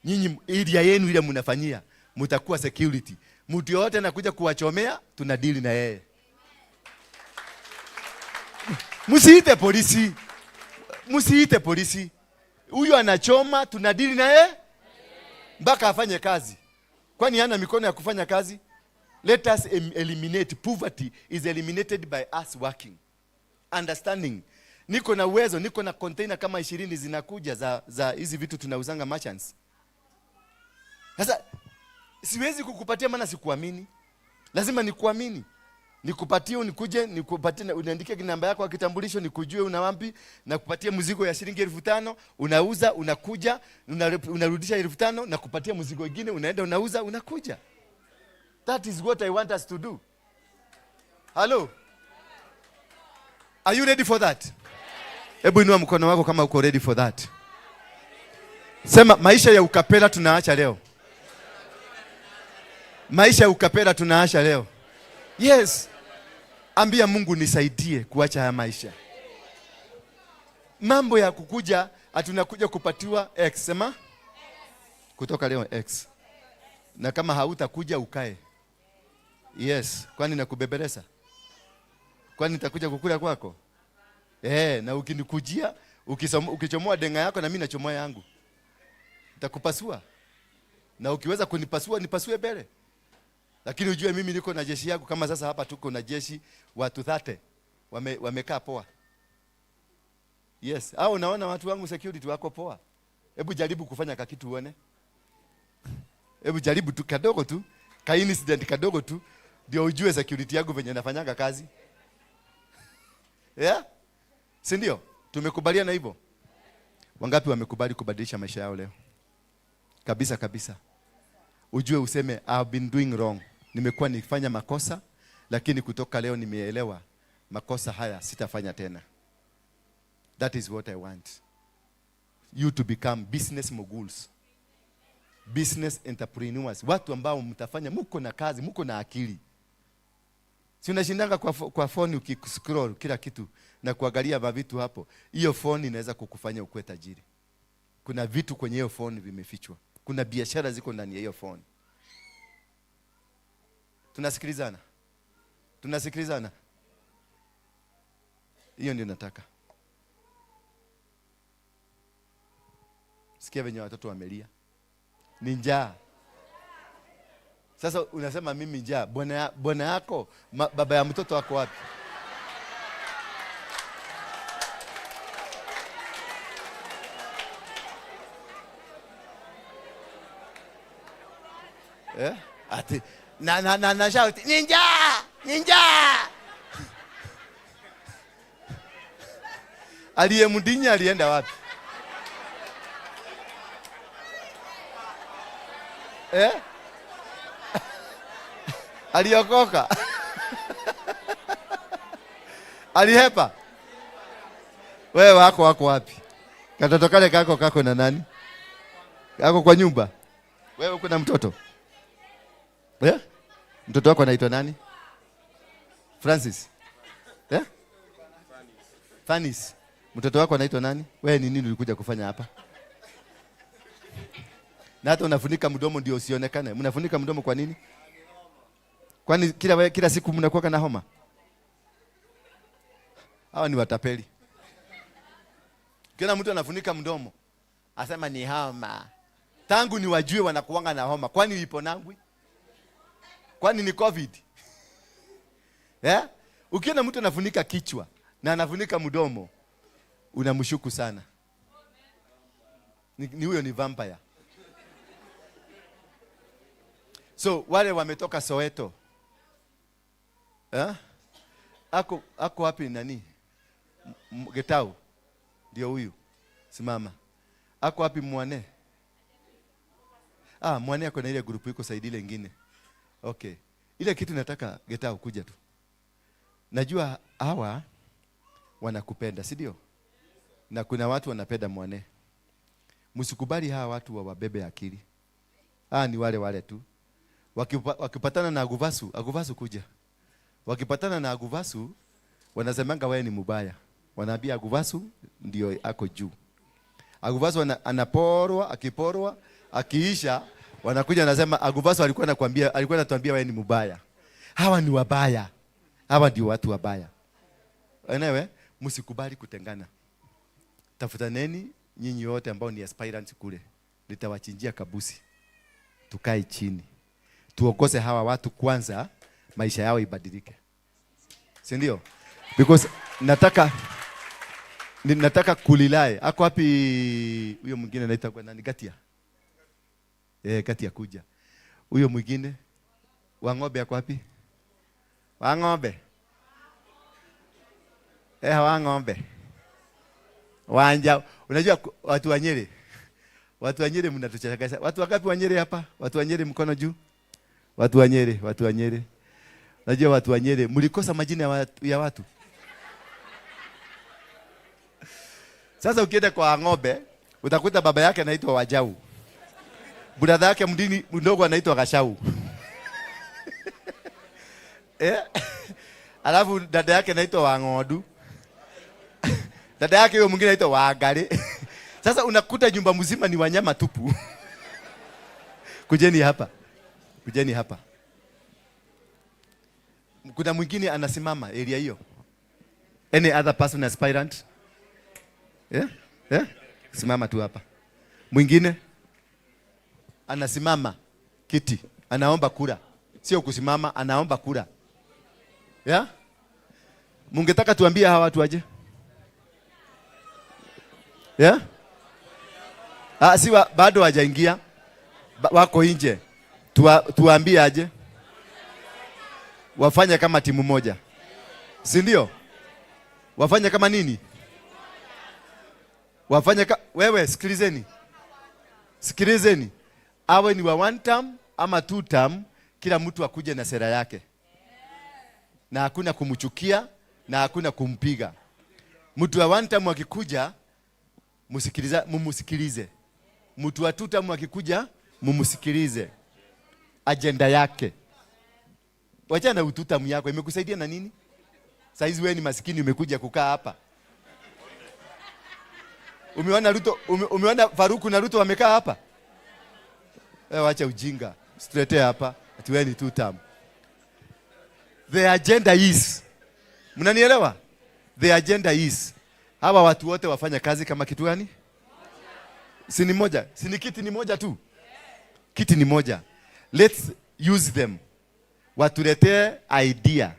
nyinyi area yenu ile mnafanyia, mtakuwa security. Mtu yote anakuja kuwachomea, tunadili na yeye. Msiite polisi. Msiite polisi. Huyu anachoma, tunadili na yeye mpaka afanye kazi. Kwani hana mikono ya kufanya kazi? Let us eliminate poverty is eliminated by us working. Understanding. Niko na uwezo, niko na container kama 20 zinakuja za hizi vitu tunauzanga merchants. Sasa siwezi kukupatia maana sikuamini. Lazima nikuamini. Nikupatie, unikuje, nikupatie, uniandike namba yako ya kitambulisho, nikujue una wapi, na kupatia mzigo ya shilingi 5,000, unauza, unakuja, unarudisha 5,000, na kupatia mzigo mwingine, unaenda unauza, unakuja. That is what I want us to do. Hello? Are you ready for that? Hebu inua mkono wako kama uko ready for that. Sema maisha ya ukapela tunaacha leo. Maisha ya ukapela tunaacha leo. Yes. Ambia Mungu nisaidie kuacha haya maisha. Mambo ya kukuja, atunakuja kupatiwa X, sema? Kutoka leo X. Na kama hautakuja ukae. Yes, kwani nakubebeleza? Kwani nitakuja kukula kwako? Na ukinikujia, ukichomoa denga yako na mimi nachomoa yangu. Nitakupasua. Na ukiweza kunipasua, nipasue mbele. Lakini ujue mimi niko na jeshi yangu, kama sasa hapa tuko na jeshi watu 30 wamekaa poa. Yes, au unaona watu wangu security wako poa. Hebu jaribu kufanya kakitu uone. Hebu jaribu tu kadogo tu, ka incident kadogo tu, ndio ujue security yangu venye nafanyanga kazi. Yeah? Si ndio? Tumekubaliana hivyo? Wangapi wamekubali kubadilisha maisha yao leo? Kabisa kabisa. Ujue useme I've been doing wrong. Nimekuwa nikifanya makosa, lakini kutoka leo nimeelewa makosa haya sitafanya tena. That is what I want. You to become business moguls. Business entrepreneurs. Watu ambao mtafanya, mko na kazi, mko na akili. Si unashindanga kwa phone ukiscroll kila kitu na kuangalia vitu hapo. Hiyo phone inaweza kukufanya ukue tajiri. Kuna vitu kwenye hiyo phone vimefichwa. Kuna biashara ziko ndani ya hiyo phone. Tunasikilizana? Tunasikilizana? Hiyo ndio nataka. Sikia venye watoto wamelia. Ni njaa. Sasa unasema mimi njaa. Bwana yako, baba ya mtoto wako wapi? Eh? Ati na shout ninja ninja. Aliyemdinya alienda wapi? Eh? Aliokoka. Alihepa. Wewe wako wapi? Katoto kale kako na nani? Kako kwa nyumba. Wewe uko na mtoto? Eh? Mtoto wako anaitwa nani? Francis. Eh? Fanis. Mtoto wako anaitwa nani? Wewe ni nini ulikuja kufanya hapa? Na hata unafunika mdomo ndio usionekane. Mnafunika mdomo kwa nini? Kwani kila siku mnakuwa na homa? Hawa ni watapeli. Kila mtu anafunika mdomo. Asema ni homa. Tangu ni wajue wanakuanga na homa. Kwani ipo nangwi? Kwani ni COVID? Eh? Ukiona mtu anafunika kichwa na anafunika mdomo, unamshuku sana. Ni huyo ni vampire. So wale wametoka Soweto. Eh? Ako wapi nani? Getau. Ndio huyu. Simama. Ako wapi Mwane? Ah, Mwane ako na ile grupu iko saidi ile nyingine. Okay. Ile kitu nataka Getau kuja tu. Najua hawa wanakupenda, si ndio? Na kuna watu wanapenda Mwane. Msikubali hawa watu wawabebe akili. Ah, ni wale wale tu. Wakipatana na Aguvasu, Aguvasu kuja. Wakipatana na Aguvasu, wanasemanga wewe ni mubaya. Wanaambia Aguvasu ndio ako juu. Aguvasu anaporwa, akiporwa, akiisha, wanakuja wanasema Aguvasu alikuwa anatuambia wewe ni mubaya. Hawa ni wabaya. Hawa ndio watu wabaya. Enewe, msikubali kutengana. Tafutaneni nyinyi wote ambao ni aspirants kule. Nitawachinjia kabusi. Tukae chini. Tuokose hawa watu kwanza, maisha yao ibadilike. Si ndio? Because nataka kulilae. Ako wapi huyo mwingine anaitwa kwa nani? Gatia. Gatia kuja. Huyo mwingine wa ng'ombe ako wapi? Wa ng'ombe. Wa ng'ombe. Wanja. Unajua watu wa Nyeri. Watu wa Nyeri mnatuchekesha. Watu wangapi wa Nyeri hapa? Watu wa Nyeri mkono juu. Watu wa Nyeri, watu wa Nyeri. Unajua watu wa Nyeri mlikosa majina ya watu. Sasa ukienda kwa ng'ombe utakuta baba yake anaitwa Wajau. Brother yake mdini mdogo anaitwa Gashau. Alafu dada yake anaitwa Wang'odu. Dada yake huyo mwingine anaitwa Wangari. Sasa unakuta nyumba mzima ni wanyama tupu. Kujeni hapa. Kujeni hapa. Kuna mwingine anasimama area hiyo. Any other person aspirant? Yeah? Yeah? Simama tu hapa. Mwingine anasimama kiti, anaomba kura. Sio kusimama, anaomba kura. Yeah? Mungetaka tuambie hawa watu waje? Yeah? Ah, si bado hawajaingia. Wako nje. Tuambie aje? Wafanye kama timu moja. Si ndio? Wafanye kama nini? Wafanye wewe sikilizeni. Sikilizeni. Awe ni wa one term ama two term, kila mtu akuje na sera yake. Na hakuna kumchukia na hakuna kumpiga. Mtu wa one term akikuja, mumusikilize. Mtu wa two term akikuja, mumusikilize. Agenda yake. Wacha na ututamu yako, imekusaidia na nini? Saizi wewe ni maskini umekuja kukaa hapa. Umeona Ruto, umeona Faruku na Ruto wamekaa hapa? Wewe wacha ujinga. Usituletee hapa ati wewe ni two term. The agenda is. Mnanielewa? The agenda is. Hawa watu wote wafanya kazi kama kitu gani? Si ni moja? Si ni kiti ni moja tu? Kiti ni moja. Let's use them. Watuletee idea.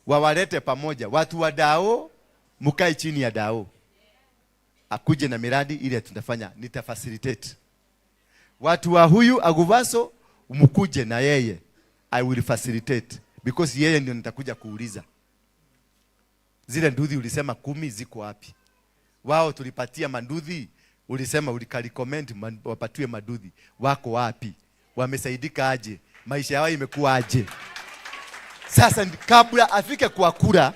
Wawalete pamoja. Watu wa dao, mkae chini ya dao. Akuje na miradi ile tunafanya, nita facilitate. Watu wa huyu Aguvaso Mkuje na yeye. I will facilitate because yeye ndio nitakuja kuuliza. Zile nduthi ulisema 10 ziko wapi? Wao tulipatia manduthi, ulisema ulikarecommend wapatiwe maduthi. Wako wapi? Wamesaidika aje? Maisha yao imekuwa aje? Sasa kabla afike kwa kura,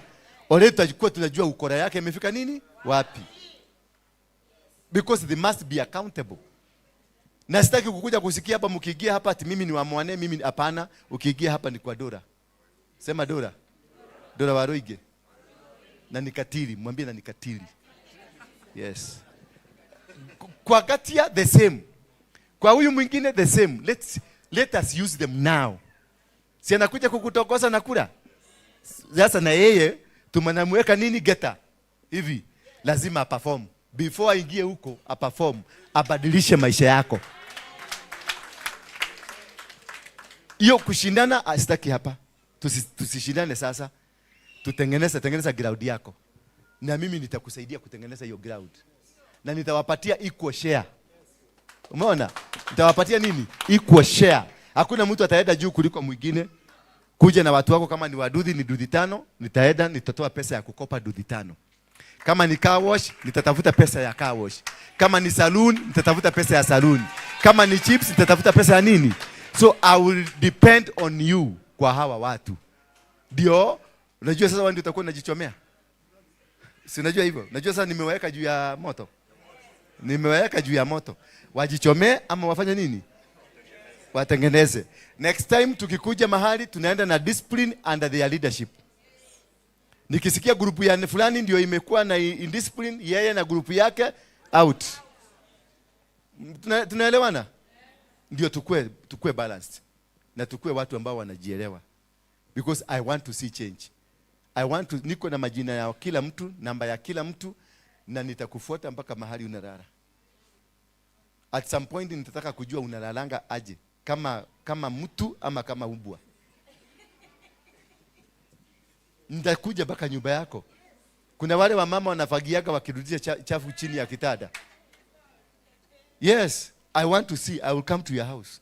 already tutakuwa tunajua ukora yake imefika nini? Wapi? Because they must be accountable. Na sitaki kukuja kusikia hapa mkiingia hapa ati mimi ni wa Mwane, mimi ni hapana. Ukiingia hapa ni kwa Dora. Sema Dora. Dora Waruinge. Na nikatili, mwambie na nikatili. Yes. Kwa Gatia the same. Kwa huyu mwingine the same. Let us use them now. Si anakuja kukutokoza na kura. Sasa na yeye tumenamweka nini geta? Hivi lazima aperform. Before aingie huko aperform, abadilishe maisha yako. Hiyo kushindana sitaki hapa. Tusishindane sasa. Tutengeneze, tengeneza ground yako. Na mimi nitakusaidia kutengeneza hiyo ground. Na nitawapatia equal share. Umeona? Nitawapatia nini? Equal share. Hakuna mtu ataenda juu kuliko mwingine. Kuja na watu wako, kama ni waduthi ni duthi 5, nitaenda nitatoa pesa ya kukopa duthi 5. Kama ni car wash, nitatafuta pesa ya car wash. Kama ni saloon, nitatafuta pesa ya saloon. Kama ni chips, nitatafuta pesa ya nini? So I will depend on you kwa hawa watu. Ndio, unajua sasa wewe ndio utakuwa unajichomea. Si unajua hivyo? Unajua sasa nimeweka juu ya moto. Nimeweka juu ya moto. Wajichomee ama wafanye nini? Watengeneze. Next time tukikuja mahali tunaenda na discipline under their leadership. Nikisikia grupu ya fulani ndio imekuwa na indiscipline, yeye na grupu yake out. Tunaelewana? Ndio tukue balanced. Na tukue watu ambao wanajielewa. Because I want to see change. Niko na majina ya kila mtu, namba ya kila mtu, na nitakufuata mpaka mahali unalala. At some point nitataka kujua unalalanga aje, kama mtu ama kama umbwa. Nitakuja mpaka nyumba yako. Kuna wale wamama wanafagiaga wakirudisha chafu chini ya kitanda. Yes, I want to see. I will come to your house.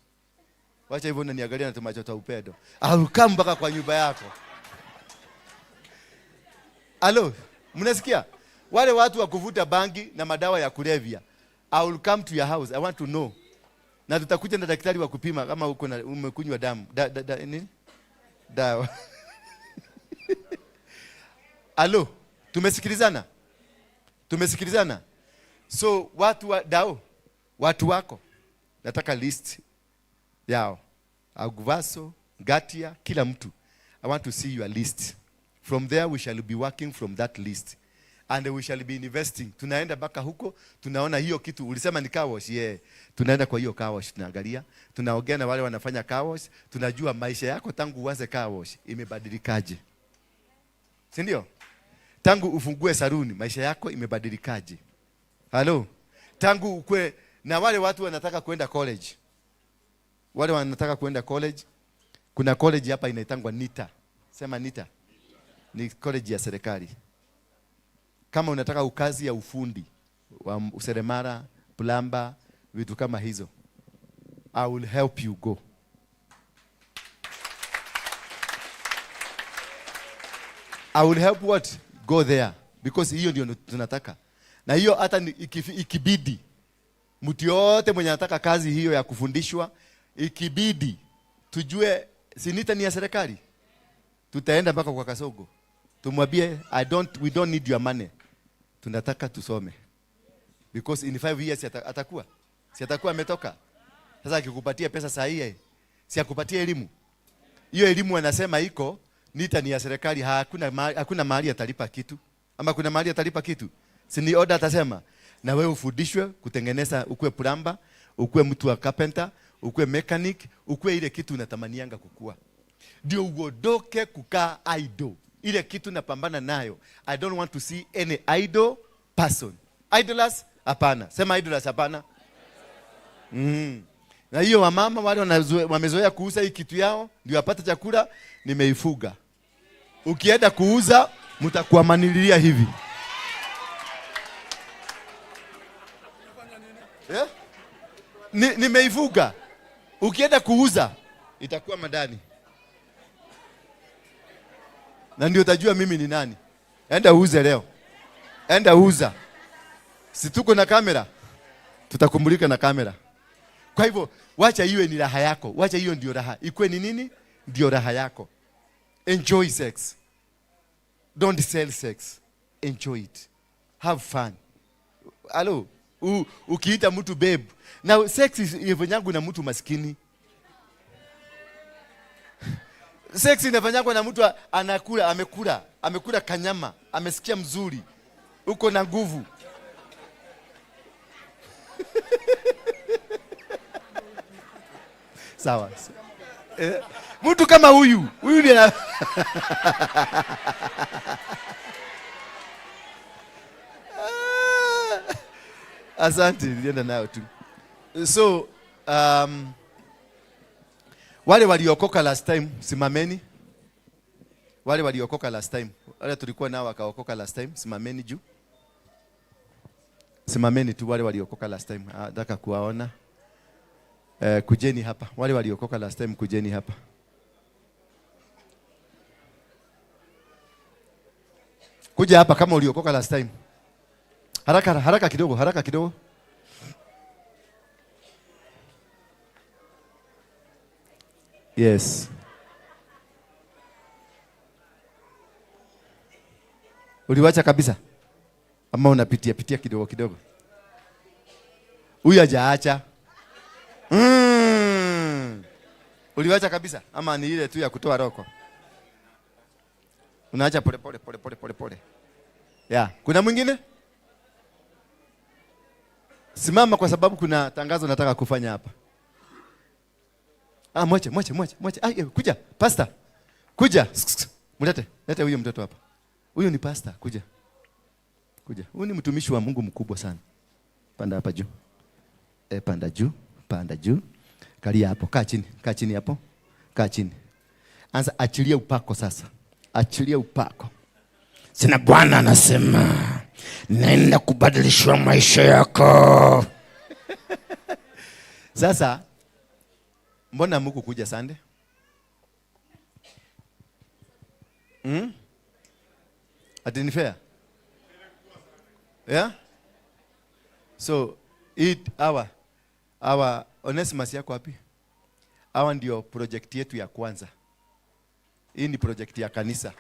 Wacha hivyo unaniangalia na tumacho ta upendo. I will come mpaka kwa nyumba yako. Alo, mnasikia? Wale watu wa kuvuta bangi na madawa ya kulevya. I will come to your house. I want to know. Na tutakuja na daktari wa kupima kama uko na umekunywa damu. Nini? Dawa. Alo, tumesikilizana? Tumesikilizana? So watu wa dao, watu wako, nataka list yao. Aguvaso, Ngatia, kila mtu. I want to see your list. From there we shall be working from that list. And we shall be investing. Tunaenda mpaka huko, tunaona hiyo kitu. Ulisema ni car wash? Yeah. Tunaenda kwa hiyo car wash, tunaangalia. Tunaongea na wale wanafanya car wash. Tunajua maisha yako tangu uanze car wash imebadilikaje. Si ndio? Tangu ufungue saluni, maisha yako imebadilikaje? Hello? Tangu ukue, na wale watu wanataka kwenda college. Wale wanataka kwenda college. Kuna college hapa inaitangwa NITA. Sema NITA. Ni college ya serikali. Kama unataka ukazi ya ufundi wa useremala, plumber, vitu kama hizo, I will help you go. I will help what? Go there. Because hiyo ndio tunataka. Na hiyo hata ikibidi, mtu yote mwenye anataka kazi hiyo ya kufundishwa, ikibidi tujue si NITA ni ya serikali, tutaenda mpaka kwa Kasongo tumwambie, we don't need your money, tunataka tusome. Because in 5 years atakuwa, si atakuwa ametoka. Sasa akikupatia pesa saa hii, si akupatie elimu. Hiyo elimu anasema iko NITA ni ya serikali, hakuna mahali atalipa kitu. Ama kuna mahali atalipa kitu? Si ni order atasema, na wewe ufundishwe kutengeneza, ukue plumber, ukue mtu wa carpenter, ukue mechanic, ukue ile kitu unatamanianga kukua. Ndio uondoke kukaa idle. Ile kitu napambana nayo. I don't want to see any idle person. Idlers? Hapana. Sema idlers, hapana. Na hiyo wamama wale wamezoea kuuza hii kitu yao ndio wapate chakula, nimeifuga. Ukienda kuuza mtakuamanililia hivi. Yeah? Nimeifuga. Ukienda kuuza itakuwa madani, na ndio utajua mimi ni nani. Enda uuze leo, enda uza. Si tuko na kamera, tutakumulika na kamera. Kwa hivyo wacha iwe ni raha yako, wacha hiyo ndio raha ikuwe ni nini, ndio raha yako. Enjoy sex, don't sell sex, enjoy it, have fun. Halo, ukiita mtu babe. Now sex inafanyangwa na mtu maskini. Sex inafanyangwa na mtu anakula, amekula kanyama, amesikia mzuri, uko na nguvu. Sawa. Mtu kama huyu, huyu ndiye Asante, nilienda nayo tu. So, wale waliokoka last time, simameni. Wale waliokoka last time, wale tulikuwa nao wakaokoka last time, simameni juu. Simameni tu wale waliokoka last time. Nataka kuwaona. Kujeni hapa. Wale waliokoka last time, kujeni hapa. Kuja hapa kama uliokoka last time. Haraka haraka kidogo, haraka kidogo. Yes. Uliwacha kabisa? Ama unapitia pitia kidogo kidogo? Huyu hajaacha. Uliwacha kabisa ama ni ile tu ya kutoa roko? Unaacha pole pole pole pole pole pole. Yeah. Kuna mwingine? Simama kwa sababu kuna tangazo nataka kufanya hapa. Ah, mwache. Ah, kuja, pastor. Kuja. Mlete, lete huyo mtoto hapa. Huyo ni pastor, kuja. Kuja. Huyu ni mtumishi wa Mungu mkubwa sana. Panda hapa juu. Panda juu, panda juu. Kalia hapo, kaa chini hapo. Kaa chini. Anza achilia upako sasa. Achilia upako. Sina Bwana anasema naenda kubadilishwa maisha yako. Sasa mbona mko kuja Sunday? Ati ni fair? Yeah? So it our Onesimus yako wapi? Hawa ndio project yetu ya kwanza. Hii ni project ya kanisa.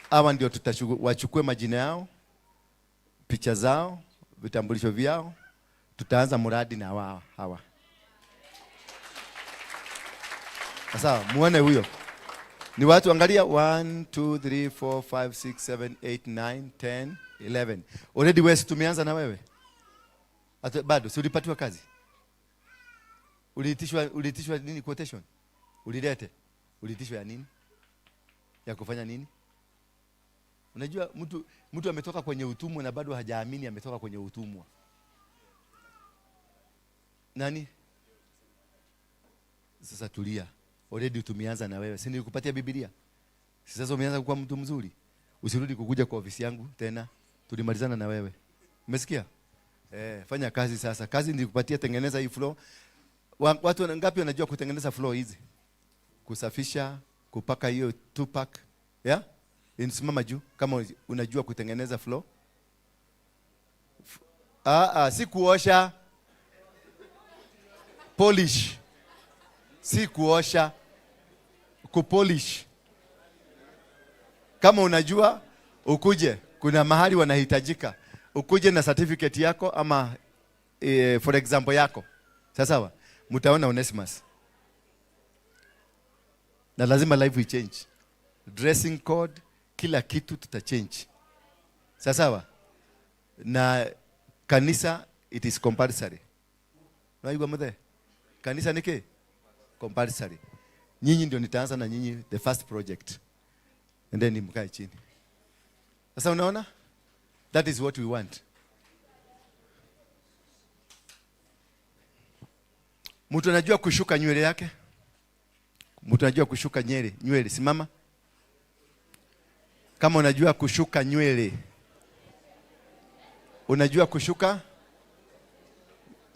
Hawa ndio wachukue majina yao, picha zao, vitambulisho vyao. Tutaanza mradi na wao hawa. Sawa, muone huyo. Ni watu angalia 1 2 3 4 5 6 7 8 9 10 11. Already wewe tumeanza na wewe. Ata bado si ulipatiwa kazi? Uliitishwa nini quotation? Ulilete. Uliitishwa ya nini? Ya kufanya nini? Unajua mtu ametoka kwenye utumwa na bado hajaamini ametoka kwenye utumwa. Nani? Sasa tulia. Already tumeanza na wewe. Si nilikupatia Biblia? Sasa umeanza kuwa mtu mzuri. Usirudi kukuja kwa ofisi yangu tena. Tulimalizana na wewe. Umesikia? Fanya kazi sasa. Kazi nilikupatia, tengeneza hii floor. Watu ngapi wanajua kutengeneza floor hizi? Kusafisha, kupaka hiyo 2-pack. Yeah? Insimama juu kama unajua kutengeneza floor. Si kuosha. Polish. Si kuosha. Kupolish. Kama unajua ukuje, kuna mahali wanahitajika. Ukuje na certificate yako ama for example yako. Sawa? Mtaona Onesimus. Na lazima life we change. Dressing code, kila kitu tutachange. Sawa? Na kanisa it is compulsory. Unaigwa mzee? Kanisa ni ke? Compulsory. Nyinyi ndio nitaanza na nyinyi the first project. And then mkae chini. Sasa unaona? That is what we want. Mtu anajua kushuka nywele yake? Mtu anajua kushuka nywele, simama. Kama unajua kushuka nywele. Unajua kushuka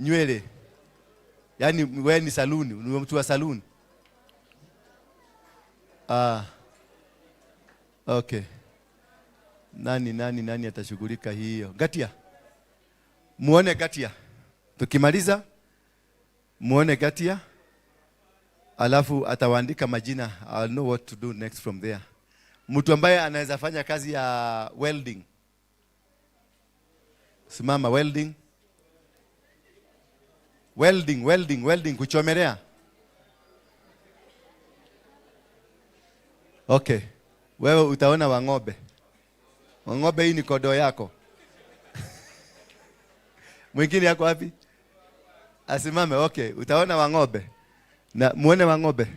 nywele. Yaani wewe ni saluni, ni mtu wa saluni. Ah. Okay. Nani atashughulika hiyo? Gatia. Muone Gatia. Tukimaliza muone Gatia. Alafu atawaandika majina. I'll know what to do next from there. Mtu ambaye anaweza fanya kazi ya welding. Simama, welding. Welding, welding, welding, kuchomelea. Okay. Wewe utaona wang'obe. Wang'obe, hii ni kodo yako. Mwingine yako wapi? Asimame, okay. Utaona wang'obe. Na muone wang'obe.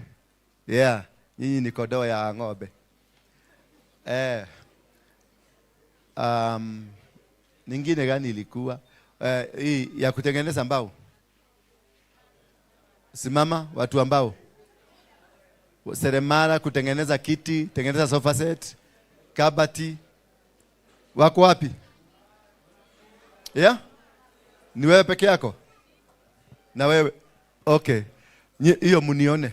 Yeah, nyinyi ni kodo ya wang'obe. Nyingine gani ilikuwa? Hii ya kutengeneza mbao. Simama watu ambao seremala, kutengeneza kiti, tengeneza sofa set, kabati. Wako wapi? Yeah? Ni wewe peke yako? Na wewe. Okay. Hiyo munione.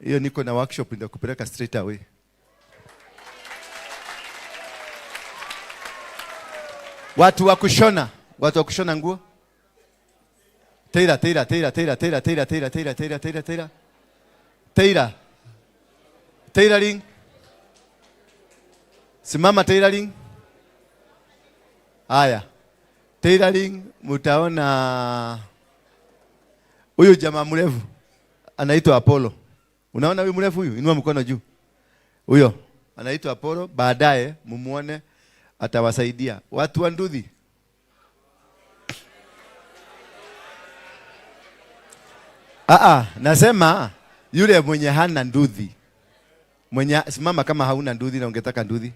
Hiyo niko na workshop ndio kupeleka straight away. Watu wa kushona, watu wa kushona nguo. Taylor, Taylor, Taylor, Taylor, Taylor, Taylor, Taylor, Taylor, Taylor, Taylor, Taylor. Taylor. Tailoring. Simama tailoring. Haya. Tailoring mtaona huyu jamaa mrefu anaitwa Apollo. Unaona huyu mrefu huyu? Inua mkono juu. Huyo anaitwa Apollo, baadaye mumuone atawasaidia. Watu wa nduthi. Nasema yule mwenye hana nduthi. Mwenye simama kama hauna nduthi na ungetaka nduthi.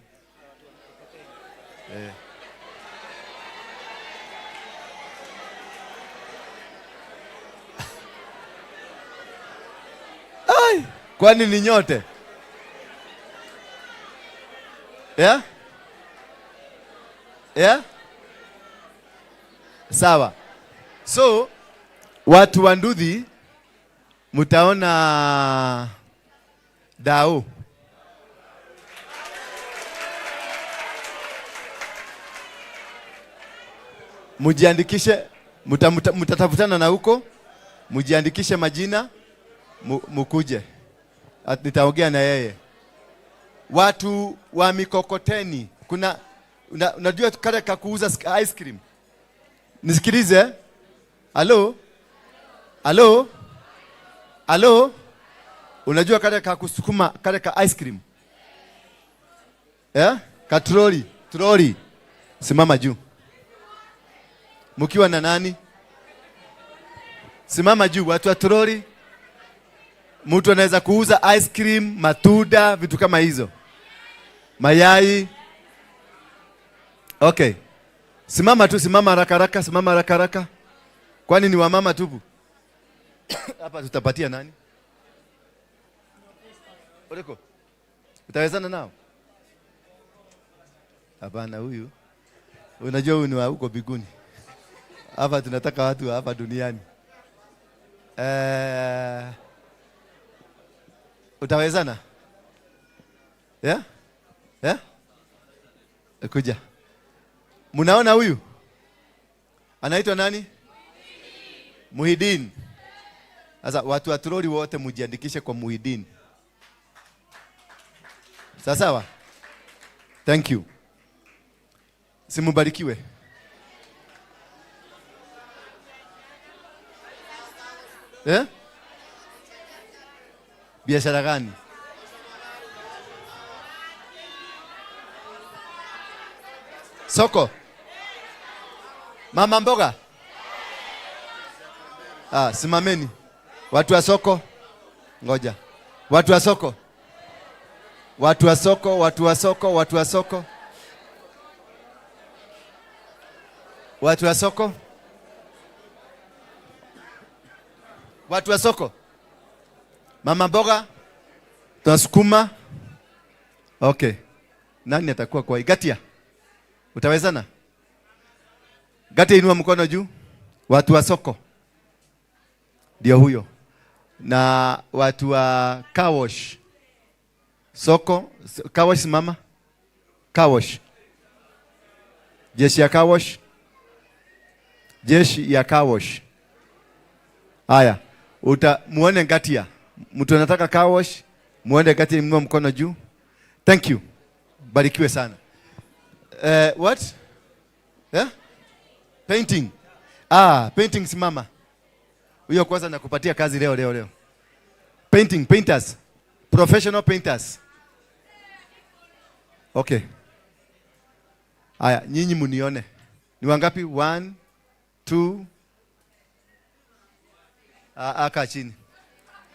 Ai, kwani ni nyote? Yeah? Yeah? Sawa. So, watu wa nduthi mtaona dao. Mujiandikishe, mtatafutana na huko, mujiandikishe majina, mukuje. Nitaongea na yeye. Watu wa mikokoteni, kuna unajua kale ka kuuza ice cream. Nisikilize. Halo? Halo? Halo? Unajua kale ka kusukuma kale ka ice cream? Eh? Ka trolley, trolley. Simama juu. Mkiwa na nani? Simama juu watu wa trolley. Mtu anaweza kuuza ice cream, matunda, vitu kama hizo. Mayai. Okay. Simama tu, simama haraka haraka, simama haraka haraka. Kwani ni wamama tupu? Hapa tutapatia nani? Oreko. Utawezana nao? Hapana huyu. Unajua huyu ni wa huko biguni. Hapa tunataka watu hapa duniani. Utawezana? Yeah? Yeah? Kuja. Mnaona huyu? Anaitwa nani? Muhidin. Sasa watu wa troli wote mujiandikishe kwa Muhidin. Sawa sawa? Thank you. Simubarikiwe. Eh? Biashara gani? Soko. Mama mboga. Ah, simameni. Watu wa soko. Ngoja. Watu wa soko. Watu wa soko, watu wa soko, watu wa soko. Watu wa soko. Watu wa soko. Mama mboga. Tunasukuma. Okay. Nani atakuwa kwa Gatia? Utawezana? Gatia, inua mkono juu. Watu wa soko ndio huyo, na watu wa car wash. Soko, car wash, simama. Car wash. Jeshi ya car wash. Jeshi ya car wash. Haya, muone Ngatia. Mtu anataka car wash, muone Ngatia, mnua mkono juu. Thank you. Barikiwe sana. What? Yeah? Painting. Ah, painting, simama. Huyo kwanza nakupatia kazi leo leo leo. Painting, painters. Professional painters. Okay. Aya, nyinyi munione. Ni wangapi? 1, 2. Aka chini.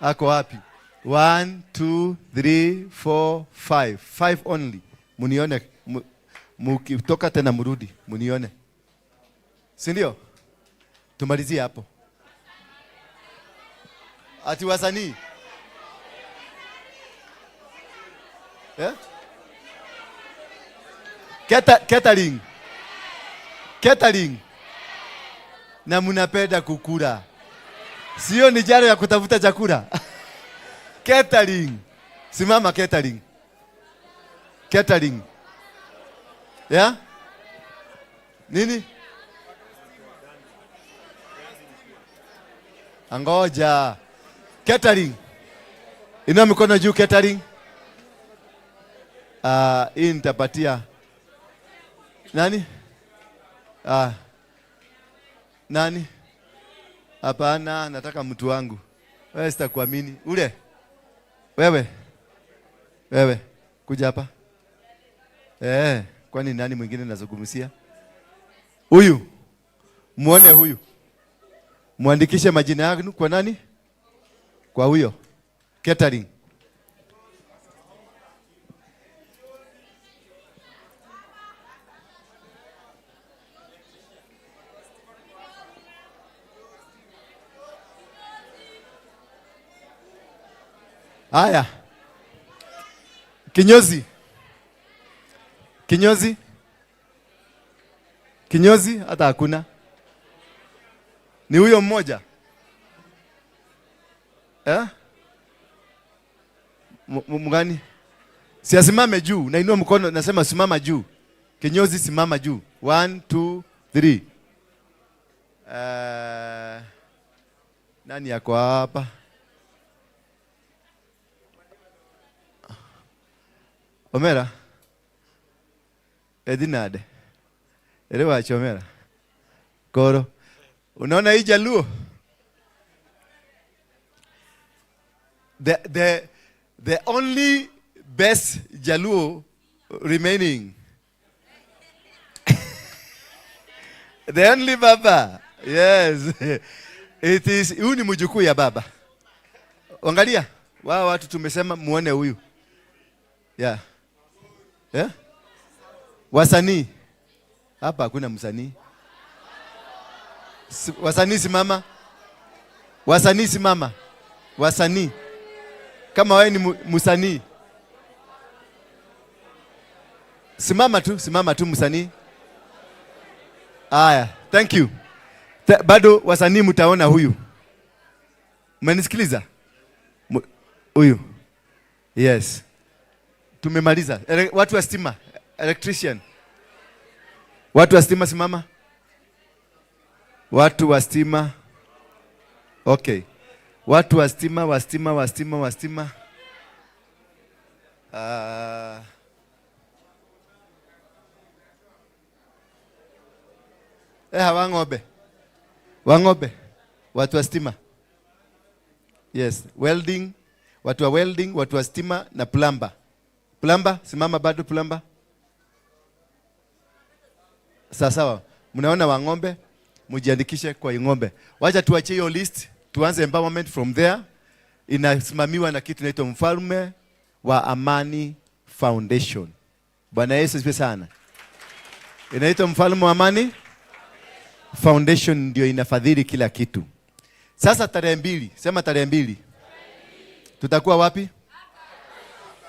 Ako wapi? 1, 2, 3, 4, 5. 5 only. Munione. Mukitoka tena murudi. Munione. Si ndio? Tumalizie hapo. Ati wasanii. Yeah? Catering. Catering. Na mnapenda kukula. Sio ni jaro ya kutafuta chakula. Catering. Simama catering. Catering. Yeah? Nini? Angoja. Catering. Inua mikono juu catering. Hii nitapatia nani? Nani? Hapana, nataka mtu wangu. Wewe sitakuamini. Ule. Wewe. Wewe, kuja hapa. Kwani nani mwingine nazungumzia? Huyu. Muone huyu. Muandikishe majina yenu kwa nani? Kwa huyo. Catering. Haya. Kinyozi. Kinyozi. Kinyozi hata hakuna. Ni huyo mmoja. Eh? Mgani? Si asimame juu, nainua mkono nasema simama juu. Kinyozi simama juu. 1 2 3. Nani yako hapa? Omera. Edinade. Elewa Omera. Koro. Unaona hii Jaluo? The only best Jaluo remaining. The only baba. Yes. It is, huyu ni mjukuu ya baba. Angalia, wao watu tumesema muone huyu. Yeah. Yeah? Wasanii. Hapa hakuna msanii. Wasanii simama. Wasanii simama. Wasanii. Kama wewe ni msanii. Simama tu msanii. Aya, thank you. Bado wasanii mtaona huyu. Mmenisikiliza? Huyu. Yes. Tumemaliza. Watu wa stima, electrician. Watu wa stima simama. Watu wa stima. Okay. Watu wa stima, wa stima, wa stima, wa stima. Wang'ombe. Wang'ombe. Watu wa stima. Yes, welding, watu wa welding, watu wa stima na plumber. Plumber, simama bado plumber. Sawa sawa. Mnaona wang'ombe, mjiandikishe kwa ng'ombe. Wacha tuachie hiyo list, tuanze empowerment from there. Inasimamiwa na kitu inaitwa Mfalme wa Amani Foundation. Bwana Yesu asifiwe sana. Inaitwa Mfalme wa Amani Foundation, ndio inafadhili kila kitu. Sasa tarehe 2, sema tarehe 2. Tutakuwa wapi?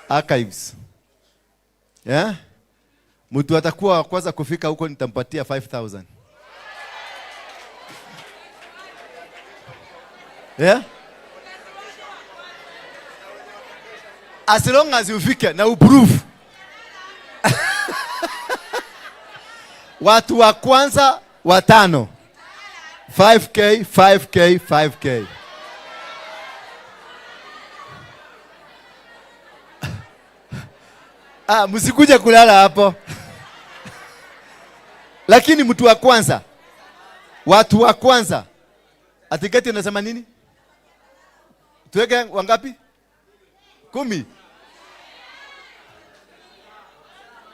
Archives. Yeah? Mtu atakuwa wa kwanza kufika huko nitampatia 5,000. Yeah? As long as ufike na uprove. Watu wa kwanza watano. 5K, 5K, 5K. Ah, msikuje kulala hapo. Lakini mtu wa kwanza, watu wa kwanza, atiketi unasema nini? Tuweke wangapi? 10.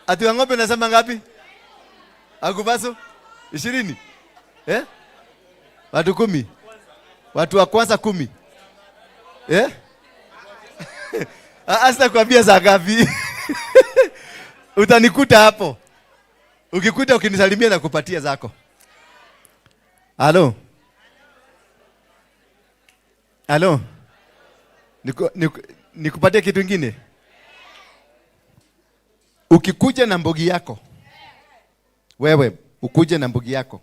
Ati wa ng'ombe unasema ngapi? Akubaso? 20. Eh? Watu 10. Watu wa kwanza 10. Eh? Sasa kuambia za ngapi? Utanikuta hapo. Ukikuta ukinisalimia na kupatia zako. Halo. Halo. Nikupatie kitu kingine. Ukikuja na mbogi yako. Wewe ukuje na mbogi yako.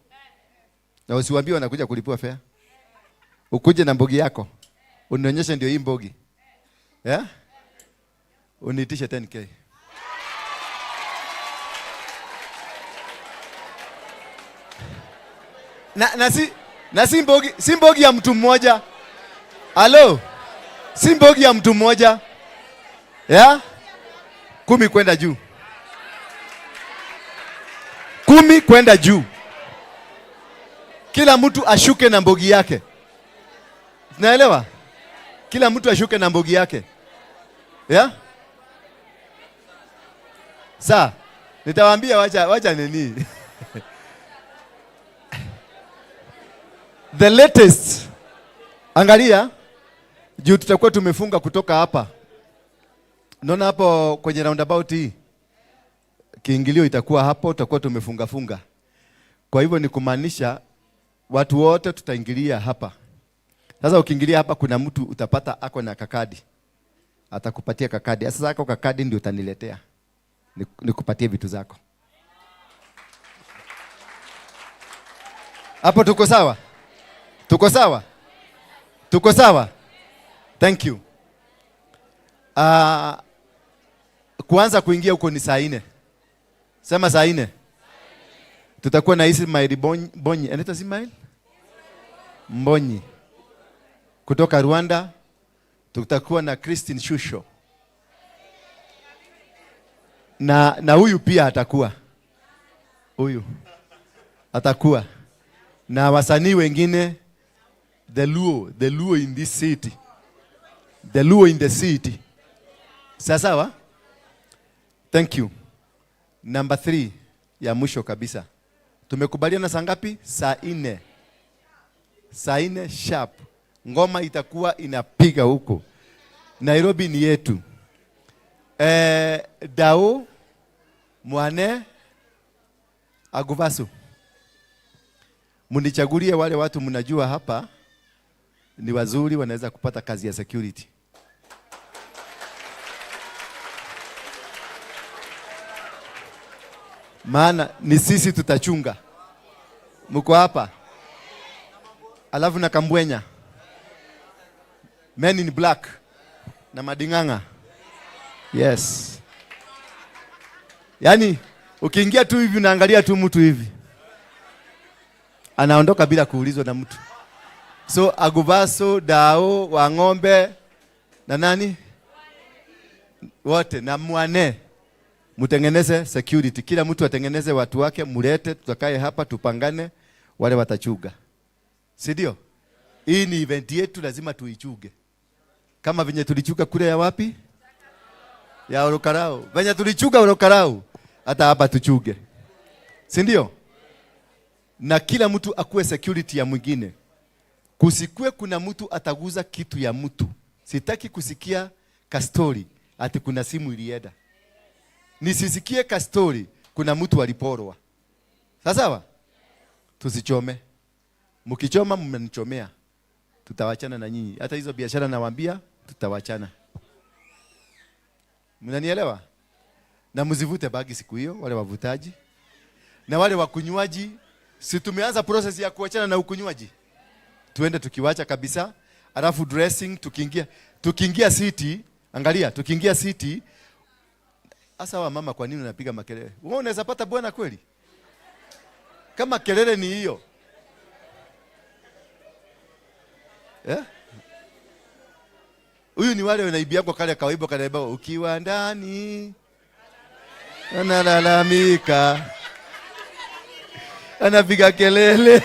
Na usiwaambie wanakuja kulipua fare. Ukuje na mbogi yako. Unionyeshe ndio hii mbogi. Yeah? Uniitishe 10K. Na si mbogi, si mbogi ya mtu mmoja. Halo. Si mbogi ya mtu mmoja. Yeah? 10 kwenda juu. 10 kwenda juu. Kila mtu ashuke na mbogi yake. Tunaelewa? Kila mtu ashuke na mbogi yake. Yeah? Sa, nitawaambia wacha nini. The latest. Angalia, juu tutakuwa tumefunga kutoka hapa. Naona hapo kwenye roundabout hii. Kiingilio itakuwa hapo, tutakuwa tumefunga funga. Kwa hivyo ni kumaanisha watu wote tutaingilia hapa. Sasa ukiingilia hapa kuna mtu utapata ako na kakadi. Atakupatia kakadi. Sasa ako kakadi ndio utaniletea. Nikupatie vitu zako. Hapo tuko sawa? Tuko sawa? Tuko sawa? Thank you. Kuanza kuingia huko ni saa 4. Sema saa 4. Tutakuwa na Ismail Bonyi. Anaitwa Ismail Mbonyi kutoka Rwanda. Tutakuwa na Christine Shusho. Na huyu pia atakuwa. Huyu atakuwa. Na wasanii wengine, the Luo in this city. The Luo in the city. Sawa? Thank you. Number 3 ya mwisho kabisa. Tumekubaliana saa ngapi? Saa 4. Saa 4 sharp. Ngoma itakuwa inapiga huko. Nairobi ni yetu. Dao Mwane Aguvasu. Munichagulie wale watu mnajua hapa ni wazuri, wanaweza kupata kazi ya security. Maana ni sisi tutachunga. Mko hapa. Alafu na Kambwenya. Men in black na Madinganga. Yes. Yaani ukiingia tu hivi unaangalia tu mtu hivi. Anaondoka bila kuulizwa na mtu. So Aguvaso, Dao, Wang'ombe na nani? Wote na Mwane. Mtengeneze security. Kila mtu atengeneze watu wake, mulete, tutakae hapa tupangane, wale watachuga. Si ndio? Hii ni event yetu, lazima tuichuge. Kama venye tulichuga kule ya wapi? Ya Orokarau. Venye tulichuga Orokarau, hata hapa tuchuge. Si ndio? Na kila mtu akuwe security ya mwingine. Kusikue kuna mtu ataguza kitu ya mtu. Sitaki kusikia kastori ati kuna simu ilienda. Nisisikie kastori kuna mtu aliporwa. Sawa? Tusichome. Mkichoma mmenichomea. Tutawachana na nyinyi. Hata hizo biashara nawaambia tutawachana. Mnanielewa? Na msivute bagi siku hiyo, wale wavutaji. Na wale wakunywaji, si tumeanza process ya kuachana na ukunywaji. Tuende tukiwacha kabisa. Alafu dressing, tukiingia city, angalia, tukiingia city. Hasa wa mama, kwa nini unapiga makelele? Wewe unaweza pata bwana kweli? Kama kelele ni hiyo. Eh? Huyu ni wale wanaibia kwa kale kawimbo kanaiba ukiwa ndani analalamika, anapiga kelele.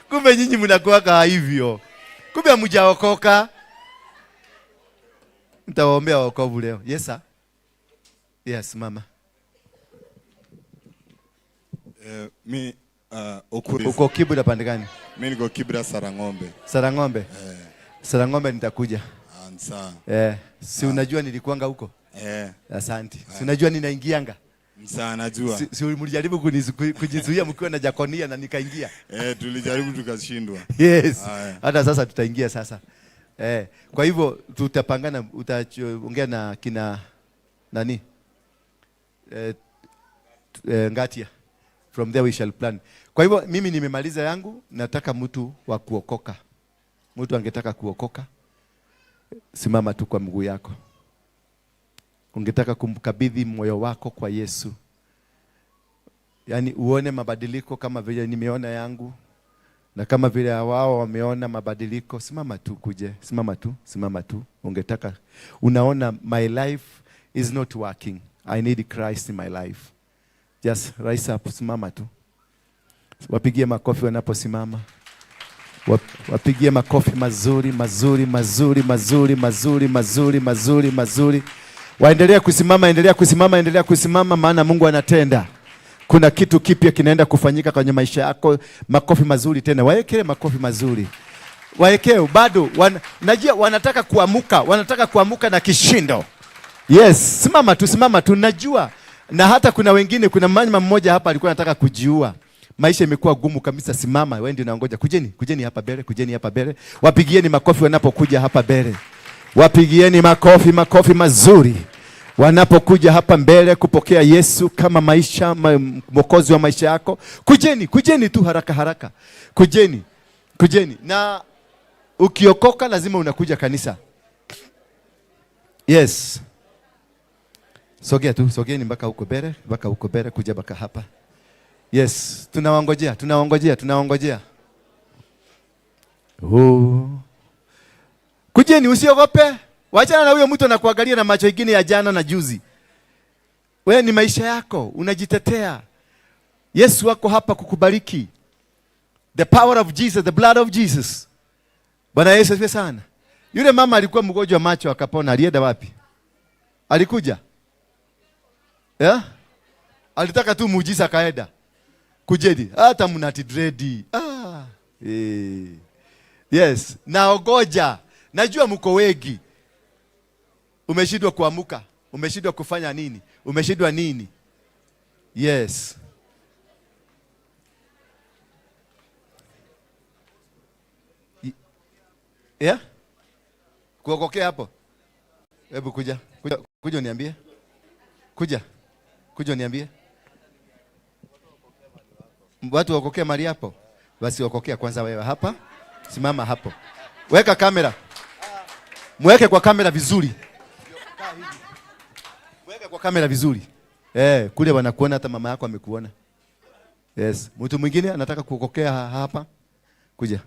Kumbe nyinyi mnakuwa hivyo. Kumbe hamjaokoka. Nitawaombea wokovu leo. Yes sir. Yes mama. Mi uko Kibra pande gani? Mi niko Kibra Sarang'ombe. Sarang'ombe? Sarang'ombe nitakuja. Sawa. Si unajua nilikuanga huko? Asante. Si unajua ninaingianga? Sawa, najua. Si mlijaribu kujizuia mkiwa na Jakonia na nikaingia? Tulijaribu tukashindwa. Yes. Hata sasa tutaingia sasa. Kwa hivyo tutapangana, utaongea na kina nani? Ngatia. From there we shall plan. Kwa hivyo mimi nimemaliza yangu, nataka mtu wa kuokoka. Mtu angetaka kuokoka, simama tu kwa mguu yako. Ungetaka kumkabidhi moyo wako kwa Yesu. Yaani uone mabadiliko kama vile nimeona yangu na kama vile wao wameona mabadiliko. Simama tu kuje, simama tu, simama tu. Ungetaka, unaona my life is not working. I need Christ in my life. Just rise up, simama tu. Wapigie makofi wanaposimama. Wapigie makofi mazuri, mazuri, mazuri, mazuri, mazuri, mazuri, mazuri, mazuri. Waendelea kusimama, endelea kusimama, endelea kusimama, maana Mungu anatenda. Kuna kitu kipya kinaenda kufanyika kwenye maisha yako. Makofi mazuri tena. Waekee makofi mazuri. Waekee bado najua wanataka kuamuka, wanataka kuamuka na kishindo. Yes, simama tu, simama tu, najua. Na hata kuna wengine, kuna mama mmoja hapa alikuwa anataka kujiua. Maisha imekuwa gumu kabisa. Simama, wewe ndio unaongoja. Kujeni, kujeni hapa mbele, kujeni hapa mbele. Wapigieni makofi wanapokuja hapa mbele. Wapigieni makofi, makofi mazuri wanapokuja hapa mbele kupokea Yesu kama maisha mwokozi wa maisha yako. Kujeni, kujeni tu haraka haraka. Kujeni, kujeni. Na ukiokoka lazima unakuja kanisa. Yes. Sogea tu, sogeeni mpaka huko mbele, mpaka huko mbele, kuja mpaka hapa. Yes, tunawangojea, tunawangojea, tunawangojea. Oh. Kujeni, usiogope. Wachana na huyo mtu anakuangalia na macho mengine ya jana na juzi. Wewe ni maisha yako, unajitetea. Yesu wako hapa kukubariki. The power of Jesus, the blood of Jesus. Bwana Yesu asifiwe sana. Yule mama alikuwa mgonjwa macho akapona, alienda wapi? Alikuja? Yeah? Alitaka tu muujiza akaenda. Kujeni, hata mnati dread. Ah. Yes, naogoja. Najua mko wengi. Umeshindwa kuamuka, umeshindwa kufanya nini? Umeshindwa nini? Yes. Yeah? Kuokokea hapo. Hebu kuja. Kuja, kuja uniambie. Kuja. Kuja uniambie. Watu waokokea mali hapo. Basi okokea kwanza wewe hapa. Simama hapo. Weka kamera. Mweke kwa kamera vizuri. Mweke kwa kamera vizuri. Kule wanakuona, hata mama yako amekuona. Yes. Mtu mwingine anataka kuokokea hapa. Kuja.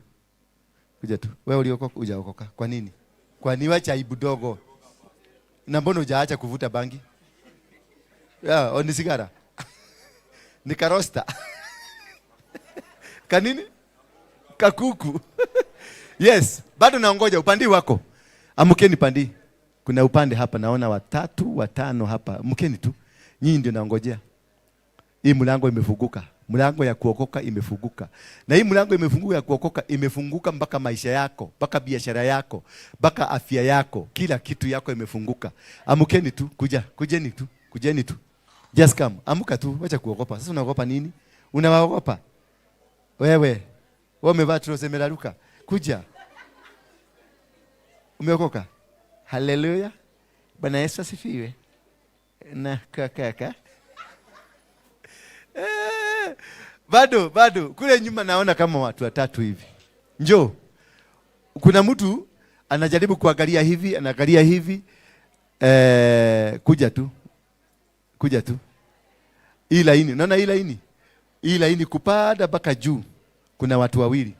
Kuja tu. Wewe uliokoka, hujaokoka. Kwa nini? Kwa nini wacha aibu dogo? Na mbona hujaacha kuvuta bangi? Yeah, ni sigara. Ni karosta. Kanini? Kakuku. Yes, bado naongoja upande wako. Amkeni pandi. Kuna upande hapa naona watatu, watano hapa. Amkeni tu. Nyinyi ndio naongojea. Hii mlango imefunguka. Mlango ya kuokoka imefunguka. Na hii mlango imefunguka ya kuokoka imefunguka mpaka maisha yako, mpaka biashara yako, mpaka afya yako, kila kitu yako imefunguka. Amkeni tu, kuja, kujeni tu, kujeni tu. Just come. Amka tu, acha kuogopa. Sasa unaogopa nini? Unawaogopa? Wewe, wewe umevaa trouser imeraruka. Kuja. Umeokoka? Haleluya. Bwana Yesu asifiwe. Na kaka. Bado bado kule nyuma naona kama watu watatu hivi. Njoo. Kuna mtu anajaribu kuangalia hivi, anaangalia hivi. Kuja tu. Kuja tu. Hii laini, unaona hii laini? Hii laini kupanda mpaka juu. Kuna watu wawili.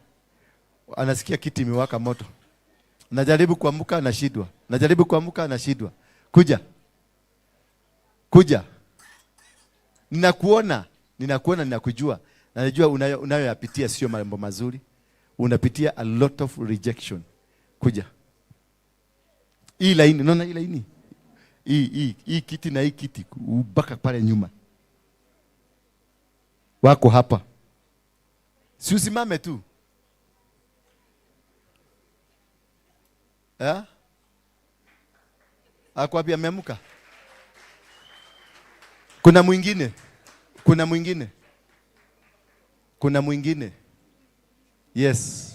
Anasikia kiti imewaka moto. Najaribu kuamka, nashindwa. Najaribu kuamka, nashindwa. Kuja. Kuja. Ninakuona, ninakuona, ninakujua. Na najua unayoyapitia sio mambo mazuri. Unapitia a lot of rejection. Kuja. Hii laini, unaona hii laini? Hii kiti na hii kiti mpaka pale nyuma. Wako hapa. Si usimame tu. Eh? Ako wapi ameamka? Kuna mwingine. Kuna mwingine. Kuna mwingine. Yes.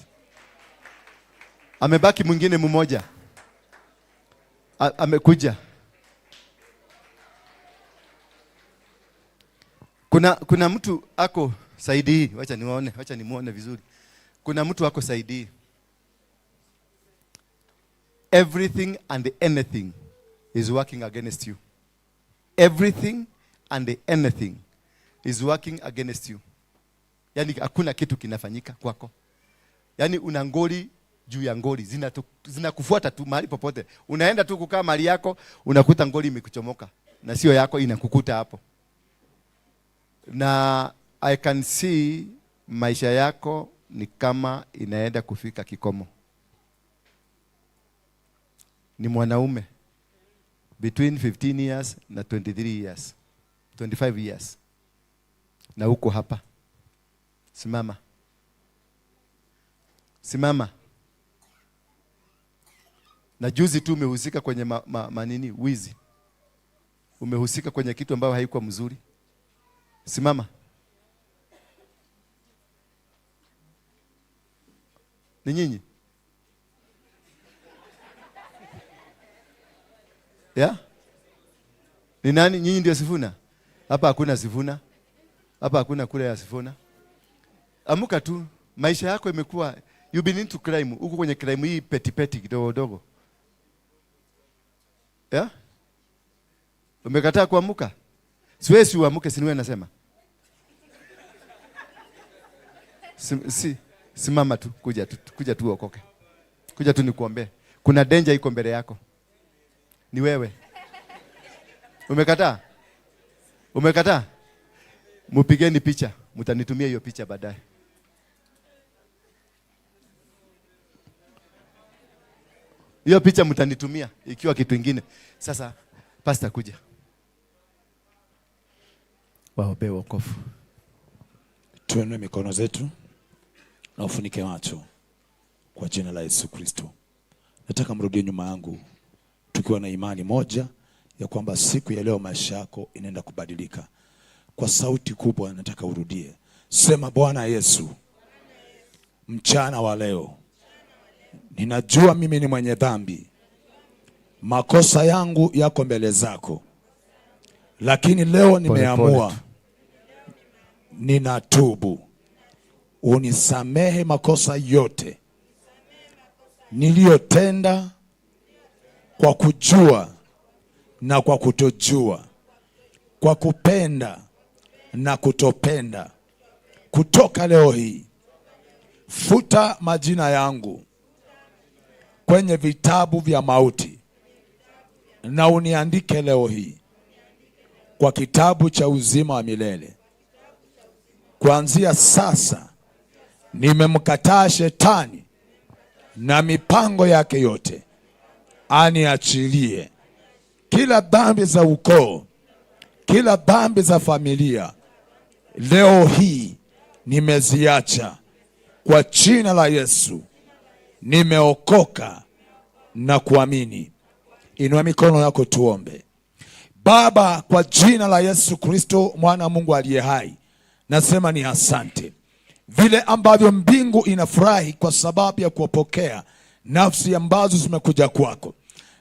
Amebaki mwingine mmoja. Amekuja. Kuna mtu ako saidi hii. Wacha niwaone, wacha nimuone vizuri. Kuna mtu ako saidi hii. Everything and anything is working against you. Everything and anything is working against you. Yaani hakuna kitu kinafanyika kwako. Yaani una ngoli juu ya ngoli, zinakufuata tu mahali popote. Unaenda tu kukaa mahali yako, unakuta ngoli imekuchomoka na sio yako, inakukuta hapo. Na I can see maisha yako ni kama inaenda kufika kikomo. Ni mwanaume between 15 years na 23 years, 25 years. Na uko hapa. Simama. Simama. Na juzi tu umehusika kwenye manini, wizi. Umehusika kwenye kitu ambayo haikuwa mzuri. Simama. Ni nyinyi? Yeah? Ni nani? Nyinyi ndio Sifuna? Hapa hakuna Sifuna. Hapa hakuna kule ya Sifuna. Amuka tu. Maisha yako imekuwa, you've been into crime. Uko kwenye crime hii peti peti kidogo dogo. Yeah? Umekataa kuamuka? Siwezi uamuke, si niwe nasema. Simama tu, kuja tu, kuja tu uokoke. Kuja tu nikuombee. Kuna danger iko mbele yako. Ni wewe. Umekataa? Umekataa? Mupigeni picha, mtanitumia hiyo picha baadaye. Hiyo picha mtanitumia ikiwa kitu kingine. Sasa pastor kuja. Waombee wokovu. Tuinue mikono zetu na ufunike macho kwa jina la Yesu Kristo. Nataka mrudie nyuma yangu tukiwa na imani moja ya kwamba siku ya leo maisha yako inaenda kubadilika. Kwa sauti kubwa nataka urudie. Sema, Bwana Yesu, mchana wa leo ninajua mimi ni mwenye dhambi. Makosa yangu yako mbele zako. Lakini leo nimeamua ninatubu. Unisamehe makosa yote niliyotenda kwa kujua na kwa kutojua, kwa kupenda na kutopenda. Kutoka leo hii futa majina yangu kwenye vitabu vya mauti na uniandike leo hii kwa kitabu cha uzima wa milele. Kuanzia sasa nimemkataa shetani na mipango yake yote, aniachilie. Kila dhambi za ukoo, kila dhambi za familia, leo hii nimeziacha kwa jina la Yesu. Nimeokoka na kuamini. Inua mikono yako tuombe. Baba, kwa jina la Yesu Kristo mwana wa Mungu aliye hai, nasema ni asante. Vile ambavyo mbingu inafurahi kwa sababu ya kuwapokea nafsi ambazo zimekuja kwako,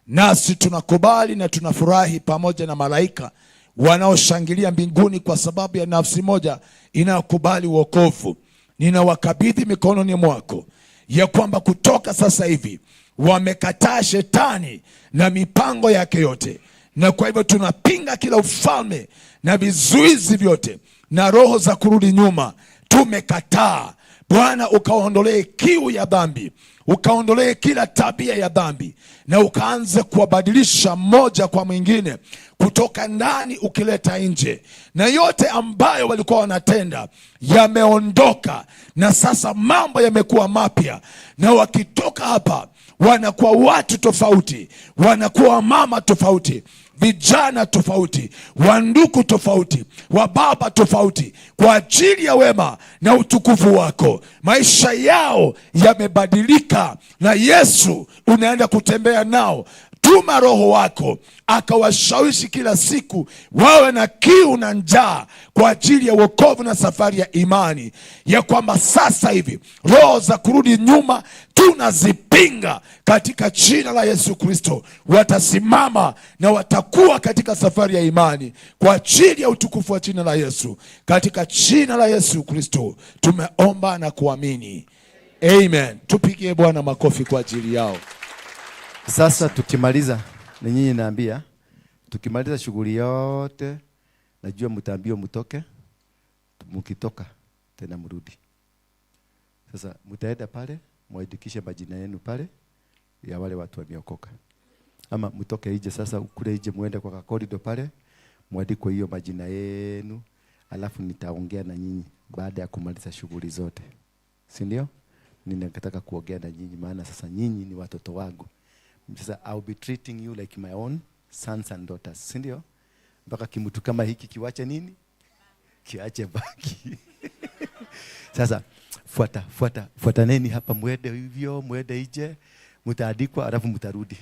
nasi tunakubali na tunafurahi pamoja na malaika wanaoshangilia mbinguni kwa sababu ya nafsi moja inayokubali wokovu. Ninawakabidhi mikononi mwako, ya kwamba kutoka sasa hivi wamekataa shetani na mipango yake yote, na kwa hivyo tunapinga kila ufalme na vizuizi vyote na roho za kurudi nyuma, tumekataa. Bwana, ukaondolee kiu ya dhambi, ukaondolee kila tabia ya dhambi, na ukaanze kuwabadilisha mmoja kwa mwingine, kutoka ndani ukileta nje, na yote ambayo walikuwa wanatenda yameondoka, na sasa mambo yamekuwa mapya, na wakitoka hapa wanakuwa watu tofauti, wanakuwa mama tofauti, vijana tofauti, wanduku tofauti, wababa tofauti, kwa ajili ya wema na utukufu wako. Maisha yao yamebadilika, na Yesu unaenda kutembea nao. Tuma Roho wako akawashawishi kila siku wawe na kiu na njaa kwa ajili ya wokovu na safari ya imani, ya kwamba sasa hivi roho za kurudi nyuma tunazipinga katika jina la Yesu Kristo. Watasimama na watakuwa katika safari ya imani kwa ajili ya utukufu wa jina la Yesu. Katika jina la Yesu Kristo tumeomba na kuamini, amen. Tupigie Bwana makofi kwa ajili yao. Sasa tukimaliza, ni nyinyi naambia, tukimaliza shughuli yote, najua mtaambiwa mtoke, mkitoka tena mrudi. Sasa mtaenda pale, muandikishe majina yenu pale ya wale watu wameokoka. Ama mtoke nje sasa, kule nje muende kwa korido pale, muandikwe hiyo majina yenu, alafu nitaongea na nyinyi baada ya kumaliza shughuli zote. Si ndio? Ninataka kuongea na nyinyi maana sasa nyinyi ni watoto wangu. Sasa I'll be treating you like my own sons and daughters, si ndio? Mpaka kimutu kama hiki kiwache nini? Kiache baki. Sasa fuata, fuata, fuataneni hapa, mwende hivyo, mwende nje, mtaandikwa alafu mtarudi.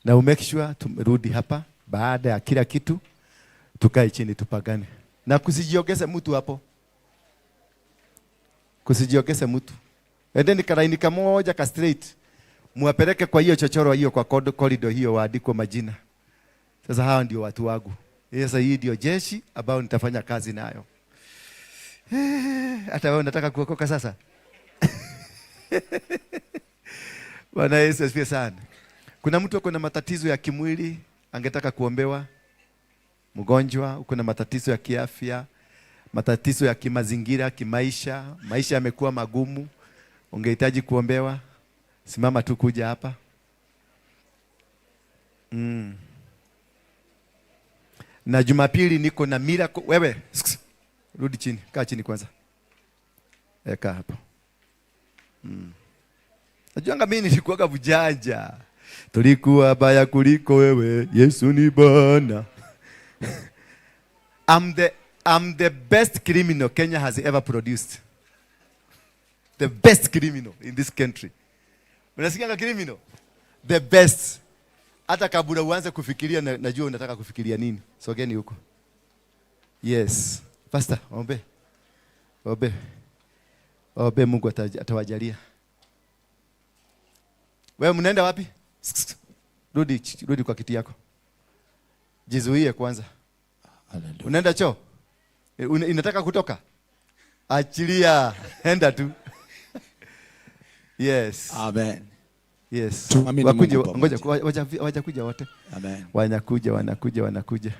Na make sure tumerudi hapa baada ya kila kitu, tukae chini tupagane. Na kusijiongeze mtu hapo. Kusijiongeze mtu. Endeni kalaini kamoja ka straight. Muwapeleke kwa hiyo chochoro hiyo, kwa corridor hiyo, waandikwe majina. Sasa hawa ndio watu wangu. Sasa hii ndio jeshi ambao nitafanya kazi nayo. Hata wewe unataka kuokoka sasa? Bwana Yesu asifiwe sana. Kuna mtu ako na matatizo ya kimwili angetaka kuombewa? Mgonjwa, uko na matatizo ya kiafya, matatizo ya kimazingira, kimaisha, maisha yamekuwa magumu, ungehitaji kuombewa? Simama tu kuja hapa. Na Jumapili niko na miracle. Wewe, rudi chini, kaa chini kwanza. Kaa hapo. Najuanga mimi nilikuwaga bujanja. Tulikuwa baya kuliko wewe, Yesu ni Bwana. I'm the best criminal Kenya has ever produced. The best criminal in this country. Unasikianga criminal? The best. Hata kabla uanze kufikiria, najua unataka kufikiria nini. Sogeni huko. Yes. Pastor, ombe. Ombe. Ombe, Mungu atawajalia. Wewe mnaenda wapi? Rudi, rudi kwa kiti yako. Jizuie kwanza. Hallelujah. Unaenda choo? Inataka kutoka? Achilia, enda tu. Yes. Amen. Yes. Tuamini Wakuje, Mungu pamoja. ngoja, wajakuja wote. Amen. Wanakuja, wanakuja, wanakuja.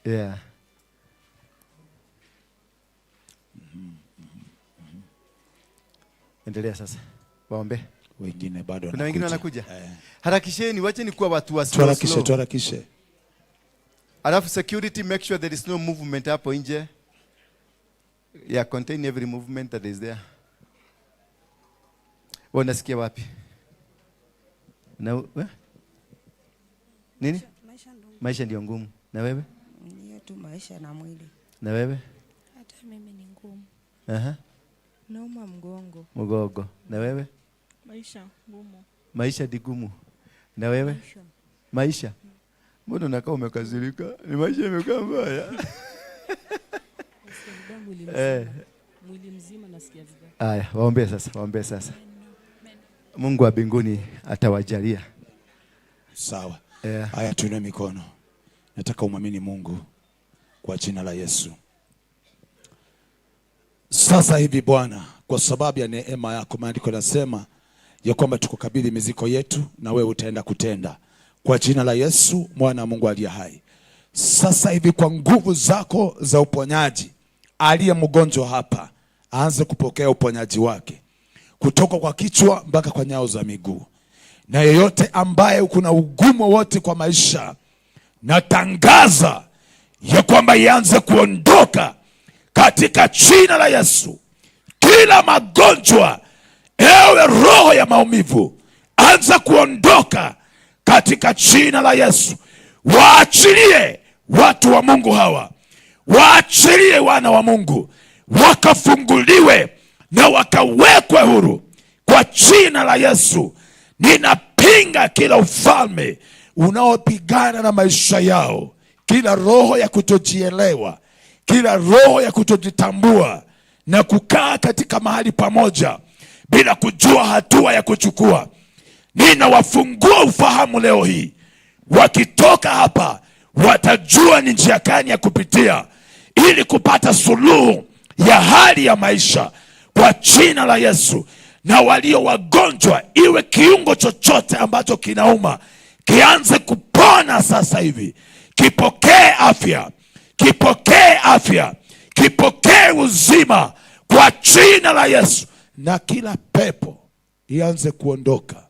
Yeah. Endelea sasa. Waombe. Wengine bado Kuna wengine wanakuja. wanakuja? Harakisheni, wacheni kuwa watu wa slow, Tuharakishe, slow. tuharakishe. Alafu security, make sure there is no movement hapo nje. Yeah, contain every movement that is there. Wewe unasikia wapi? Na we? Nini? Maisha ndio ngumu. Maisha ndio ngumu. Na wewe? Ni tu maisha na mwili. Na wewe? Hata mimi ni ngumu. Aha. Nauma mgongo. Mgongo. Na wewe? Maisha ngumu. Maisha ni gumu. Na wewe? Maisha. Maisha. Mbona unakaa umekasirika? Ni maisha imekuwa mbaya. Mwili mzima. Mwili mzima nasikia vibaya. Aya, waombe sasa, waombe sasa. Mungu wa mbinguni atawajalia. Sawa. Yeah. Haya, tuinue mikono. Nataka umwamini Mungu kwa jina la Yesu. Sasa hivi Bwana, kwa sababu ya neema yako, maandiko yanasema ya kwamba tukukabidhi mizigo yetu na wewe utaenda kutenda. Kwa jina la Yesu mwana wa Mungu aliye hai. Sasa hivi kwa nguvu zako za uponyaji, aliye mgonjwa hapa aanze kupokea uponyaji wake kutoka kwa kichwa mpaka kwa nyayo za miguu. Na yeyote ambaye kuna ugumu wote kwa maisha, natangaza ya kwamba ianze kuondoka katika jina la Yesu. Kila magonjwa, ewe roho ya maumivu, anza kuondoka katika jina la Yesu. Waachilie watu wa Mungu hawa, waachilie wana wa Mungu wakafunguliwe na wakawekwe huru kwa jina la Yesu. Ninapinga kila ufalme unaopigana na maisha yao, kila roho ya kutojielewa, kila roho ya kutojitambua na kukaa katika mahali pamoja bila kujua hatua ya kuchukua. Ninawafungua ufahamu leo hii. Wakitoka hapa watajua ni njia gani ya kupitia ili kupata suluhu ya hali ya maisha kwa jina la Yesu. Na walio wagonjwa, iwe kiungo chochote ambacho kinauma, kianze kupona sasa hivi. Kipokee afya, kipokee afya, kipokee uzima kwa jina la Yesu. Na kila pepo ianze kuondoka,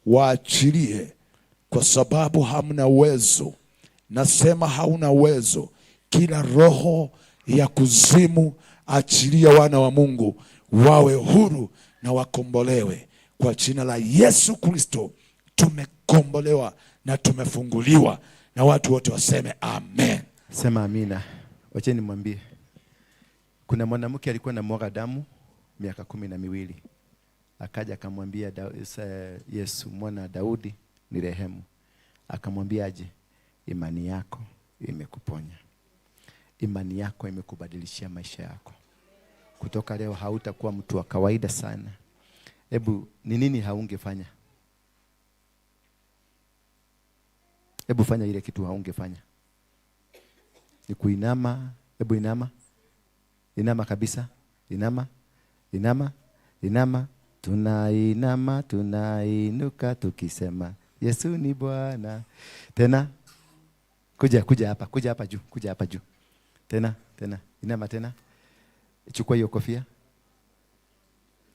waachilie, kwa sababu hamna uwezo. Nasema hauna uwezo. Kila roho ya kuzimu, achilia wana wa Mungu wawe huru na wakombolewe kwa jina la Yesu Kristo. Tumekombolewa na tumefunguliwa, na watu wote waseme amen. Sema amina. Wacheni nimwambie, kuna mwanamke alikuwa na mwaga damu miaka 12. Akaja akamwambia Yesu, mwana wa Daudi, ni rehemu. Akamwambia aje? Imani yako imekuponya. Imani yako imekubadilishia maisha yako. Kutoka leo hautakuwa mtu wa kawaida sana. Hebu ni nini haungefanya? Hebu fanya ile kitu haungefanya. Ni kuinama. Hebu inama. Inama kabisa. Inama. Inama. Inama. Tunainama, tunainuka tukisema Yesu ni Bwana. Tena. Kuja, kuja hapa, kuja hapa juu, kuja hapa juu. Tena, tena. Inama tena. Chukua hiyo kofia.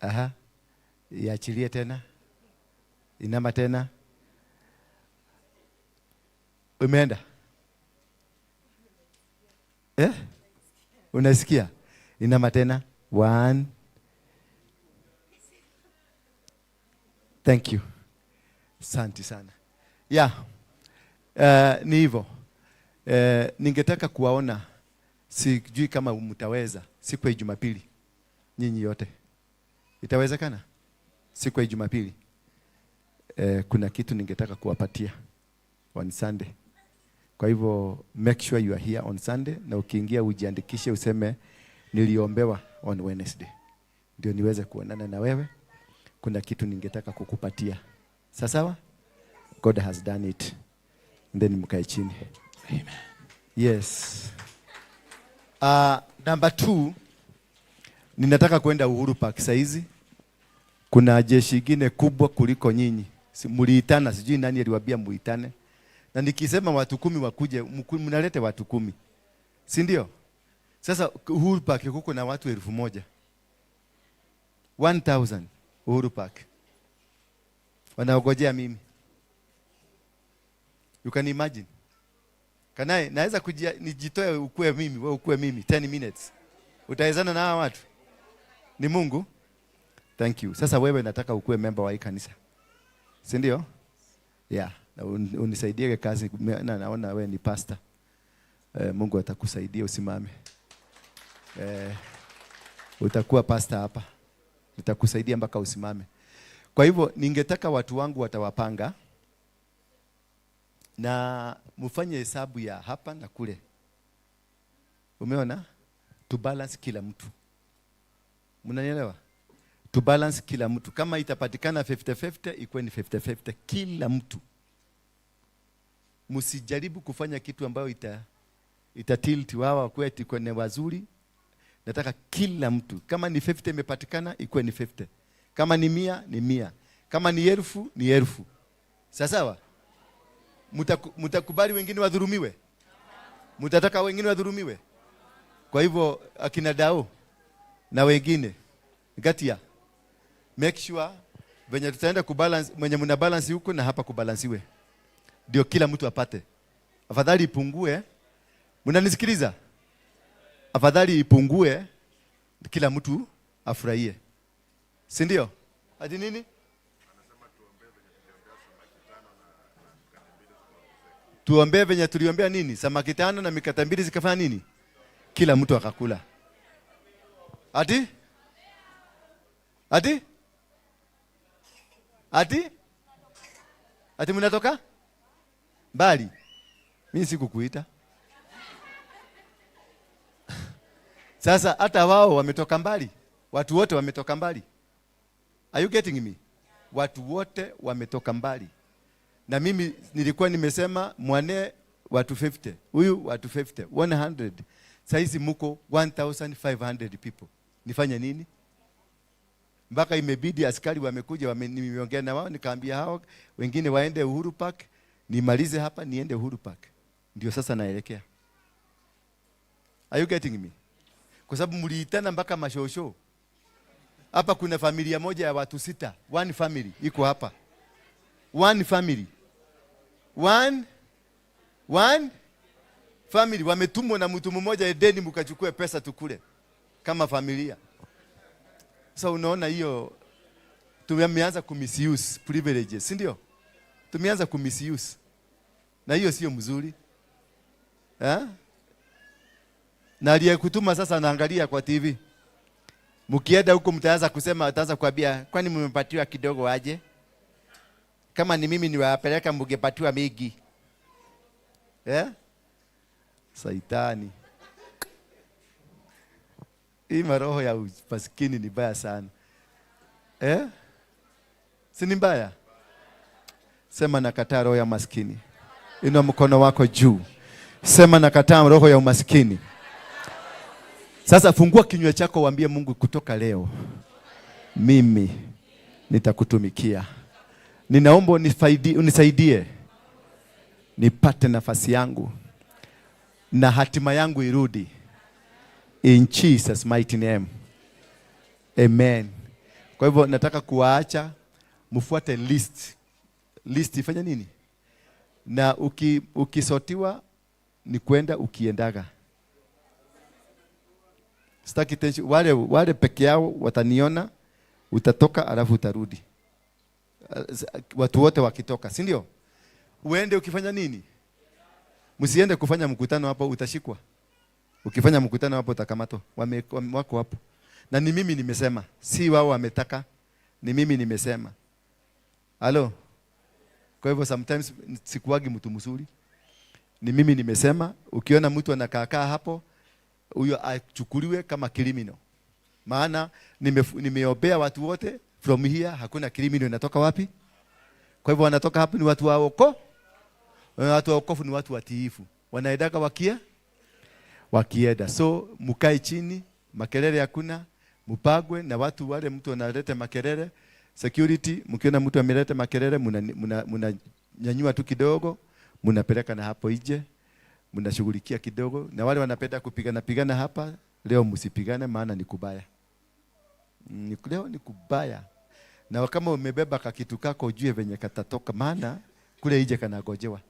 Aha. Iachilie tena. Inama tena. Umeenda? Eh? Unasikia? Inama tena. 1. Thank you. Asante sana. Yeah. Ni hivyo. Ningetaka kuwaona, sijui kama mtaweza, siku ya Jumapili. Nyinyi yote. Itawezekana? Siku ya Jumapili. Kuna kitu ningetaka kuwapatia on Sunday. Kwa hivyo make sure you are here on Sunday, na ukiingia ujiandikishe useme niliombewa on Wednesday. Ndio niweze kuonana na wewe. Kuna kitu ningetaka kukupatia. Sawa? God has done it. And then mkae chini. Amen. Yes. Number 2, ninataka kwenda Uhuru Park saizi. Kuna jeshi ingine kubwa kuliko nyinyi. Muliitana, sijui nani aliwaambia muitane. Na nikisema watu 10 wakuje, mnalete watu 10. Si ndio? Sasa Uhuru Park kuko na watu 1,000. 1,000 Uhuru Park. Wanaogojea mimi. You can imagine. Kanae, naweza nijitoe ukue mimi, wewe ukue mimi 10 minutes. Utawezana na hawa watu? Ni Mungu? Thank you. Sasa wewe nataka ukue member wa hii kanisa. Si ndio? Yeah. Na unisaidie kazi, na naona wewe ni pastor. Mungu atakusaidia usimame. Utakuwa pastor hapa. Nitakusaidia mpaka usimame. Kwa hivyo ningetaka watu wangu watawapanga na mfanye hesabu ya hapa na kule. Umeona? To balance kila mtu. Mnanielewa? To balance kila mtu. Kama itapatikana 50-50, ikuwe ni 50-50 kila mtu. Msijaribu kufanya kitu ambayo ita tilt wao wakuwe ati kwenye wazuri. Nataka kila mtu, kama ni 50 imepatikana ikuwe ni 50. Kama ni 100 ni 100. Kama ni 1000 ni 1000. Sawa sawa? Mtakubali wengine wadhulumiwe? Mtataka wengine wadhulumiwe? Kwa hivyo akina Dao na wengine Gatia, make sure venye tutaenda kubalance, mwenye mna balance huko na hapa kubalansiwe, ndio kila mtu apate. Afadhali ipungue. Mnanisikiliza? Afadhali ipungue, kila mtu afurahie, si ndio? Ati nini? Tuombee venye tuliombea nini? Samaki 5 na mikate 2 zikafanya nini? Kila mtu akakula. Ati? Ati? Ati? Ati mnatoka mbali? Mimi sikukuita. Sasa hata wao wametoka mbali. Watu wote wametoka mbali. Are you getting me? Watu wote wametoka mbali. Na mimi nilikuwa nimesema mwane watu 50, huyu watu 50, 100. Saizi muko 1500 people. Nifanye nini? Mpaka imebidi askari wamekuja, nimeongea na wao, nikaambia hao wengine waende Uhuru Park, nimalize hapa niende Uhuru Park. Ndio sasa naelekea. Are you getting me? Kwa sababu mliitana mpaka mashosho. Hapa kuna familia moja ya watu 6, one family iko hapa. One family. One family wametumwa na mtu mmoja Edeni, mkachukue pesa tukule kama familia. So unaona hiyo tumeanza kumisuse privileges, si ndio? Tumeanza kumisuse. Na hiyo sio mzuri. Eh? Na aliyekutuma sasa anaangalia kwa TV. Mkienda huko mtaanza kusema, ataanza kuambia kwani mmepatiwa kidogo aje? Kama ni mimi niwapeleka mngepatiwa mingi. Eh? Saitani. Hii maroho ya umaskini ni mbaya sana. Eh? Si ni mbaya? Sema nakataa roho ya maskini. Inua mkono wako juu. Sema nakataa roho ya umaskini. Sasa fungua kinywa chako uambie Mungu, kutoka leo mimi nitakutumikia. Ninaomba unisaidie nipate nafasi yangu na hatima yangu irudi. In Jesus mighty name. Amen. Kwa hivyo nataka kuwaacha mfuate list. List ifanye nini? Na ukisotiwa ni kwenda ukiendaga. Sitaki tension. Wale peke yao wataniona, utatoka alafu utarudi. Watu wote wakitoka, si ndio? Uende ukifanya nini? Msiende kufanya mkutano hapo, utashikwa. Ukifanya mkutano hapo utakamatwa. Wako hapo. Na ni mimi nimesema, si wao wametaka, ni mimi nimesema. Halo? Kwa hivyo sometimes sikuwagi mtu mzuri. Ni mimi nimesema, ukiona mtu anakaa hapo, huyo achukuliwe kama criminal. Maana nimeombea watu wote from here, hakuna criminal inatoka wapi? Kwa hivyo wanatoka hapo ni watu wa wokovu. Watu wa wokovu ni watu watiifu. Wanaendaka wakienda. So mkae chini, makelele hakuna, mpagwe na watu wale mtu analeta makelele. Security, mkiona mtu ameleta makelele mnanyanyua tu kidogo, mnapeleka na hapo nje, mnashughulikia kidogo. Na wale wanapenda kupigana pigana hapa, leo msipigane maana ni kubaya. Leo ni kubaya. Na kama umebeba kakitu kako ujue venye katatoka, maana kule nje kanagojewa.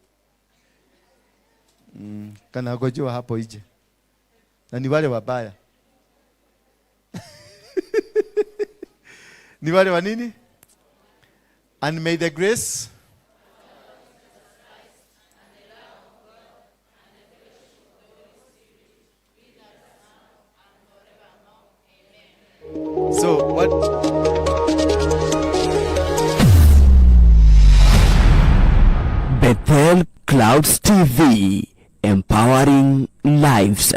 Kanagojewa hapo nje. Na ni wale wabaya. Ni wale wa nini? And may the grace So what Bethel Clouds TV, empowering lives.